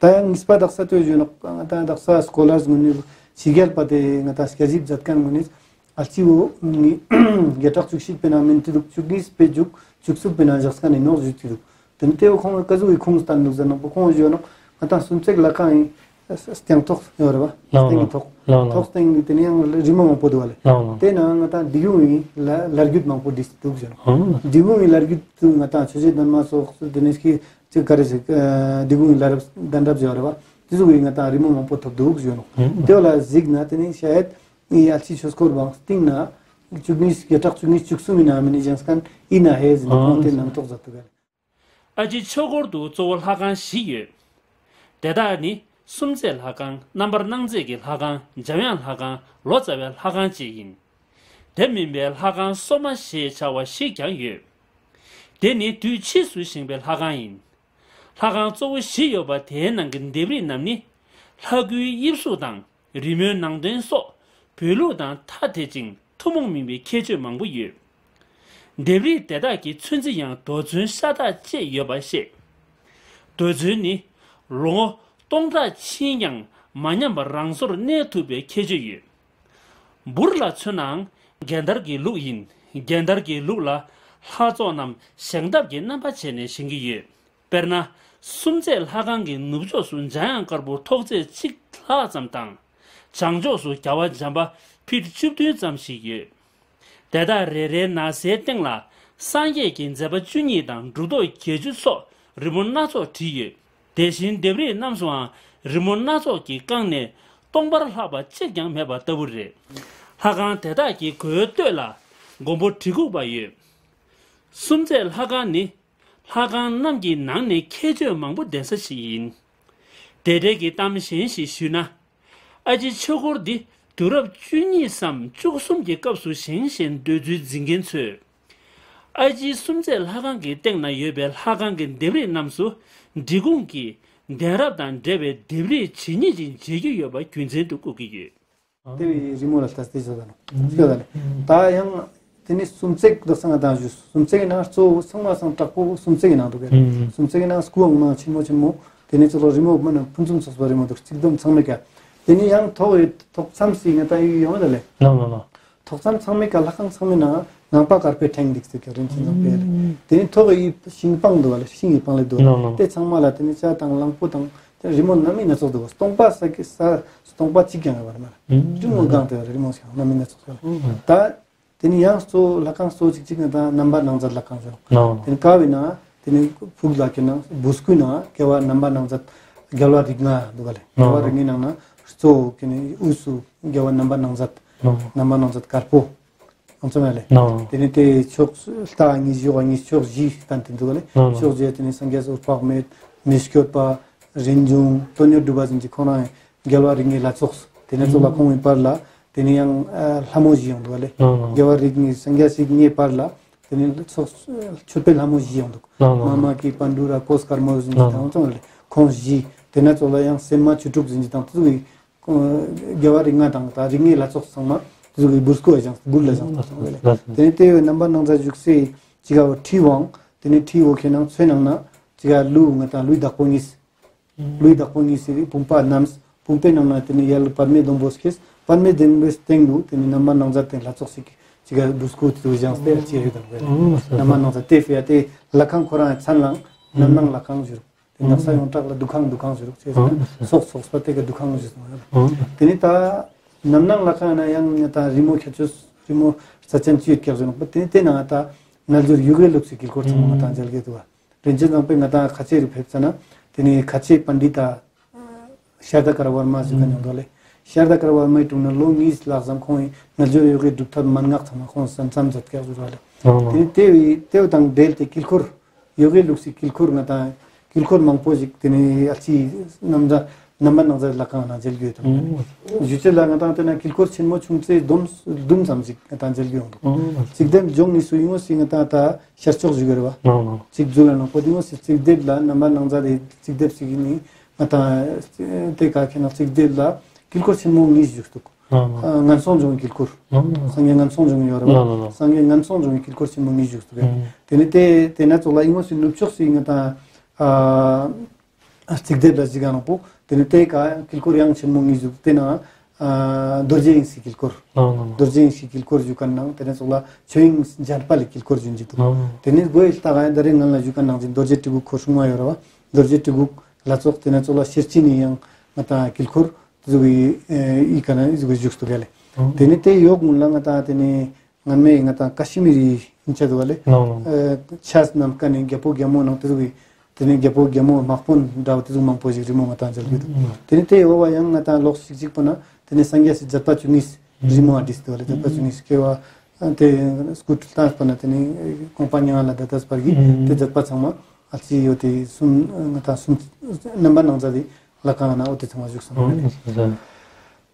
ད་ཡང་གཉིས་པ་དག་ས་ཏེ་ཡོད་ནོག། ད་དག་ས་སྐོ་ལར་གུན་ནི་ཕྱི་རྒྱལ་པ་ཏེ་ང་ཏང་སྐྱ་ཞིབ་མཛད་མཁན་གུན་ནི་ཨལ་ཅི་བོ་ནི་བརྒྱ་ཕྲག་བཅུ་གཅིག་པའི་ནང་མིན་ཏེ་འདུག། བཅུ་གཉིས་པའི་མཇུག་བཅུ་གསུམ་པའི་ནང་བཞག་མཁན་ནི་ནོག་ཞུས་ཏེ་འདུག། ཏེ་ནི་ཏེ་བོ་ཁོང་ཀ་ཟུག་གི་ཁུངས་བསྟན་འདུག་ཟེར་ན་པོ་ཁོང་ཞུ་ནོག། ང་ཏང་སུམ་བརྩེགས་ལྷ་ཁང་ཡི་སྟེང་ཐོག་ཡོད་རེད་བ། ལ་ལ། སྟེང་གི་ཐོག། ལ་ལ། ཐོག་སྟེང་གི་ཏེ་ནི་ཡང་རི་མོ་མང་པོ་འདུག་བ་ལེ། ལ་ལ། ཏེ་ན་ང་ཏང་སྡིག་གུང་ཡི་ལ་ལར་རྒྱུད་མང་པོ་བྲིས་འདུག་ཞུ་ནོག། ཨང་། སྡིག་གུང་ཡི་ལར་རྒྱུད་དུ་ང་ཏང་ཆོས་རྗེ་ལྡན་མ་སོགས་སུ་ཏེ་ནི་ཅིག་ཅིག་ག་རེ་ཞིག་སྡིག་གུང་ཡི་ལར་གདན་རབས་ཞུ་བ་རེད་བ། ཏེ་ཟུག་གི་ང་ཏང་རི་མོ་མང་པོ་ཐོབ་འདུག་ཞུ་ནོག། ཨང་། ཏེ་བོ་ལ་གཟིགས་ན་ཏེ་ནི་ཤ་ཡད་ཨི་ཨལ་ཅི་ཆོས་འཁོར་དབང་སྟེང་ན་བཅུ་གཉིས་བརྒྱ་ཕྲག་བཅུ་གཉིས་བཅུ་གསུམ་ཡིན་ན་མིན་ནི་བཞེངས་མཁན་ཡིན་ན་ཧེ་ཟེར་ནས་ཁོང་ཏེ་རྣམ་རྟོག་མཛད་འདུག་ག་ལེ། ཨ་ཅེ་ཆོས་འཁོར་དུ་གཙོ་བོ་ལྷ་ཁང་བཞི་ཡོད། དེ་དག་ནི་སུམ་བརྩེགས་ལྷ་ཁང་རྣམ་པར་སྣང་མཛད་ཀྱི་ལྷ་ཁང་འཇམ་དབྱངས་ལྷ་ཁང་ལོ་ཙཱ་བའི་ལྷ་ཁང་བཅས་ཡིན། དེ་མིན་པའི་ལྷ་ཁང་སོ་མ་ཞེས་བྱ་བ་ཞིག་ཀྱང་ཡོད། དེ་ནི་དུས་ཕྱིས་སུ་བཞེངས་པའི་ལྷ་ཁང་ཡིན། ལྷ་ཁང་གཙོ་བོ་བཞི་ཡོད་པ་དེའི་ནང་གི་ལྡེབས་རིས་རྣམས་ནི། ལྷ་སྐུའི་དབྱིབས་གཟུགས་དང་རི་མོའི་ནང་དོན་སོགས་བོད་ལུགས་དང་ཐ་དད་ཅིང་ཐུན་མོང་མིན་པའི་ཁྱད་ཆོས་མང་པོ་ཡོད། ལྡེབས་རིས་དེ་དག་གི་ཚོན་རྩི་ཡང་རྡོ་ཚོན་ཤ་སྟག་བཅས་ཡོད་པ་བཤད། རྡོ་ཚོན་ནི་ལོ་ངོ་སྟོང་ཕྲག་ཕྱིན་ཀྱང་མ་ཉམས་པར་རང་སོར་གནས་ཐུབ་པའི་ཁྱད་ཆོས་ཡོད། འབུར་ལ་མཚོན་ནའང་རྒན་དར་གྱི་ལུགས་ཡིན། རྒན་དར་གྱི་ལུགས་ལ་ལྷ་ཚོགས་རྣམས་བཞེངས་ཐབས་ཀྱི་རྣམ་པ་བྱས་ནས་བཞེངས་ཀྱི་ཡོད། དཔེར་ན། སུམ་བརྩེགས་ལྷ་ཁང་གི་ནུབ་ཕྱོགས་སུ་འཇམ་དབྱངས་དཀར་པོ་ཐོག་ཚད་གཅིག་ལྷག་ཙམ་དང་། བྱང་ཕྱོགས་སུ་རྒྱལ་བ་འཇམ་དཔལ་ཕིཊ་བཅུ་བདུན་ཙམ་ཞིག་ཡོད། དེ་དག་རེ་རེའི་ན་བཟའི་སྟེང་ལ་སངས་རྒྱས་ཀྱི་མཛད་པ་བཅུ་གཉིས་དང་གྲུབ་ཐོབ་བརྒྱད་ཅུ་སོགས་རི་མོ་སྣ་ཚོགས་བྲིས་ཡོད། དེ་བཞིན་ལྡེབས་རིས་རྣམས་སུའང་རི་མོ་སྣ་ཚོགས་ཀྱིས་བཀང་ནས་སྟོང་པར་ལྷག་པ་གཅིག་ཀྱང་མེད་པ་ལྟ་བུ་རེད། ལྷ་ཁང་དེ་དག་གི་སྒོའི་སྟོད་ལ་མགོན་པོ་གྲི་གུག་པ་ཡོད། སུམ་བརྩེགས་ལྷ་ཁང་ནི་ལྷ་ཁང་རྣམས་ཀྱི་ནང་ནས་ཁྱད་ཆོས་མང་པོ་ལྡན་ས་ཞིག་ཡིན། དེ་འབྲེལ་གྱི་གཏམ་གཞན་ཞིག་ཞུས་ན། ཨ་ཕྱི་ཆོས་འཁོར་འདི་དུས་རབས་བཅུ་གཉིས་སམ་བཅུ་གསུམ་གྱི་སྐབས་སུ་བཞེངས་ཞེས་འདོད་ཚུལ་འཛིན་མཁན་ཚོས། ཨ་ཕྱི་སུམ་བརྩེགས་ལྷ་ཁང་གི་སྟེང་ན་ཡོད་པའི་ལྷ་ཁང་གི་ལྡེབས་རིས་རྣམས་སུ་འབྲི་གུང་གི་གདན་རབས་དང་འབྲེལ་བའི་ལྡེབས་རིས་ཇི་སྙེད་ཅིག་མཇལ་རྒྱུ་ཡོད་པ་རྒྱུ་མཚན་དུ་བཀོད་ཀྱི་ཡོད། དེ་བས་རི་མོ་ལ་ལྟ་སྟེ་བཟོ་ད་ནོ། བཟོ་ད་ནོ། ད་ཡང་དེ་ནི་སུམ་བརྩེགས་འདུག་སང་ང་དང་ཞུ། སུམ་བརྩེགས་ཀྱི་ནང་གཙོ་བོ་ཚང་མ་སང་དྲག་པོ་སུམ་བརྩེགས་ཀྱི་ནང་འདུག་གས། སུམ་བརྩེགས་ཀྱི་ནང་སྐུའང་མང་ཆེན་མོ་ཆེན་མོ། དེ་ནི་གཙོ་བོ་རི་མོ་མ་ན་ཕུན་སུམ་ཚོགས་པ་རི་མོ་འདུག། གཅིག་བསྡོམས་ཚོགས་པ་རི་མོ་འདུག། དེ་ནི་ཡང་ཐོག་གི་ཐོག་མཚམས་སི་ང་དང་ཡོང་ད་ལེ། ནོ་ནོ་ནོ། ཐོག་མཚམས་ཚང་མའི་ཀ་ལྷ་ཁང་ཚང་མའི་ནང་ངང་པ་དཀར་པོའི་ཕྲེང་འདུག་ཟེར་གྱི་རིན་ཆེན་ནང་པའི་ལེ། དེ་ནི་ཐོག་གི་ཤིང་སྤང་འདུག་ལེ། ཤིང་གི་སྤང་ལེབ་འདུག། ནོ་ནོ་ནོ། དེ་ཚང་མ་ལ་དེ་ནི་ཇ་དང་གླང་པོ་དང་དེ་རི་མོ་སྣ་མིན་སྣ་ཚོགས་འདུག། སྟོང་པ་ས་ཀི་ས་སྟོང་པ་གཅིག་ཀྱང་ཡོད་པ་མ་རེད། རི་མོ་གང་དེ་རི་མོ་ཞིག་སྣ་མིན་སྣ་ཚོགས་ཡོད། ད་དེ་ནི་ཡང་གཙོ་ལྷ་ཁང་གཙོ་གཅིག་གཅིག་ནི་ད་རྣམ་པར་སྣང་མཛད་ལྷ་ཁང་ཞིག། ནོ་ནོ། དེ་ནི་ཀ་བའི་ནང་དེ་ནི་ཕུག་ལ་ཁྱེར་ན་སྦུ་སྐུའི་ནང་རྒྱལ་བ་རྣམ་པར་སྣང་མཛད་རྒྱལ་བ་རིགས་ལྔ་འདུག་ག་ལེ། རྒྱལ་བ་རིགས་ལྔའི་ནང་ན་གཙོ་བོ་དེ་ནི་དབུས་སུ་རྒྱལ་བ་རྣམ་པར་སྣང་མཛད། ནོ་ནོ། རྣམ་པར་སྣང་མཛད་དཀར་པོ། ཨང་ཚང་མ་ལེ། ནོ་ནོ། དེ་ནི་དེ་ཕྱོགས་ལྟ་གཉིས་བཞི་འོག་གཉིས་ཕྱོགས་བཞི་སྟན་ཏེ་འདུག་ག་ལེ། ནོ་ནོ། ཕྱོགས་བཞི་དེ་ནི་སངས་རྒྱས་འོད་དཔག་མེད་མི་བསྐྱོད་པ་རིན་འབྱུང་དོན་ཡོད་གྲུབ་པ་ཟེར་གྱི་ཁོང་རང་རྒྱལ་བ་རིགས་ལྔའི་ལྷ་ཚོགས། དེ་ནས་ཚོགས་ལ་ཁོང་གི་བར་ལ་དེ་ནས་ཡང་ལྷ་མོ་བཞི་ཡོང་འདུག་ག་ལེ། རྒྱལ་བ་རིགས་ལྔའི་སངས་རྒྱས་རིགས་ལྔའི་བར་ལ་དེ་ནས་ཚོགས་མཆོད་པའི་ལྷ་མོ་བཞི་ཡོང་འདུག། མ་མ་ཀི་པཎ་གྲུ་ར་ཀོས་དཀར་མོ་ཟེར་གྱི་དང་ཚོགས་ལ་ཁོང་བཞི། དེ་ནས་ཚོགས་ལ་ཡང་སེམས་མ་བཅུ་དྲུག་ཟེར་གྱི་དང་དེ་ཚོ་གི་རྒྱལ་བ་རིགས་ལྔ་དང་ད་རིགས་ལྔའི་ལྷ་ཚོགས་ཚང་མ་དེ་ཚོ་གི་སྦུར་སྐུ་བ་ཞིང་སྦུར་ལ་ཞིང་ཚོགས་ལ་དེ་ནས་དེ་བས་རྣམ་པར་སྣང་མཛད་བཞུགས་སའི་ཅི་ག་བ་ཁྲི་དབང་། དེ་ནས་ཁྲི་འོག་ཁྱེར་ན་མཚོའི་ནང་ན་ཅི་ག་ཀླུ་ང་དང་ཀླུའི་བདག་པོ་གཉིས། ཀླུའི་བདག་པོ་གཉིས་སི་བུམ་པ་བསྣམས། བུམ་པའི་ནང་ན་དེ་ནས་ཡར་ལ་པདྨའི་སྡོང་པོ་སྐྱེས། པདྨའི་སྡོང་པོའི་སྟེང་དུ་དེ་ནས་རྣམ་པར་སྣང་མཛད་དེ་ལྷ་ཚོགས་ཤིག་ཅི་ག་སྦུར་སྐུ་དེ་ཚོ་བཞེངས་ཏེ་ཅི་ཡོད་དང་བས། རྣམ་པར་སྣང་མཛད་དེ་ཕི་ཡ་དེ་ལྷ་ཁང་ཁོ་རང་མཚན་ལའང་རྣམ་སྣང་ལྷ་ཁང་ཞུ་རུག། དེ་ནགས་ས་ཡོངས་གྲགས་ལ་འདུ་ཁང་འདུ་ཁང་ཞུ་རུག་ཅེས་ཟེར་ན་ཚོགས་ཚོགས་པ་དེ་ག་འདུ་ཁང་ཞུ་སོང་། དེ་ནས་ད་རྣམ་སྣང་ལྷ་ཁང་ན་ཡང་ང་དང་རི་མོ་ཁྱད་ཆོས་རི་མོ་རྩ་ཅན་ཅི་ཡོད་ཀྱག་ཞུ་ནོག་པ། དེ་ནས་དེ་ནང་ད་རྣལ་འབྱོར་ཡོ་གའི་ལུགས་སི་དཀྱིལ་འཁོར་ཚང་མ་ང་དང་མཇལ་གྱི་འདུག་པ། རིན་ཆེན་བཟང་པོས་ང་དང་ཁ་ཆེ་རུ་ཕེབས་ཙ་ན་དེ་ནས་ཁ་ཆེ་པཎྜི་ཏ་ཤར་དྷ་ཀ་ར་ཝར་མ་ཟེར་མཁན་ཡོང་འདུག་ལེ། ཤར་དྷ་ཀ་ར་ཝར་མའི་དྲུང་ན་ལོ་གཉིས་ལྷག་ཙམ་ཁོང་གིས་རྣལ་འབྱོར་ཡོ་གའི་སྒྲུབ་ཐབས་མན་ངག་ཚང་མ་ཁོང་གིས་མཚམས་མཛད་ཀྱག་ཞུ་རུག་ལེ། དེ་ནས་དེ་བས་དེ་བས་དང་འབྲེལ་ཏེ་དཀྱིལ་འཁོར་ཡོ་གའི་ལུགས་སི་དཀྱིལ་འཁོར་ང་དང་དཀྱིལ་འཁོར་མང་པོ་ཞིག་དེ་ནས་ཨ་ཙི་རྣམ་རྣམ་པར་སྣང་མཛད་ལྷ་ཁང་ན་མཇལ་རྒྱུ་ཡོད་དམ། ཞུ་ཅེས་ལ་ང་དང་དེ་ན་དཀྱིལ་འཁོར་ཆེན་མོ་ཆུང་ཚེ་བསྡོམས་བསྡོམས་ཙམ་ཞིག་ང་དང་མཇལ་རྒྱུ་ཡོང་འདུག། ཙིག་དེབ་ལྗོངས་ནས་སུ་ཡོང་སྲིད་ང་དང་ད་ཤར་ཕྱོགས་ཞུ་གི་རེད་བ། ཙིག་མཛོད་ལ་ནང་པོ་དེ་ཡོང་སྲིད་ཙིག་དེབ་ལ་རྣམ་པར་སྣང་མཛད་དེ་ཙིག་དེབ་ཞིག་ནི་ང་དང་དེ་ག་ཁེ་ན་ཙིག་དེབ་ལ་དཀྱིལ་འཁོར་ཆེན་མོ་གཉིས་བཞུགས་འདུག། ཨ་ངན་སོང་སྦྱོང་བའི་དཀྱིལ་འཁོར། སངས་རྒྱས་ངན་སོང་སྦྱོང་བའི་ཡོད་རེད་བ། སངས་རྒྱས་ངན་སོང་སྦྱོང་བའི་དཀྱིལ་འཁོར་ཆེན་མོ་གཉིས་བཞུགས་འདུག་གས། དེ་ནས་དེ་དེ་ན་ཚོགས་ལ་ཡོང་སྲིད་ནུབ་ཕྱོགས་སུ་ང་དང་ཨ་ཙིག་དེབ་ལ་གཟིགས་ག་ནང་པོ། དེ་ནས་དེ་ཀ་དཀྱིལ་འཁོར་ཡང་ཆེན་མོ་གཉིས་བཞུགས། དེ་ན་ཨ་རྡོ་རྗེ་དབྱིངས་སི་དཀྱིལ་འཁོར། རྡོ་རྗེ་དབྱིངས་སི་དཀྱིལ་འཁོར་བཞུགས་མཁན་ནང་དེ་ནས་ཚོགས་ལ་ཆོས་དབྱིངས་འཇམ་དཔལ་ལི་དཀྱིལ་འཁོར་བཞུགས་ཀྱི་འདུག། དེ་ནས་སྒོའི་ལྟག་ཡང་ད་རེས་ང་ལ་བཞུགས་མཁན་ནང་བཞིན་རྡོ་རྗེ་གྲི་གུག་འཁོར་སྲུང་མ་ཡོད་རེད་བ། རྡོ་རྗེ་གྲི་གུག་ལྷ་ཚོགས། དེ་ནས་ཚོགས་ལ་ཤེར་ཕྱིན་ནི་ཡང་ང་དང་དཀྱིལ་འཁོར་དེ་ཚོ་གི་ཨི་ཀ་ན་ཨི་ཟུག་གི་བཞུགས་འདུག་གས་ལེ། དེ་ནས་དེ་ཡོག་གུན་ལ་ང་དང་དེ་ནས་སྔན་མའི་ང་དང་ཀ་ཤི་མི་རི་ཡིན་ཆ་འདུག་ག་ལེ། ཆས་ནམ་མཁའ་ནས་རྒྱལ་པོ་རྒྱལ་མོ་ནང་དེ་ཚོ་གི་དེ་ནས་རྒྱལ་པོ་རྒྱལ་མོ་དམག་དཔོན་འདྲ་བ་དེ་ཚོ་མང་པོ་ཞིག་རི་མོ་ང་དང་མཇལ་གྱི་འདུག། དེ་ནས་དེ་འོག་བ་ཡང་ང་དང་ལོགས་ཤིག་ཅིག་པོ་ན་དེ་ནས་སངས་རྒྱས་སི་མཛད་པ་བཅུ་གཉིས་རི་མོ་ཨ་བྲིས་འདུག་ག་ལེ། མཛད་པ་བཅུ་གཉིས་སྐྱེ་བ་དེ་སྐུ་བལྟམས་པ་ན་དེ་ནས་གོང་པ་མྱ་ངན་ལས་འདས་པ་བར་གྱི་དེ་མཛད་པ་ཚང་མ་ཨ་ཙི་ཡོད་དེ་གསུམ་ང་དང་གསུམ་རྣམ་པར་སྣང་མཛད་དེ་ལྷ་ཁང་ན་འོ་དེ་ཚང་མ་བཞུགས་སོང་།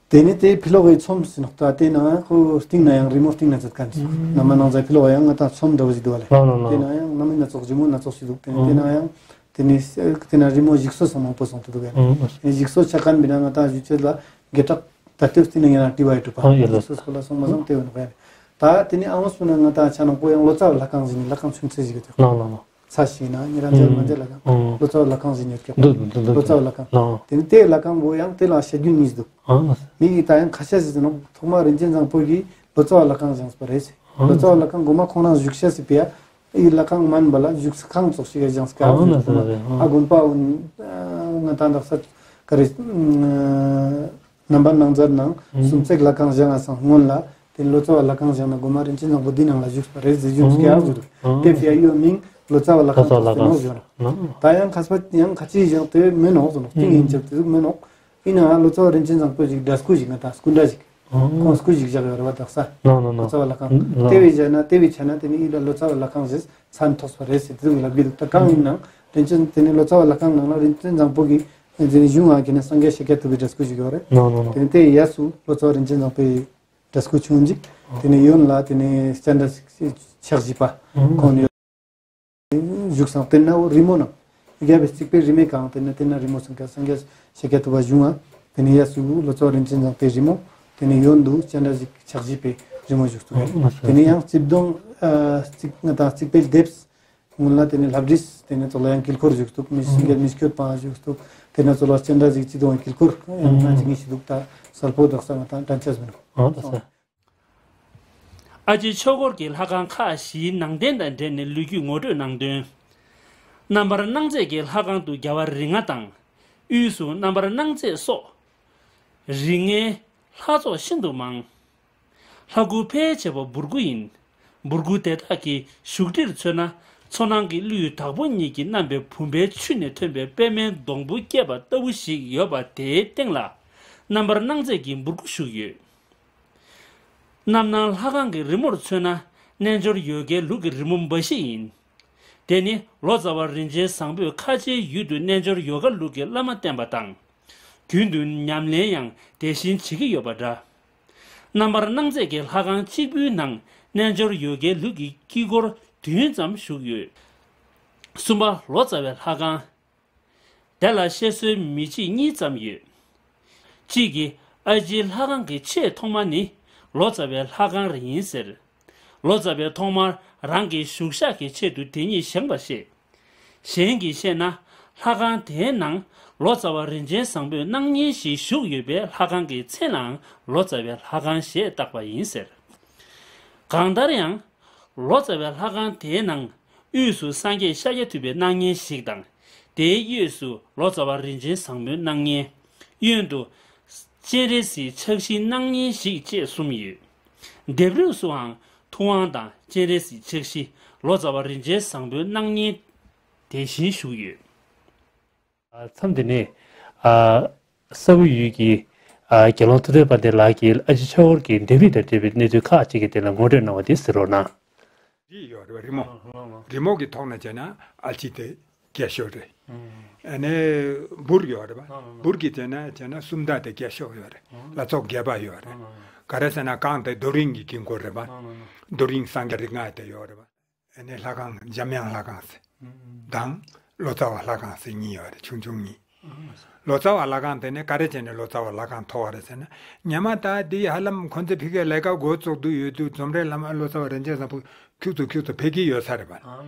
ཏེ་ནེ་ཏེ་ཕི་ལོག་གི་ཚོམས་ཟེར་ནོག་ཏ་ཏེ་ནང་ཁོ་སྟིང་ན་ཡང་རི་མོ་སྟིང་ན་ཚད་ཁན་ཅིག་ནམ་མ་ནང་ཚ་ཕི་ལོག་ཡང་ང་ཏང་ཚོམས་འདྲ་བོ་ཞིག་དུག་པ་ལེ། ཏེ་ནང་ཡང་ནམ་མི་ན་ཚོགས་ཞིབ་མོ་ན་ཚོགས་ཞིག་དུག་ཏེ་ནེ་ཏེ་ནང་ཡང་ཏེ་ནེ་ཏེ་ན་རི་མོ་ཞིག་གསོ་སོང་མང་པོ་སོང་ཏེ་དུག་ཡ། ཏེ་ནེ་ཞིག་གསོ་ཆ་ཁན་བི་ན་ང་ཏང་ཞུ་ཆེད་ལ་དགེ་གྲགས་ད་ལྟོས་ཏེ་ནེ་ཡང་ན་ཏི་བའི་གྲུབ་པ་ཞིག་གསོ་སྐོར་ལ་སོང་མ་སོང་ཏེ་བོ་ནོག་ཡ། ཏ་ཏེ་ནེ་ཨ་བོ་སུ་ན་ང་ཏང་ཆ་ནང་པོ་ཡང་ལོ་ཙཱ་བ་ལྷ་ཁང་ཟེར་ནི་ལྷ་ཁང་ཆུང་ཚེ་ཞིག་ཡོད་ཏེ། ཚ་ཞིག་ན་ཉེ་རང་ཚེ་མ་ཚེ་ལ་ཀང་ལོ་ཙཱ་བ་ལྷ་ཁང་ཟེར་ཉེ་ཀྱག་ལོ་ཙཱ་བ་ལྷ་ཁང་། ཏེ་ནེ་ཏེ་ལྷ་ཁང་བོ་ཡང་ཏེ་ལ་ཤ་རྒྱུས་གཉིས་དུག་མི་གི་ཏ་ཡང་ཁ་ཤས་ཟེར་ནོག་ཐོག་མ་རིན་ཆེན་བཟང་པོ་གི་ལོ་ཙཱ་བ་ལྷ་ཁང་བཞེངས་པ་རེད། ལོ་ཙཱ་བ་ལྷ་ཁང་གོ་མ་ཁོང་རང་བཞུགས་ཤ་སི་པི་ཡ་ཨི་ལྷ་ཁང་མན་པ་ལ་བཞུགས་ས་ཁང་ཙོགས་ཤིག་ག་བཞེངས་ཀ་ཨ་ཨ་ན་ས་རེད། ཨ་དགོན་པ་འོ་ང་ཏང་དག་ས་ག་རེ་ནམ་བར་ནང་ཚར་ནང་སུམ་བརྩེགས་ལྷ་ཁང་བཞེངས་ས་སྔོན་ལ་ཏེ་ལོ་ཙཱ་བ་ལྷ་ཁང་བཞེངས་ན་གོ་མ་རིན་ཆེན་བཟང་པོ་འདི་ནང་ལ་བཞུགས་པ་རེད་ཟེར་བཞུགས་ཀྱག་ཟེར། ཏེ་ཕི་ཡ་ཡོད་མིང་ལོ་ཙཱ་བ་ལྷ་ཁང་ཟེར་ནོག་ཟེར། ཏ་ཡང་ཁ་སྤ་ཡང་ཁ་ཅིག་བཞེངས་ཏེ་མེད་ནོག་ཟེར་ནོག་ཏིང་ཡིན་ཅག་ཏེ་ཟུག་མེད་ནོག་ཨིན་ན་ལོ་ཙཱ་བ་རིན་ཆེན་བཟང་པོ་ཞིག་འདྲ་སྐུ་ཞིག་ང་ཏང་སྐུ་འདྲ་ཞིག་ཁོང་སྐུ་ཞིག་བཞག་ཡོད་རེད་བ་དག་ས། ལོ་ཙཱ་བ་ལྷ་ཁང་ཏེ་བི་ཆ་ན་ཏེ་བི་ཆ་ན་ཏེ་ནེ་ཨི་ལ་ལོ་ཙཱ་བ་ལྷ་ཁང་ཟེར་མཚན་ཐོགས་པ་རེད་ཟེར་ཏེ་ཟུག་ལབ་ཀྱི་དུག་ཏ་གང་ཡིན་ནང་རིན་ཆེན་ཏེ་ནེ་ལོ་ཙཱ་བ་ལྷ་ཁང་ནང་ལ་རིན་ཆེན་བཟང་པོ་གི་ཏེ་ནེ་གཞུང་ང་ཁེ་ན་སངས་རྒྱས་ཤཱཀྱ་ཐུབ་པའི་འདྲ་སྐུ་ཞིག་ཡོད་རེད། ཏེ་ནེ་ཏེ་ཡ་སུ་ལོ་ཙཱ་བ་རིན་ཆེན་བཟང་པོའི་འདྲ་སྐུ་ཆུང་ཅིག་ཏེ་ནེ་ཡོན་ལ་ཏེ་ནེ་སྤྱན་རས་གཟིགས་ཕྱག་བཞི་པ་ཁོང་ཡོད་བཞུགས་སང་ཏེ་ན་རི་མོ་ནང་རྒྱལ་བའི་རྩིག་པའི་རི་མོའི་སྒང་ཏེ་ནེ་ཏེ་ན་རི་མོ་སང་ཀ་སངས་རྒྱས་ཤཱཀྱ་ཐུབ་པ་བཞུགས་ང་ཏེ་ནེ་ཡ་སུ་ལོ་ཙཱ་བ་རིན་ཆེན་བཟང་པོའི་རི་མོ་ཏེ་ནེ་ཡོན་དུ་སྤྱན་རས་གཟིགས་ཕྱག་བཞི་པའི་རི་མོ་བཞུགས་འདུག་ཏེ་ནེ་ཡང་རྩིག་གདོང་རྩིག་ང་ཏང་རྩིག་པའི་ལྡེབས་སྔོན་ལ་ཏེ་ནེ་ལྷ་བྲིས་ཏེ་ནེ་ཙོགས་ལ་ཡང་དཀྱིལ་འཁོར་བཞུགས་འདུག་མི་སེང་གེ་མི་སྐྱོད་པ་བཞུགས་འདུག་ཏེ་ནེ་ཙོགས་ལ་སྤྱན་རས་གཟིགས་སྤྱི་གདོང་དཀྱིལ་འཁོར་ཡང་ན་ཅིག་ཉིས་ཤིག་འདུག་ཏ་གསལ་པོ་དག་ས་ང་ཏང་དྲན་ཆ་མི་འདུག་ཨ་ཅེ་ཆོས་འཁོར་གྱི་ལྷ་ཁང་ཁག་བཞིའི་ནང་རྟེན་དང་འབྲེལ་ནས་ལོ་རྒྱུས་ངོ་སྤྲོད་གནང་དོན། རྣམ་པར་སྣང་མཛད་ཀྱི་ལྷ་ཁང་དུ་རྒྱལ་བ་རིགས་ལྔ་དང་། དབུས་སུ་རྣམ་པར་སྣང་མཛད་སོགས་རིགས་ལྔའི་ལྷ་ཚོགས་ཤིན་ཏུ་མང་། ལྷ་སྐུ་ཕལ་ཆེ་བ་འབུར་སྐུ་ཡིན། འབུར་སྐུ་དེ་དག་གི་བཞུགས་ཁྲིར་མཚོན་ན་མཚོ་ནང་གི་ཀླུའི་བདག་པོ་གཉིས་ཀྱིས་བསྣམས་པའི་བུམ་པའི་ཆུ་ནས་ཐོན་པའི་པདྨའི་སྡོང་བུ་སྐྱེས་པ་ལྟ་བུ་ཞིག་ཡོད་པ་དེའི་སྟེང་ལ་རྣམ་པར་སྣང་མཛད་ཀྱི་འབུར་སྐུ་བཞུགས་ཡོད། རྣམ་སྣང་ལྷ་ཁང་གི་རི་མོར་མཚོན་ན་རྣལ་འབྱོར་ཡོ་གའི་ལུགས་ཀྱི་རི་མོ་འབའ་ཞིག་ཡིན། དེ་ནི་ལོ་ཙཱ་བ་རིན་ཆེན་བཟང་པོས་ཁ་ཆེའི་ཡུལ་དུ་རྣལ་འབྱོར་ཡོ་ག་ལུགས་ཀྱི་བླ་མ་བསྟེན་པ་དང་། རྒྱུན་དུ་ཉམས་ལེན་ཡང་དེ་བཞིན་བྱེད་ཀྱི་ཡོད་པ་འདྲ། རྣམ་པར་སྣང་མཛད་ཀྱི་ལྷ་ཁང་གཅིག་པུའི་ནང་རྣལ་འབྱོར་ཡོ་གའི་ལུགས་ཀྱི་དཀྱིལ་འཁོར་བདུན་ཙམ་བཞུགས་ཡོད། གསུམ་པ་ལོ་ཙཱ་བའི་ལྷ་ཁང་། དེ་ལ་བཤད་སྲོལ་མི་གཅིག་གཉིས་ཙམ་ཡོད། གཅིག་གིས་ཨ་ཕྱིའི་ལྷ་ཁང་གི་ཆེས་ཐོག་མ་ནི་ལོ་ཙཱ་བའི་ལྷ་ཁང་རེ་ཡིན་ཟེར། ལོ་ཙཱ་བས་ཐོག་མར་རང་གི་བཞུགས་ཤག་གི་ཆེད་དུ་དེ་ཉིད་བཞེངས་པར་བཤད། གཞན་གྱིས་བཤད་ན་ལྷ་ཁང་དེའི་ནང་ལོ་ཙཱ་བ་རིན་ཆེན་བཟང་པོའི་སྣང་བརྙན་ཞིག་བཞུགས་ཡོད་པས་ལྷ་ཁང་གི་མཚན་ལའང་ལོ་ཙཱ་བའི་ལྷ་ཁང་ཞེས་བཏགས་པ་ཡིན་ཟེར། གང་ལྟར་ཡང་། ལོ་ཙཱ་བའི་ལྷ་ཁང་དེའི་ནང་དབུས་སུ་སངས་རྒྱས་ཤཱཀྱ་ཐུབ་པའི་སྣང་བརྙན་ཞིག་དང་། དེའི་གཡས་སུ་ལོ་ཙཱ་བ་རིན་ཆེན་བཟང་པོའི་སྣང་བརྙན། གཡོན་དུ་སྤྱན་རས་གཟིགས་ཕྱག་བཞིའི་སྣང་བརྙན་ཞིག་བཅས་གསུམ་ཡོད། ལྡེབས་རིས་སུའང་ཐུབ་དབང་དང་སྤྱན་རས་གཟིགས་ཕྱག་བཞི། ལོ་ཙཱ་བ་རིན་ཆེན་བཟང་པོའི་སྣང་བརྙན་དེ་བཞིན་བཞུགས་ཡོད། མཚམས་འདི་ནས་ས་ཁུལ་ཡུལ་གྱི་དགེ་སློང་ཐུབ་བསྟན་དཔལ་ལྡན་ལགས་ཀྱིས་ཨ་ཕྱི་ཆོས་འཁོར་གྱི་ལྡེབས་རིས་དང་འབྲེལ་བའི་གནས་ཚུལ་ཁག་ཅིག་གི་སྟེང་ལ་ངོ་སྤྲོད་གནང་བ་དེ་གཟིགས་རོགས་གནང་། རིས་ཡོད་རེད་བ། རི་མོ། རི་མོ་གི་ཐོག་ནས་བྱས་ན་ཨལ་ཅི་དེ་རྒྱས་ཤོས་རེད། ཨ་ནི་འབུར་ཡོད་རེད་བ། འབུར་གྱི་བྱས་ན་བྱས་ན་སུམ་མདའ་དེ་རྒྱས་ཤོས་ཡོད་རེད། ལྷ་ཚོགས་བརྒྱད་པ་ཡོད་རེད། ག་རེ་ཟེར་ན་རྐང་དེ་རྡོ་རིང་གི་དཀྱིལ་འཁོར་རེད་བ། རྡོ་རིང་སངས་རྒྱས་རིགས་ལྔ་དེ་ཡོད་རེད་བ། ཨ་ནི་ལྷ་ཁང་འཇམ་དབྱངས་ལྷ་ཁང་ཟེར་དང་ལོ་ཙཱ་བ་ལྷ་ཁང་ཟེར་གཉིས་ཡོད་རེད། ཆུང་ཆུང་གཉིས། ལོ་ཙཱ་བ་ལྷ་ཁང་དེ་ནི་ག་རེ་བྱས་ནས་ལོ་ཙཱ་བ་ལྷ་ཁང་ཐོགས་པ་རེད་ཟེར་ན། ཉི་མ་ད་འདི་ཧ་ལམ་ཁོང་ཚོ་ཕ་གིའི་ལས་ཀ་འགོ་བཙུགས་དུས་ཡོད་དུས་འཛོམས་རའི་བླ་མ་ལོ་ཙཱ་བ་རིན་ཆེན་བཟང་པོ་ཁྱུག་ཙམ་ཁྱུག་ཙམ་ཕེབས་ཀྱི་ཡོད་ས་རེད་བ།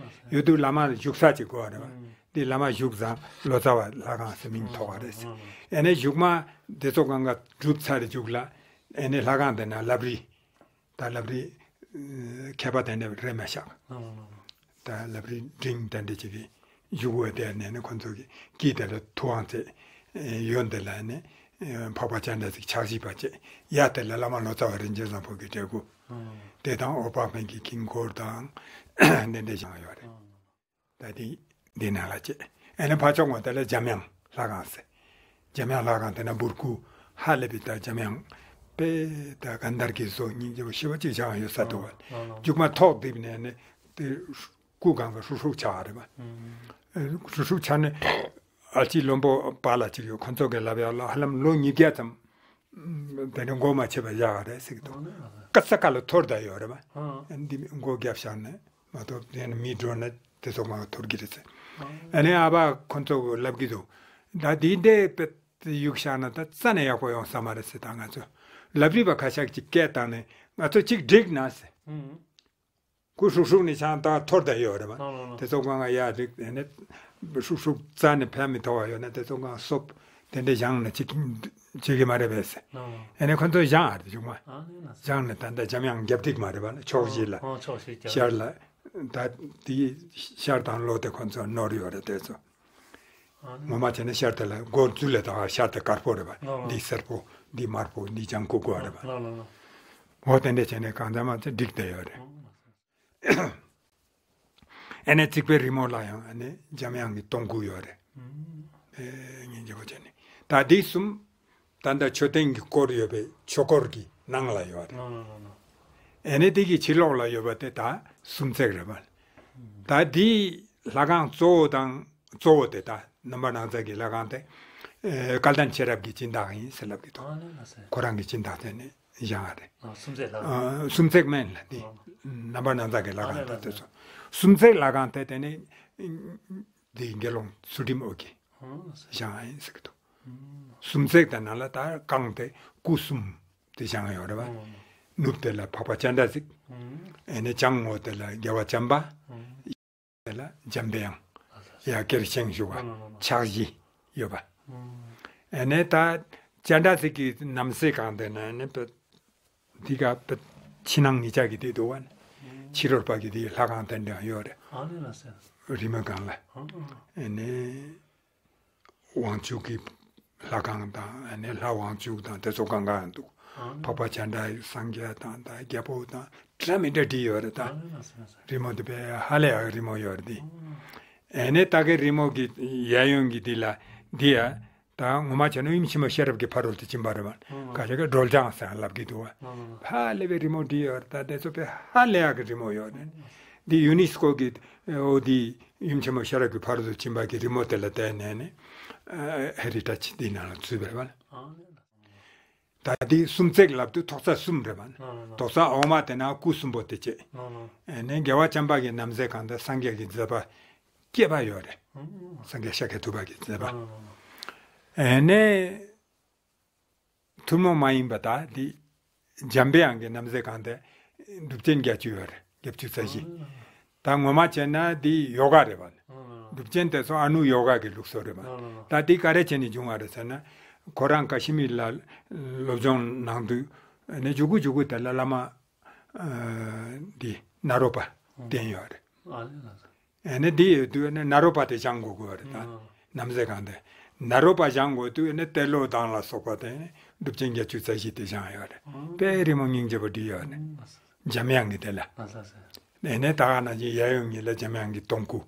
ཡོད་དུས་བླ་མ་བཞུགས་ས་ཅིག་དགོས་རེད་བ། འདི་བླ་མ་བཞུགས་ས་ལོ་ཙཱ་བ་ལྷ་ཁང་ཟེར་མིང་ཐོགས་པ་རེད་ཟེར། ཨ་ནི་བཞུགས་མ་དེ་ཚོ་གང་ག་གྲུབ་ཚར་རེ་མཇུག་ལ་ཨ་ནི་ལྷ་ཁང་དེ་ན་ལྷ་བྲིས། ད་ལྷ་བྲིས་མཁས་པ་དེ་ནས་རེ་མ་བཞག་ད་ལྷ་བྲིས་འབྲིང་དེ་འདྲ་ཅིག་གི་བཞུགས་པ་དེ་ནས་ནི་ཁོང་ཚོ་གི་དཀྱིལ་དེ་ལ་ཐུབ་དབང་བྱས། གཡོན་དེ་ལ་ནི་འཕགས་པ་སྤྱན་རས་གཟིགས་ཕྱག་བཞི་པ་བྱས། ཡ་དེ་ལ་བླ་མ་ལོ་ཙཱ་བ་རིན་ཆེན་བཟང་པོ་གི་འདྲ་སྐུ་དེ་དང་འོད་དཔག་མེད་ཀྱི་དཀྱིལ་འཁོར་དང་དེ་འདྲ་བཞེངས་ཡོད་རེད། ད་དེ་འདི་ནང་ལ་བྱས། ཨ་ནི་ཕར་ཕྱོགས་ངོས་དེ་ལ་འཇམ་དབྱངས་ལྷ་ཁང་ཟེར། འཇམ་དབྱངས་ལྷ་ཁང་དེ་ན་འབུར་སྐུ་ཧ་ལས་པའི་ད་འཇམ་དབྱངས་དཔེ་ད་གང་ལྟར་གྱི་བཟོ་སྙིང་རྗེ་པོ་ཞེ་པོ་ཅིག་བཞེངས་ཡོད་ས་འདུག་བ། མཇུག་མ་ཐོག་རྡིབ་ནས་ནི་དེ་སྐུ་གང་ག་ཧྲུག་ཧྲུག་ཆགས་རེད་བ། ཧྲུག་ཧྲུག་ཆགས་ནས་ཨ་ཅེ་བློན་པོ་པཱ་ལགས་ཅིག་ཡོད། ཁོང་ཚོ་གི་ལབ་ཡག་ལ་ཧ་ལམ་ལོ་ཉིས་བརྒྱ་ཙམ། དེ་ནི་མགོ་མ་ཆེ་བ་བཞག་རེད་ཟེར་གི་འདུག་ཨ་ནི་ཨ་ནི། ཀ་ས་ཀ་ལ་འཐོར་ད་ཡོད་རེད་པ། ཨ་ནི་འདི་མགོ་རྒྱབ་བཞག་ནས་མ་གཏོགས་དེ་ནི་མི་འགྲོ་ན་དེ་ཚོ་མ་འཐོར་གི་རེད་ཟེར། ཨ་ནི་ཨ་བ་ཁོ་ཚོ་ལབ་གི་འདུག་ད་དེ་འདྲའི་དཔེ་གཡུག་བཞག་ན་ད་རྩ་ནས་ཡག་པོ་ཡོང་ས་མ་རེད་ཟེར། ད་ང་ཚོ་ལབ་རིས་པ་ཁ་ཤས་ཅིག་སྐད་བཏང་ནས་ང་ཚོ་ཅིག་འགྲིག་ན་ཟེར། ཁོ་ཧྲུག་ཧྲུག་ནི་ཆང་ད་འཐོར་ད་ཡོད་རེད་པ། ལོ་ལོ་ལོ། དེ་ཚོ་གང་ང་ཡ་རིག་དེ་ནས་ཧྲུག་ཧྲུག་རྩ་ནས་ཕན་མི་ཐོགས་པ་ཡོད་ན་དེ་ཚོ་གང་སོབ་དེ་འདྲ་བཞེངས་ན་ཅིག་བྱེད་ཀྱི་མ་རེད་པས་ཟེར། ལོ་ལོ། ཨ་ནི་ཁོ་ཚོ་བཞེངས་ཨ་རེད་བྱུང་མ། ཨ་ནི་ན་ཟེར། བཞེངས་ནས་ད་ལྟ་འཇམ་དབྱངས་རྒྱབ་སྒྲིག་མ་རེད་པ་ལ་ཕྱོགས་བཞི་ལ། ཨོ་ཕྱོགས་བཞི་རྒྱབ། ཤར་ལ་ད་དེ་ཤར་དང་ལྷོ་དེ་ཁོ་ཚོ་ནོར་ཡོད་རེད་དེ་ཚོ། ཨ་ནི། ངོ་མ་བྱས་ན་ཤར་དེ་ལ་སྒོ་འཛུལ་ལ་ད་ཤར་དེ་དཀར་པོ་རེད་པ། ལོ་ལོ། འདི་སེར་པོ་འདི་དམར་པོ་འདི་ལྗང་ཁུ་དགོས་རེད་པ། ལོ་ལོ་ལོ། འོ་དེ་འདྲ་བྱས་ནས་གང་འཚམ་མ་ཚད་འགྲིག་བསྡད་ཡོད་རེད། ཨོ། ཨ་ནི་རྩིག་པའི་རི་མོ་ལ་ཡང་ཨ་ནི་འཇམ་དབྱངས་ཀྱི་སྟོང་སྐུ་ཡོད་རེད། ཨེ་སྙིང་རྗེ་པོ་བྱས་ནས་ད་འདི་གསུམ་ད་ལྟ་མཆོད་རྟེན་གྱི་སྐོར་ཡོད་པའི་ཆོས་འཁོར་གྱི་ནང་ལ་ཡོད་རེད། ཨ་ནི་དེ་གི་ཕྱི་ལོགས་ལ་ཡོད་པ་དེ་ད་སུམ་བརྩེགས་རེད་པ། ད་འདི་ལྷ་ཁང་གཙོ་བོ་དང་གཙོ་བོ་དེ་ད་རྣམ་པར་སྣང་མཛད་ཀྱི་ལྷ་ཁང་དེ་ཨེ་སྐལ་ལྡན་ཤེས་རབ་ཀྱི་སྦྱིན་བདག་ཡིན་ཟེར་ལབ་ཀྱི་འདུག་ཁོ་རང་གི་སྦྱིན་བདག་དེ་ནི་བཞེངས་པ་རེད། ཨ་སུམ་བརྩེགས་ལ། ཨ་སུམ་བརྩེགས་མན་ལ་འདི། ཨ། རྣམ་པར་སྣང་མཛད་ཀྱི་ལྷ་ཁང་ཨ་དེ་ལ་དེ་ཚོ། སུམ་བརྩེགས་ལྷ་ཁང་དེ་དེ་ནི་འདི་དགེ་སློང་ཚུལ་ཁྲིམས་འོད་ཀྱིས་ཨ་བཞེངས་པ་ཡིན་ཟེར་གྱི་འདུག་སུམ་བརྩེགས་དེ་ནང་ལ་ད་རྐང་དེ་སྐུ་གསུམ་དེ་བཞེངས་ཡོད་རེད་པ། ཨ། ནུབ་དེ་ལ་འཕགས་པ་སྤྱན་རས་གཟིགས། ཨ་ནི་བྱང་ངོས་དེ་ལ་རྒྱལ་བ་བྱམས་པ། ཨ། དེ་ལ་འཇམ་པའི་དབྱངས། ཡ་ཀྱེ་རེ་ཞིང་བཞུགས་པ། ལོ་ལོ་ལོ། ཕྱག་བཞི་ཡོད་པ། ཨ་ནི་ད་སྤྱན་རས་གཟིགས་ཀྱི་ནམ་མཁའི་སྒང་དེ་ན་ནི་དཔེ་འདི་ག་དཔེ་ཕྱི་ནང་གཉིས་ཆ་གི་དེ་འདུག་པ། ཕྱི་རོལ་པ་གི་དེ་ལྷ་ཁང་དེ་འདྲ་ཡོད་རེད། ཨ་ནི་ལ་ཟེར། རི་མོའི་སྒང་ལ། ཨ་ནི་དབང་ཕྱུག་གི་ལྷ་ཁང་དང་ཨ་ནི་ལྷ་དབང་ཕྱུག་དང་དེ་ཚོ་གང་ག་ཡང་འདུག་ཨ་ནི། འཕགས་པ་སྤྱན་རས་གཟིགས་སངས་རྒྱས་དང་ད་རྒྱལ་པོ་དང་འདྲ་མི་འདྲ་བྲིས་ཡོད་རེད་ད། ཨ་ནི་ལ་ཟེར་ཟེར། རི་མོ་དེ་དཔེ་ཧ་ལས་ཡག་རི་མོ་ཡོད་རེད་དེ། ཨ་ནི་ད་གི་རི་མོ་གི་གཡས་གཡོན་གྱི་འདི་ལ་འདི་ཡ། ད་ངོ་མ་བྱས་ན་ཡུམ་ཆེན་མོ་ཤེས་རབ་ཀྱི་ཕ་རོལ་ཏུ་ཕྱིན་པ་རེད་པ། ཨ། ཁ་ཤས་ཀྱིས་སྒྲོལ་ལྗང་ཟེར་ལབ་ཀྱི་འདུག་པ། ཨ། ཧ་ལས་པའི་རི་མོ་བྲིས་ཡོད་རེད་ད་དེ་ཚོ་དཔེ་ཧ་ལས་ཡག་གི་རི་མོ་ཡོད་རེད། འདི་ཡུ་ནེ་སི་ཀོ་གི་འོ་འདི་ཡུམ་ཆེན་མོ་ཤེས་རབ་ཀྱི་ཕ་རོལ་ཏུ་ཕྱིན་པ་གི་རི་མོ་དེ་ལ་བརྟེན་ནས་ནི་ཧེ་རི་ཊེཇ་འདི་ནང་ལ་ཚུད་པ་རེད་པ། ཨ། ད་འདི་སུམ་བརྩེགས་ལབ་དུས་ཐོག་རྩེགས་གསུམ་རེད་པ། ཨ། ཐོག་རྩེགས་འོག་མ་དེ་ན་སྐུ་གསུམ་པོ་དེ་བྱས། ཨ། ཨ་ནི་རྒྱལ་བ་བྱམས་པ་གི་ནམ་མཁའི་སྒང་དེ་སངས་རྒྱས་ཀྱི་མཛད་པ་བསྐྱེད་པ་ཡོད་རེད། ཨ། སངས་རྒྱས་ཤཱཀྱ་ཐུབ་པ་གི་མཛད་པ། ཨ། ཨ་ནི་ཐུན་མོང་མ་ཡིན་པ་ད་འདི་འཇམ་པའི་དབྱངས་ཀྱི་ནམ་མཁའི་སྒང་དེ་གྲུབ་ཆེན་བརྒྱད་ཅུ་ཡོད་རེད། བརྒྱད་ཅུ་རྩ་བཞི། ཨ། ད་ངོ་མ་བྱས་ན་འདི་ཡོ་ག་རེད་པ། ཨ། གྲུབ་ཆེན་དེ་ཚོ་ཨ་ནུ་ཡོ་ག་གི་ལུགས་སྲོལ་རེད་པ། ཨ། ད་འདི་ག་རེ་བྱས་ནས་བྱུང་བ་རེད་ཟེར་ན་ཁོ་རང་ཀ་ཤི་མིར་ལ་སློབ་སྦྱོང་གནང་དུས་ཨ་ནི་མཇུག་གུ་མཇུག་གུ་དེ་ལ་བླ་མ་འདི་ནཱ་རོ་པ་བསྟེན་ཡོད་རེད། ཨ་ནི་ལ། ཨ་ནི་འདི་ཡོད་དུས་ཨ་ནི་ནཱ་རོ་པ་དེ་སྦྱང་དགོས་དགོས་རེད་ད། ཨ། ནམ་མཁའི་སྒང་དེ། ནཱ་རོ་པ་སྦྱང་དགོས་དུས་ཨ་ནི་ཏེ་ལོ་དང་ལ་སོགས་པ་དེ་གྲུབ་ཆེན་བརྒྱད་ཅུ་རྩ་བཞི་དེ་སྦྱང་ཡོད་རེད། ཨ། དཔེ་རི་མོ་སྙིང་རྗེ་པོ་བྲིས་ཡོད་རེད། ཨ། འཇམ་དབྱངས་ཀྱི་དེ་ལ། ཨ་ལ་ལ། ཨ་ནི་ད་ག་ནང་བཞིན་གཡས་གཡོན་གཉིས་ལ་འཇམ་དབྱངས་ཀྱི་སྟོང་སྐུ།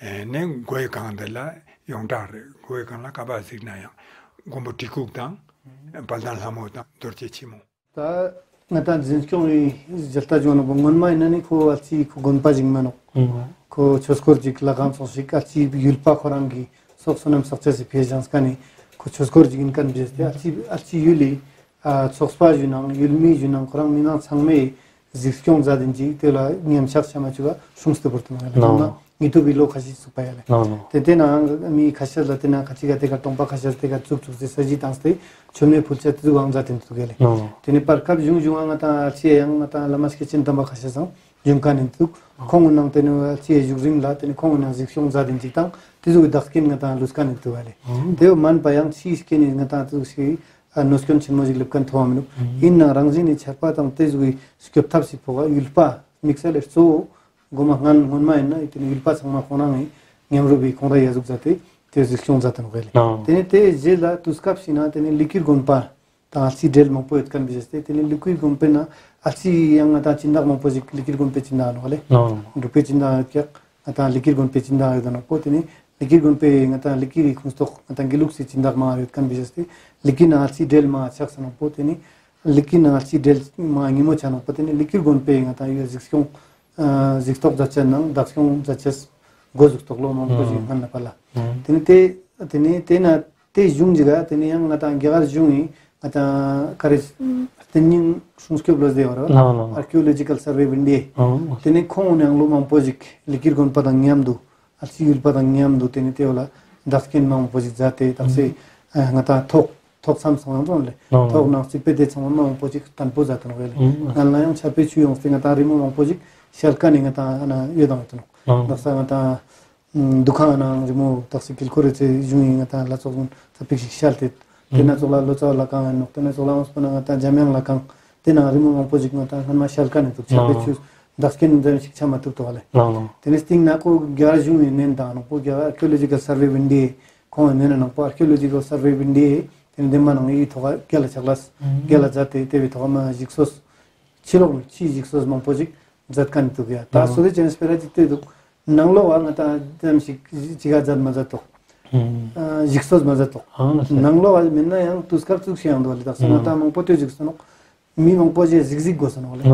ཨ་ནི་མགོའི་སྒང་དེ་ལ་ཡོངས་གྲགས་རེད། མགོའི་སྒང་ལ་ག་པར་གཟིགས་ན་ཡང་མགོན་པོ་གྲི་གུག་དང་། དཔལ་ལྡན་ལྷ་མོ་དང་རྡོ་རྗེ་ཆེན་མོ། ད་ང་ཏང་འཛིན་སྐྱོང་བའི་མཇལ་ལྟ་བྱུང་ནོག་པ། སྔོན་མ་ཡིན་ན་ནི་ཁོ་ཨ་ཙི་ཁོ་དགོན་པ་ཞིག་མན་ནོག། ཨང་། ཁོ་ཆོས་འཁོར་ཅིག་ལྷ་ཁང་ཚོགས་ཤིག་ཨ་ཙི་ཡུལ་པ་ཁོ་རང་གི་ཚོགས་བསོད་ནམས་བསགས་ཅེས་སི་ཕིའ་བཞེངས་ཀ་ནི་ཁོ་ཆོས་འཁོར་ཅིག་ཡིན་མཁན་བྱས་ཏེ་ཨ་ཙི་ཨ་ཙི་ཡུལ་ལི་ཨ་ཚོགས་པ་ཞུ་ནང་ཡུལ་མི་ཞུ་ནང་ཁོ་རང་མི་མང་ཚང་མས་གཟིགས་སྐྱོང་མཛད་དེན་ཅིག་དེ་ལ་ཉམས་ཆག་ཆ་མ་བཅུག་ག་སྲུངས་ཏེ་བོར་ཏེ་མ་ཡ་ལེ། ནོ། ནང་ན་ཉེ་དུ་བི་ལོ་ཁ་ཤས་ཚུགས་པ་ཡ་ལེ། ནོ་ནོ། དེ་དེ་ནང་མི་ཁ་ཤས་ལ་དེ་ན་ཁ་ཅིག་ག་དེ་ག་གྲོང་པ་ཁ་ཤས་དེ་ག་ཚུགས་ཚུགས་ཏེ་ས་གཞི་བཏང་སྟེ་མཆོད་མེ་ཕུལ་ཅེས་དེ་ཚོ་ཨང་མཛད་དེན་འདུག་ག་ལེ། ནོ་ནོ། དེ་ནས་བར་སྐབས་གཞུང་གཞུང་ང་ང་ཏང་ཨ་ཙི་ཡང་ང་ཏང་བླ་མ་སྐྱེས་ཆེན་དམ་པ་ཁ་ཤས་སང་བྱུང་མཁན་ཡིན་འདུག། ཁོང་གི་ནང་དེ་ནས་ཨ་ཙི་ཡ་བཞུགས་རིང་ལ་དེ་ནས་ཁོང་གི་ནང་གཟིགས་སྐྱོང་མཛད་དེན་ཅིག་དང་དེ་ཚོ་གི་བདག་རྐྱེན་ང་ཏང་ལུས་མཁན་ཡིན་འདུག་ག་ལེ། ཨང་། དེ་བོ་མན་པ་ཡང་ཕྱིའི་རྐྱེན་ནི་ང་ཏང་དེ་ཚོ་ཞིག་ཨ་གནོད་སྐྱོན་ཆེན་མོ་ཞིག་སླེབས་མཁན་མཐོང་བ་མི་འདུག། ཨང་། ཡིན་ནའང་རང་བཞིན་ནི་ཆར་པ་དང་དེ་ཚོ་གི་སྐྱོབ་ཐབས་སི་ཕོག་ག་ཡུལ་པ་དམིགས་བསལ་ལས་གཙོ་བོ་མགོ་མ་སྔན་སྔོན་མ་ཡིན་ན་དེ་ནི་ཡུལ་པ་ཚང་མ་ཁོང་རང་གི་མཉམ་རུབ་བི་ཁོང་ར་ཡ་ཟུག་མཛད་དེ་དེ་གཟིགས་སྐྱོང་མཛད་དེན་ག་ལེ། ཨང་། དེ་ནས་དེ་རྗེས་ལ་དུས་སྐབས་ཤིག་ན་དེ་ནི་ལི་ཀིར་དགོན་པ་དང་ཨ་ཙི་འབྲེལ་མང་པོ་ཡོད་མཁན་བྱས་ཏེ་དེ་ནི་ལི་ཀིར་དགོན་པའི་ནང་ཨ་ཙི་ཡང་ང་ཏང་སྦྱིན་བདག་མང་པོ་ཞིག་ལི་ཀིར་དགོན་པའི་སྦྱིན་བདག་ནོག་ལེ། ཨང་། འབྲུག་པའི་སྦྱིན་བདག་ཡོད་ཀྱག། ང་ཏང་ལི་ཀིར་དགོན་པའི་སྦྱིན་བདག་ཡོད་ནོག་པོ། དེ་ནི་ལི་ཀིར་དགོན་པའི་ང་ཏང་ལི་ཀིར་གྱི་ཁོངས་གཏོགས་ང་ཏང་དགེ་ལུགས་སི་སྦྱིན་བདག་མང་ཡོད་མཁན་བྱས་ཏེ་ལི་ཀིར་ནང་ཨ་ཙི་འབྲེལ་མང་ཆགས་ས་ནོག་པོ། དེ་ནི་ལི་ཀིར་ནང་ཨ་ཙི་འབྲེལ་མང་ཉིན་མོ་ཆ་ནོག་པོ། དེ་ནི་ལི་ཀིར་དགོན་པའི་ང་ཏང་ཡོད་གཟིགས་སྐྱོང་ཨ་གཟིགས་རྟོག་མཛད་ཅེས་ནང་བདག་སྐྱོང་མཛད་ཅེས་འགོ་གཟིགས་རྟོག་ལོ་མང་པོ་ཞིག་ཨང་། སྔན་ལ་པ་ལ། ཨང་། དེ་ནི་དེ་དེ་ནི་དེ་ན་ ཏེ་གཞུང་ཞིག་ག་ཏེ་ནེ་ཡང་ང་ཏང་རྒྱ་གར་གཞུང་ཨིན་ང་ཏང་ཀ་རེ་རྟེན་རྙིང་སྲུང་སྐྱོབ་སློབ་སྡེ་བར་ལ་ལ་ལ་ལ། Archaeological Survey of India། ཨོ། ཏེ་ནེ་ཁོང་ནང་ལོ་མང་པོ་ཞིག་ལི་ཀིར་དགོན་པ་དང་མཉམ་དུ་ཨལ་ཅི་ཡུལ་པ་དང་མཉམ་དུ་ཏེ་ནེ་ཏེ་བོ་ལ་བདག་རྐྱེན་མང་པོ་ཞིག་མཛད་དེ་དག་ས་ཨ་ང་ཏང་ཐོག་ཐོག་མཚམས་སོང་ཡང་ཙམ་ལེ། ཨོ། ཐོག་ནང་རྩིག་པའི་སྡེ་ཚང་མ་མང་པོ་ཞིག་བརྟན་པོ་མཛད་དེ་ནོག་ལེ། ཨོ། ང་ལ་ཡང་ཆར་པའི་ཆུ་ཡོངས་ཏེ་ང་ཏང་རི་མོ་མང་པོ་ཞིག་ཤལ་ཀ་ནེ་ང་ཏང་ཨ་ན་ཡོད་དང་ཡོད་དེ་ནོག། ཨོ། དག་ས་ང་ཏང་འདུ་ཁང་ནང་རི་མོ་དག་ས་དཀྱིལ་འཁོར་རེ་ཚེ་གཞུང་ཨིན་ང་ཏང་ལྷ་ཚོགས་ཀུན་ཚ་པིག་ཞིག་ཤལ་ཏེ། ཏེ་ན་ཙོགས་ལ་ལོ་ཙཱ་བ་ལྷ་ཁང་ཨིན་ནོག། ཏེ་ན་ཙོགས་ལ་འོངས་པ་ན་ང་ཏང་འཇམ་དབྱངས་ལྷ་ཁང་ཏེ་ནང་རི་མོ་མང་པོ་ཞིག་ང་ཏང་སྔན་མ་ཤལ་ཀ་ནེ་འདུག་ཆར་པའི་ཆུ་བདག་རྐྱེན་འཛེམ་ཞིག་ཆ་མ་ཐུབ་ཏོག་ལེ། ལ་ལ། ཏེ་ནེ་སྟིང་ན་ཁོ་རྒྱ་གར་གཞུང་ཨིན་ནན་དང་ནང་པོ་རྒྱ་གར་Archaeological Survey of India་ཁོང་ཨིན་ནན་ནང་པོ་Archaeological Survey of India་ཏེ་ནེ་དེ་མ་ནང་ཡི་ཐོག་རྒྱ་ལ་ཆག་ལ་རྒྱ་ལ་མཛད་དེ་ཏེ་བའི་ཐོག་མ་ཞིག་གསོས་ཕྱི་ལོགས་ནེ་ཕྱིའི་ཞིག་གསོས་མང་པོ་ཞིག་མཛད་མཁན་འདུག་ཡ། ད་ཨ་སོ་དེ་ཅན་སྤེ་ར་ཅིག་ལྟོས་འདུག། ནང་ལོགས་ལ་ང་ཏང་ཙམ་ཞིག་ཅི་ག་མཛད་མ་མཛད་དོག། ཨ་ཞིག་གསོས་མ་མཛད་དོག། ཨ་ནང་ལོགས་ལ་མེད་ན་ཡང་དུས་སྐབས་བཙུགས་ཤིག་ཡང་འདུག་ལེ། དག་ས་ང་ཏང་མང་པོ་ལྟོས་ཞིག་སོང་ནོག། མི་མང་པོ་ཞིག་གཟིགས་གཟིགས་དགོས་སོང་ནོག་ལེ།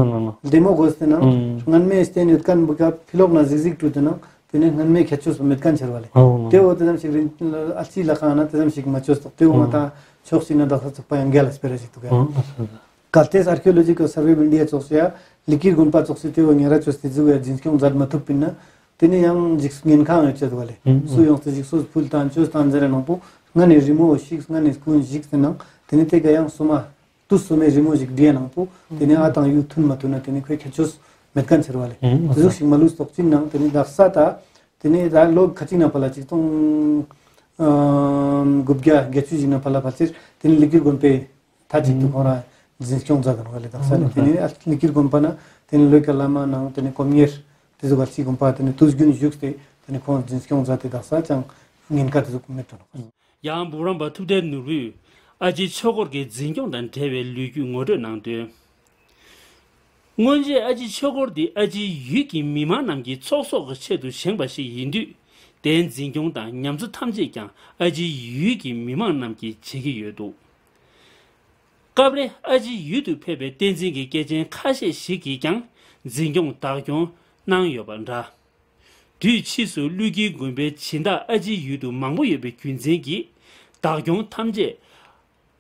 ལྡེ་མོ་དགོས་ཏེ་ནང་སྔན་མའི་རྟེན་ཡོད་མཁན་བུ་ག་ཕི་ལོགས་ན་གཟིགས་གཟིགས་དྲུད་དེ་ནང་ཏེ་ནེ་སྔན་མའི་ཁྱད་ཆོས་སུ་མེད་མཁན་ཆེར་བ་ལེ། ཏེ་བོ་ཏེ་ཙམ་ཞིག་རིན་ཨལ་ཅི་ལྷ་ཁང་ན་ཏེ་ཙམ་ཞིག་མ་ཆོས་དོག། ཏེ་བོ་ང་ཏང་ཕྱོགས་ཤིག་ན་དག་ས་ཚུགས་པ་ཡང་རྒྱ་ལ་སྤེ་ར་ཞིག་འདུག་ཡ། གལ་ཏེ་Archaeological Survey of India་ཙོགས་སི་ཡ་ལི་ཀིར་དགོན་པ་ཙོགས་སི་ཏེ་བོ་ཉེ་ར་ཅོས་ཏེ་ཟུག་ཡ་འཛིན་སྐྱོང་མཛད་མ་ཐུབ་པིན་ན་ཏེ་ནེ་ཡང་ཞིག་ཉེན་ཁ་ཡོད་ཆ་འདུག་བ་ལེ། སུ་ཡོངས་ཏེ་ཞིག་གསོས་ཕུལ་དང་ཅོས་དང་ཟེར་ར་ནང་པོ་སྔ་ནེ་རི་མོ་ཞིག་སྔ་ནེ་ཀུན་ཞིག་ཟེར་ནང་ཏེ་ནེ་ཏེ་ག་ཡང་སོ་མ་དུས་སོ་མའི་རི་མོ་ཞིག་བྲིས་ནང་པོ་ཏེ་ནེ་ཨ་དང་ཡུལ་མཐུན་མ་མཐུན་ན་ཏེ་ནེ་ཁོའི་ཁྱད་ཆོས་མེད་མཁན་ཆེར་བ་ལེ། ཏེ་ཟུག་ཞིག་མ་ལུས་ཏོག་ཅིག་ནང་ཏེ་ནེ་དག་ས་ད་ཏེ་ནེ་ད་ལོ་ཁ་ཅིག་ན་ཕ་ལ་ཆིག་སྟོང་ཨ་དགུ་བརྒྱ་བརྒྱད་ཅུ་ཞིག་ན་ཕ་ལ་ཕལ་ཆེར་ཏེ་ནེ་ལི་ཀིར་དགོན་པའི་ཐ་ཅིག་ཏུ་ཁོང་ར་འཛིན་སྐྱོང་མཛད་དེ་ནོག་ལེ། དག་ས་ནེ་ཏེ་ནེ་ལི་ཀིར་དགོན་པ་ན་ཏེ་ནེ་ལོ་ཀ་བླ་མ་ནང་ཏེ་ནེ་སྒོམ་གཉེར་ཏེ་ཟུག་ག་ལ་ཅིག་དགོན་པ་ཏེ་ནེ་དུས་རྒྱུན་བཞུགས་ཏེ་ཏེ་ནེ་ཁོང་འཛིན་སྐྱོང་མཛད་དེ་དག་ས་ཅང་ཉེན་ཁ་ཏེ་ཟུག་མེད་དོ་ནོག། ཡང་འབུམ་རམས་པ་ཐུབ་བསྟན་ནོར་བུས་ཨ་ཅེ་ཆོས་འཁོར་གྱི་འཛིན་སྐྱོང་དང་འབྲེལ་བའི་ལོ་རྒྱུས་ངོ་སྤྲོད་གནང་དོན། སྔོན་ཆད་ཨ་ཅེ་ཆོས་འཁོར་འདི་ཨ་ཅེ་ཡུལ་གྱི་མི་མང་རྣམས་ཀྱི་ཚོགས་གསོག་གི་ཆེད་དུ་བཞེངས་པ་ཞིག་ཡིན་དུས་དེའི་འཛིན་སྐྱོང་དང་ཉམས་གསོ་ཐམས་ཅད་ཀྱང་ཨ་ཅེ་ཡུལ་གྱི་མི་མང་རྣམས་ཀྱིས་བྱེད་ཀྱི་ཡོད་འདུག། སྐབས་རེ་ཨ་ཅེ་ཡུལ་དུ་ཕེབས་པའི་བསྟན་འཛིན་གྱི་སྐྱེས་ཆེན་ཁ་ཤས་ཤིག་གིས་ཀྱང་འཛིན་སྐྱོང་བདག་སྐྱོང་གནང་ཡོད་པ་འདྲ། དུས་ཕྱིས་སུ་ཀླུ་དཀྱིལ་དགོན་པའི་སྦྱིན་བདག་ཨ་ཅེ་ཡུལ་དུ་མང་པོ་ཡོད་པའི་རྒྱུ་མཚན་གྱིས་བདག་སྐྱོང་ཐམས་ཅད་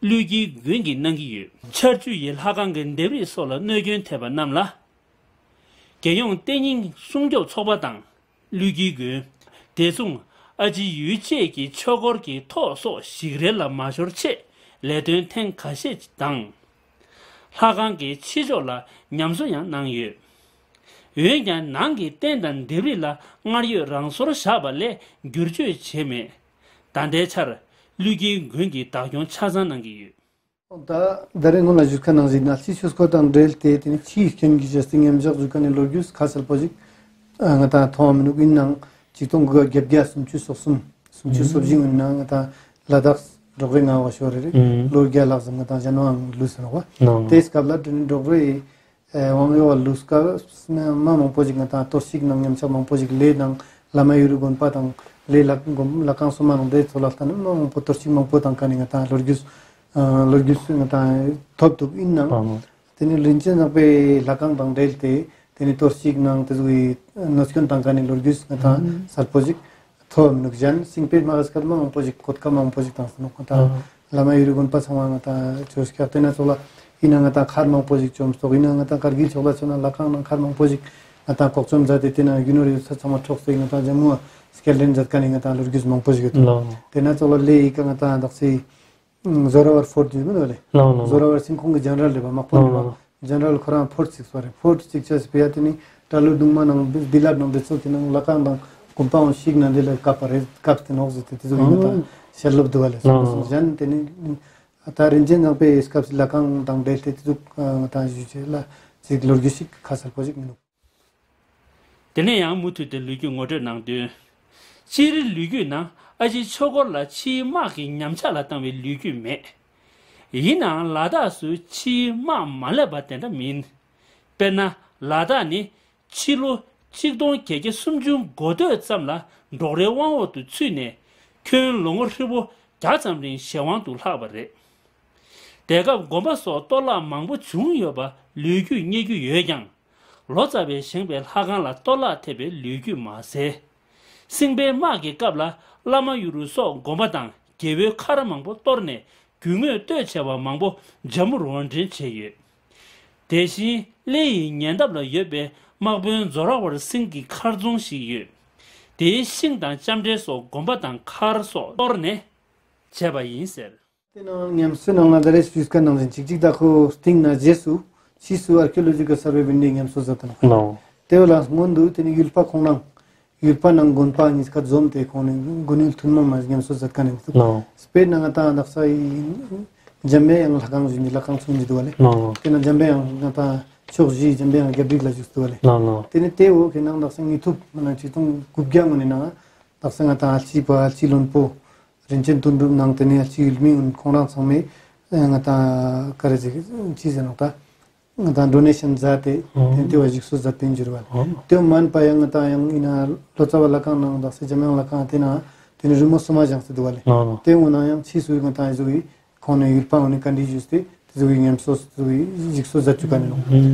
ཀླུ་དཀྱིལ་དགོན་གྱིས་གནང་གི་ཡོད། ཆར་ཆུ་ཡིས་ལྷ་ཁང་གི་ལྡེབས་རིས་སོགས་ལ་གནོད་སྐྱོན་ཐེབས་པ་རྣམས་ལ། རྒྱལ་ཡོངས་བསྟན་རྙིང་སྲུང་སྐྱོབ་ཚོགས་པ་དང་། ཀླུ་དཀྱིལ་དགོན། བདེ་སྲུང་། ཨ་ཅེ་ཡུལ་བཅས་ཀྱི་ཆོས་འཁོར་གྱི་ཐོག་སོགས་ཞིག་རལ་ལ་མ་ཤོར་ཆེད་ལས་དོན་ཐེངས་ཁ་ཤས་དང་། ལྷ་ཁང་གི་ཕྱི་ཕྱོགས་ལ་ཉམས་གསོ་ཡང་གནང་ཡོད། འོན་ཀྱང་ནང་གི་རྟེན་དང་ལྡེབས་རིས་ལ་སྔར་ཡོད་རང་སོར་བཞག་པ་ལས་བསྒྱུར་བཅོས་བྱས་མེད། ད་ལྟའི་ཆར་ཀླུ་དཀྱིལ་དགོན་གྱིས་བདག་སྐྱོང་ཆ་ཚང་གནང་གི་ཡོད། ད་ད་རེས་སྔོན་ལ་ཞུས་ཁན་ནང་བཞིན་ཨ་ཅེ་ཆོས་འཁོར་དང་འབྲེལ་ཏེ་ཏེ་ནེ་ཕྱིའི་སྐྱོན་གྱི་བྱས་ཏེ་མཉམ་བཞག་ཞུ་ཁན་ནི་ལོ་རྒྱུས་ཁ་གསལ་པོ་ཞིག་ཨ་ང་ཏང་མཐོང་བ་མི་འདུག། ཨིན་ནའང་ཆིག་སྟོང་དགུ་བརྒྱ་བརྒྱད་བརྒྱ་སུམ་ཅུ་སོ་གསུམ་སུམ་ཅུ་སོ་བཞི་ཡིན་ནའང་ང་ཏང་ལ་དྭགས་འབྲོག་རའི་ངང་བ་ཤོར་རེ་རེ་ལོ་བརྒྱ་ལྷག་ཙམ་ང་ཏང་གཞན་ནའང་ལུས་ཟེར་ནོག་པ། ཏེ་སྐབས་ལ་ཏེ་ནེ་འབྲོག་རའི་ཨེ་དབང་ཡོད་པ་ལུས་ཀ་མ་མང་པོ་ཞིག་ང་ཏང་གཏོར་བཤིག་ནང་ཉམས་ཆག་མང་པོ་ཞིག་ལས་དང་བླ་མ་ཡུལ་དགོན་པ་དང་ལས་ལ་ལ་ཁང་སོ་མ་ནང་དེ་ཚོ་ལ་ལྟ་ན་མ་མང་པོ་གཏོར་བཤིག་མང་པོ་བཏང་ཁན་ནི་ང་ཏང་ལོ་རྒྱུས་ཨ་ལོ་རྒྱུས་ང་ཏང་ཐོབ་འདུག། ཨིན་ནའང་ཏེ་ནེ་རིན་ཆེན་གཙང་པའི་ལྷ་ཁང་དང་འབྲེལ་ཏེ་ཏེ་ནེ་གཏོར་བཤིག་ནང་ཏེ་ཚོའི་གནོད་སྐྱོན་བཏང་ཁན་ནི་ལོ་རྒྱུས་ང་ཏང་གསལ་པོ་ཞིག་ཐོབ་མི་འདུག། གཞན་སིང་པའི་དམག་གི་སྐབས་མ་མང་པོ་ཞིག་གོད་ཁ་མ་མང་པོ་ཞིག་བཏང་སོང་ནོག། ང་ཏང་བླ་མ་ཡུལ་དགོན་པ་ཚང་མ་ང་ཏང་ཆོས་སྐྱག་ཏེ་ན་ཚོགས་ལ་ཨིན་ན་ང་ཏང་མཁར་མང་པོ་ཞིག་བཅོམ་སོགས། ཨིན་ན་ང་ཏང་ཀར་གིལ་ཕྱོགས་ལ་མཚོན་ན་ལྷ་ཁང་ནང་མཁར་མང་པོ་ཞིག་ང་ཏང་ལྐོག་བཅོམ་མཛད་དེ་ཏེ་ན་རྒྱུ་ནོར་ཡོད་ཚད་ཚང་མ་འཕྲོག་སྟེ་ང་ཏང་ཇམ་མུ་སྐྱེལ་འདྲེན་མཛད་ཁན་ནི་ང་ཏང་ལོ་རྒྱུས་མང་པོ་ཞིག་ཡོད་དོ། ཏེ་ན་ཚོགས་ལ་ལས་ཡི་ཀ་ང་ཏང་དག་སའི་ཟོ་ར་བར་ཕོར་ཊ་ཡོད་ནོག་ལེ། ཟོ་ར་བར་ཚིང་ཁོང་གི་ཇེ་ནེ་རལ་ལེ་བ་དམག་དཔོན་ལེ་བ། ཇེ་ནེ་རལ་ཁོ་རང་ཕོར་ཊ་བརྩིགས་པ་རེད། ཕོར་ཊ་བརྩིགས་ཆ་སི་ཕི་ཡ་ཏེ་ནི་སྐྲ་ལོ་གདུང་མ་ནང་བི་ལ་ནང་བི་ཚོ་ཏེ་ནང་ལྷ་ཁང་དང་དགོན་པའང་བཤིག་ན་འདི་ལ་བཀབ་པ་རེད། བཀབ་སྟེ་ནོག་ཟེར་ཏེ་ཏེ་ཚོ་ཡིན་ན་ད་ཤར་ལོབ་འདུག་ག་ལེ། སོང་སོང་གཞན་ཏེ་ནི་ད་རིན་ཆེན་གཙང་པའི་སྐབས་སི་ལྷ་ཁང་དང་འབྲེལ་ཏེ་ཏེ་ཚོ་ད་ཞུ་ཅེས་ལ་ཅིག་ལོ་རྒྱུས་ཤིག་ཁ་གསལ་པོ་ཞིག་མི་འདུག། དེ་ནས་ཡང་མུ་མཐུད་དེ་ལོ་རྒྱུས་ངོ་སྤྲོད་གནང་དོན། སྤྱིར་ལོ་རྒྱུས་ནང་ཨ་ཅེ་ཆོས་འཁོར་ལ་ཕྱིའི་དམག་གིས་ཉམས་ཆག་ལ་བཏང་བའི་ལོ་རྒྱུས་མེད། ཡིན་ནའང་ལ་དྭགས་སུ་ཕྱིའི་དམག་མ་སླེབས་པ་དེ་འདྲ་མིན། དཔེར་ན་ལ་དྭགས་ནི་ཕྱི་ལོ་ཆིག་སྟོང་བརྒྱད་བརྒྱ་སུམ་ཅུ་འགོ་སྟོད་ཙམ་ལ་འབྲོག་རའི་དབང་འོག་ཏུ་ཚུད་ནས་ཁྱོན་ལོ་ངོ་ཧྲིལ་པོ་བརྒྱ་ཙམ་རིང་གཞན་དབང་དུ་ལྷག་པ་རེད། དེ་སྐབས་དགོན་པ་སོགས་གཏོར་བརླག་མང་པོ་བྱུང་ཡོད་པ་ལོ་རྒྱུས་རྙེད་རྒྱུ་ཡོད་ཀྱང་། ལོ་ཙཱ་བས་བཞེངས་པའི་ལྷ་ཁང་ལ་གཏོར་བརླག་ཐེབས་པའི་ལོ་རྒྱུས་མ་གསལ། སིང་པའི་དམག་གི་སྐབས་ལ་བླ་མ་གཡུ་རུ་སོགས་དགོན་པ་དང་ རྒྱལ་པོའི་མཁར་མང་པོ་གཏོར་ནས་རྒྱུ་དངོས་གཏོས་ཆེ་བ་མང་པོ་འཇམ་པོར་དབོར་འདྲེན་བྱས་ཡོད། དེ་བཞིན་གླེ་ཡི་ཉེ་འདབས་ལ་ཡོད་པའི་དམག་དཔོན་ཛོ་ར་ཝར་སིང་གི་མཁར་རྫོང་ཞིག་ཡོད། དེའི་ཤིང་དང་ལྕམ་དྲལ་སོགས་དགོན་པ་དང་མཁར་སོགས་གཏོར་ནས་བྱས་པ་ཡིན་ཟེར། དེ་ནང་ཉམས་གསོའི་ནང་ལ་ད་རེས་ཞུས་ཀ་ནང་བཞིན་ཅིག་ཅིག་ད་ཁོ་སྟིང་ན་རྗེས་སུ་ཕྱིས་སུ་ཨར་ཀི་ཡོ་ལོ་ཇི་ཀལ་སར་ཝེ་བིན་དེ་ཉམས་གསོ་མཛད་དེ་ནོག། ལའོ། དེ་བོ་ལ་སྔོན་དུ་དེ་ནི་ཡུལ་པ་ཁོང་རང་ཡུལ་པ་ནང་དགོན་པ་གཉིས་ཀ་འཛོམས་ཏེ་ཁོང་ནི་དགོན་ཡུལ་ཐུན་མོང་མ་ཉམས་གསོ་མཛད་ཀ་ནི་འདུག། ལའོ། དཔེར་ན་ང་ཏང་དག་ས་ཡི་འཇམ་པའི་དབྱངས་ལྷ་ཁང་ཞིག་ནི་ལྷ་ཁང་ཚུགས་ཀྱི་འདུག་བ་ལེ། ལའོ་ལའོ། དེ་ན་འཇམ་པའི་དབྱངས་ང་ཏང་ཕྱོགས་བཞི་འཇམ་པའི་དབྱངས་རྒྱབ་རིགས་ལ་བཞུགས་འདུག་བ་ལེ། ལའོ་ལའོ། དེ་ནི་དེ་བོ་ཁེ་ནང་དག་ས་དངོས་ཐུབ་མ་ན་ཆིག་སྟོང་དགུ་བརྒྱ་ངོ་ནི་ནང་དག་ས་ང་ཏང་ཨལ་ཅི་པ་ཨལ་ཅི་བློན་པོ་རིན་ཆེན་དོན་གྲུབ་ནང་དེ་ནས་ཨལ་ཅི་ཡུལ་མི་ཀུན་ཁོང་རང་ཚང་མས་ང་ཏང་ག་རེ་ཟེར་ཅི་ཟེར་ནོག་ད། ང་ཏང་ཌོ་ནེ་ཤན་མཛད་དེ་དེ་དེ་བ་ཞིག་གསོ་མཛད་པིན་འགྱུར་བ་ལེ། དེ་མན་པ་ཡང་ང་ཏང་ཡང་ཡིན་ན་ལོ་ཙཱ་བ་ལྷ་ཁང་ནང་དག་ས་འཇམ་དབྱངས་ལྷ་ཁང་དེ་ན་དེ་ནི་རི་མོ་སོ་མ་བཞེངས་ཏེ་འདུག་བ་ལེ། དེ་འོ་ན་ཡང་ཕྱིས་སུ་ང་ཏང་ཨི་ཟུག་གི་ཁོང་ནས་ཡུལ་པ་འོ་ནི་བཀའ་འདྲི་ཞུས་ཏེ་དེ་ཟུག་གི་ཉམས་གསོ་ཟུག་གི་ཞིག་གསོ་མཛད་བཅུག་ག་ནི་ནོག།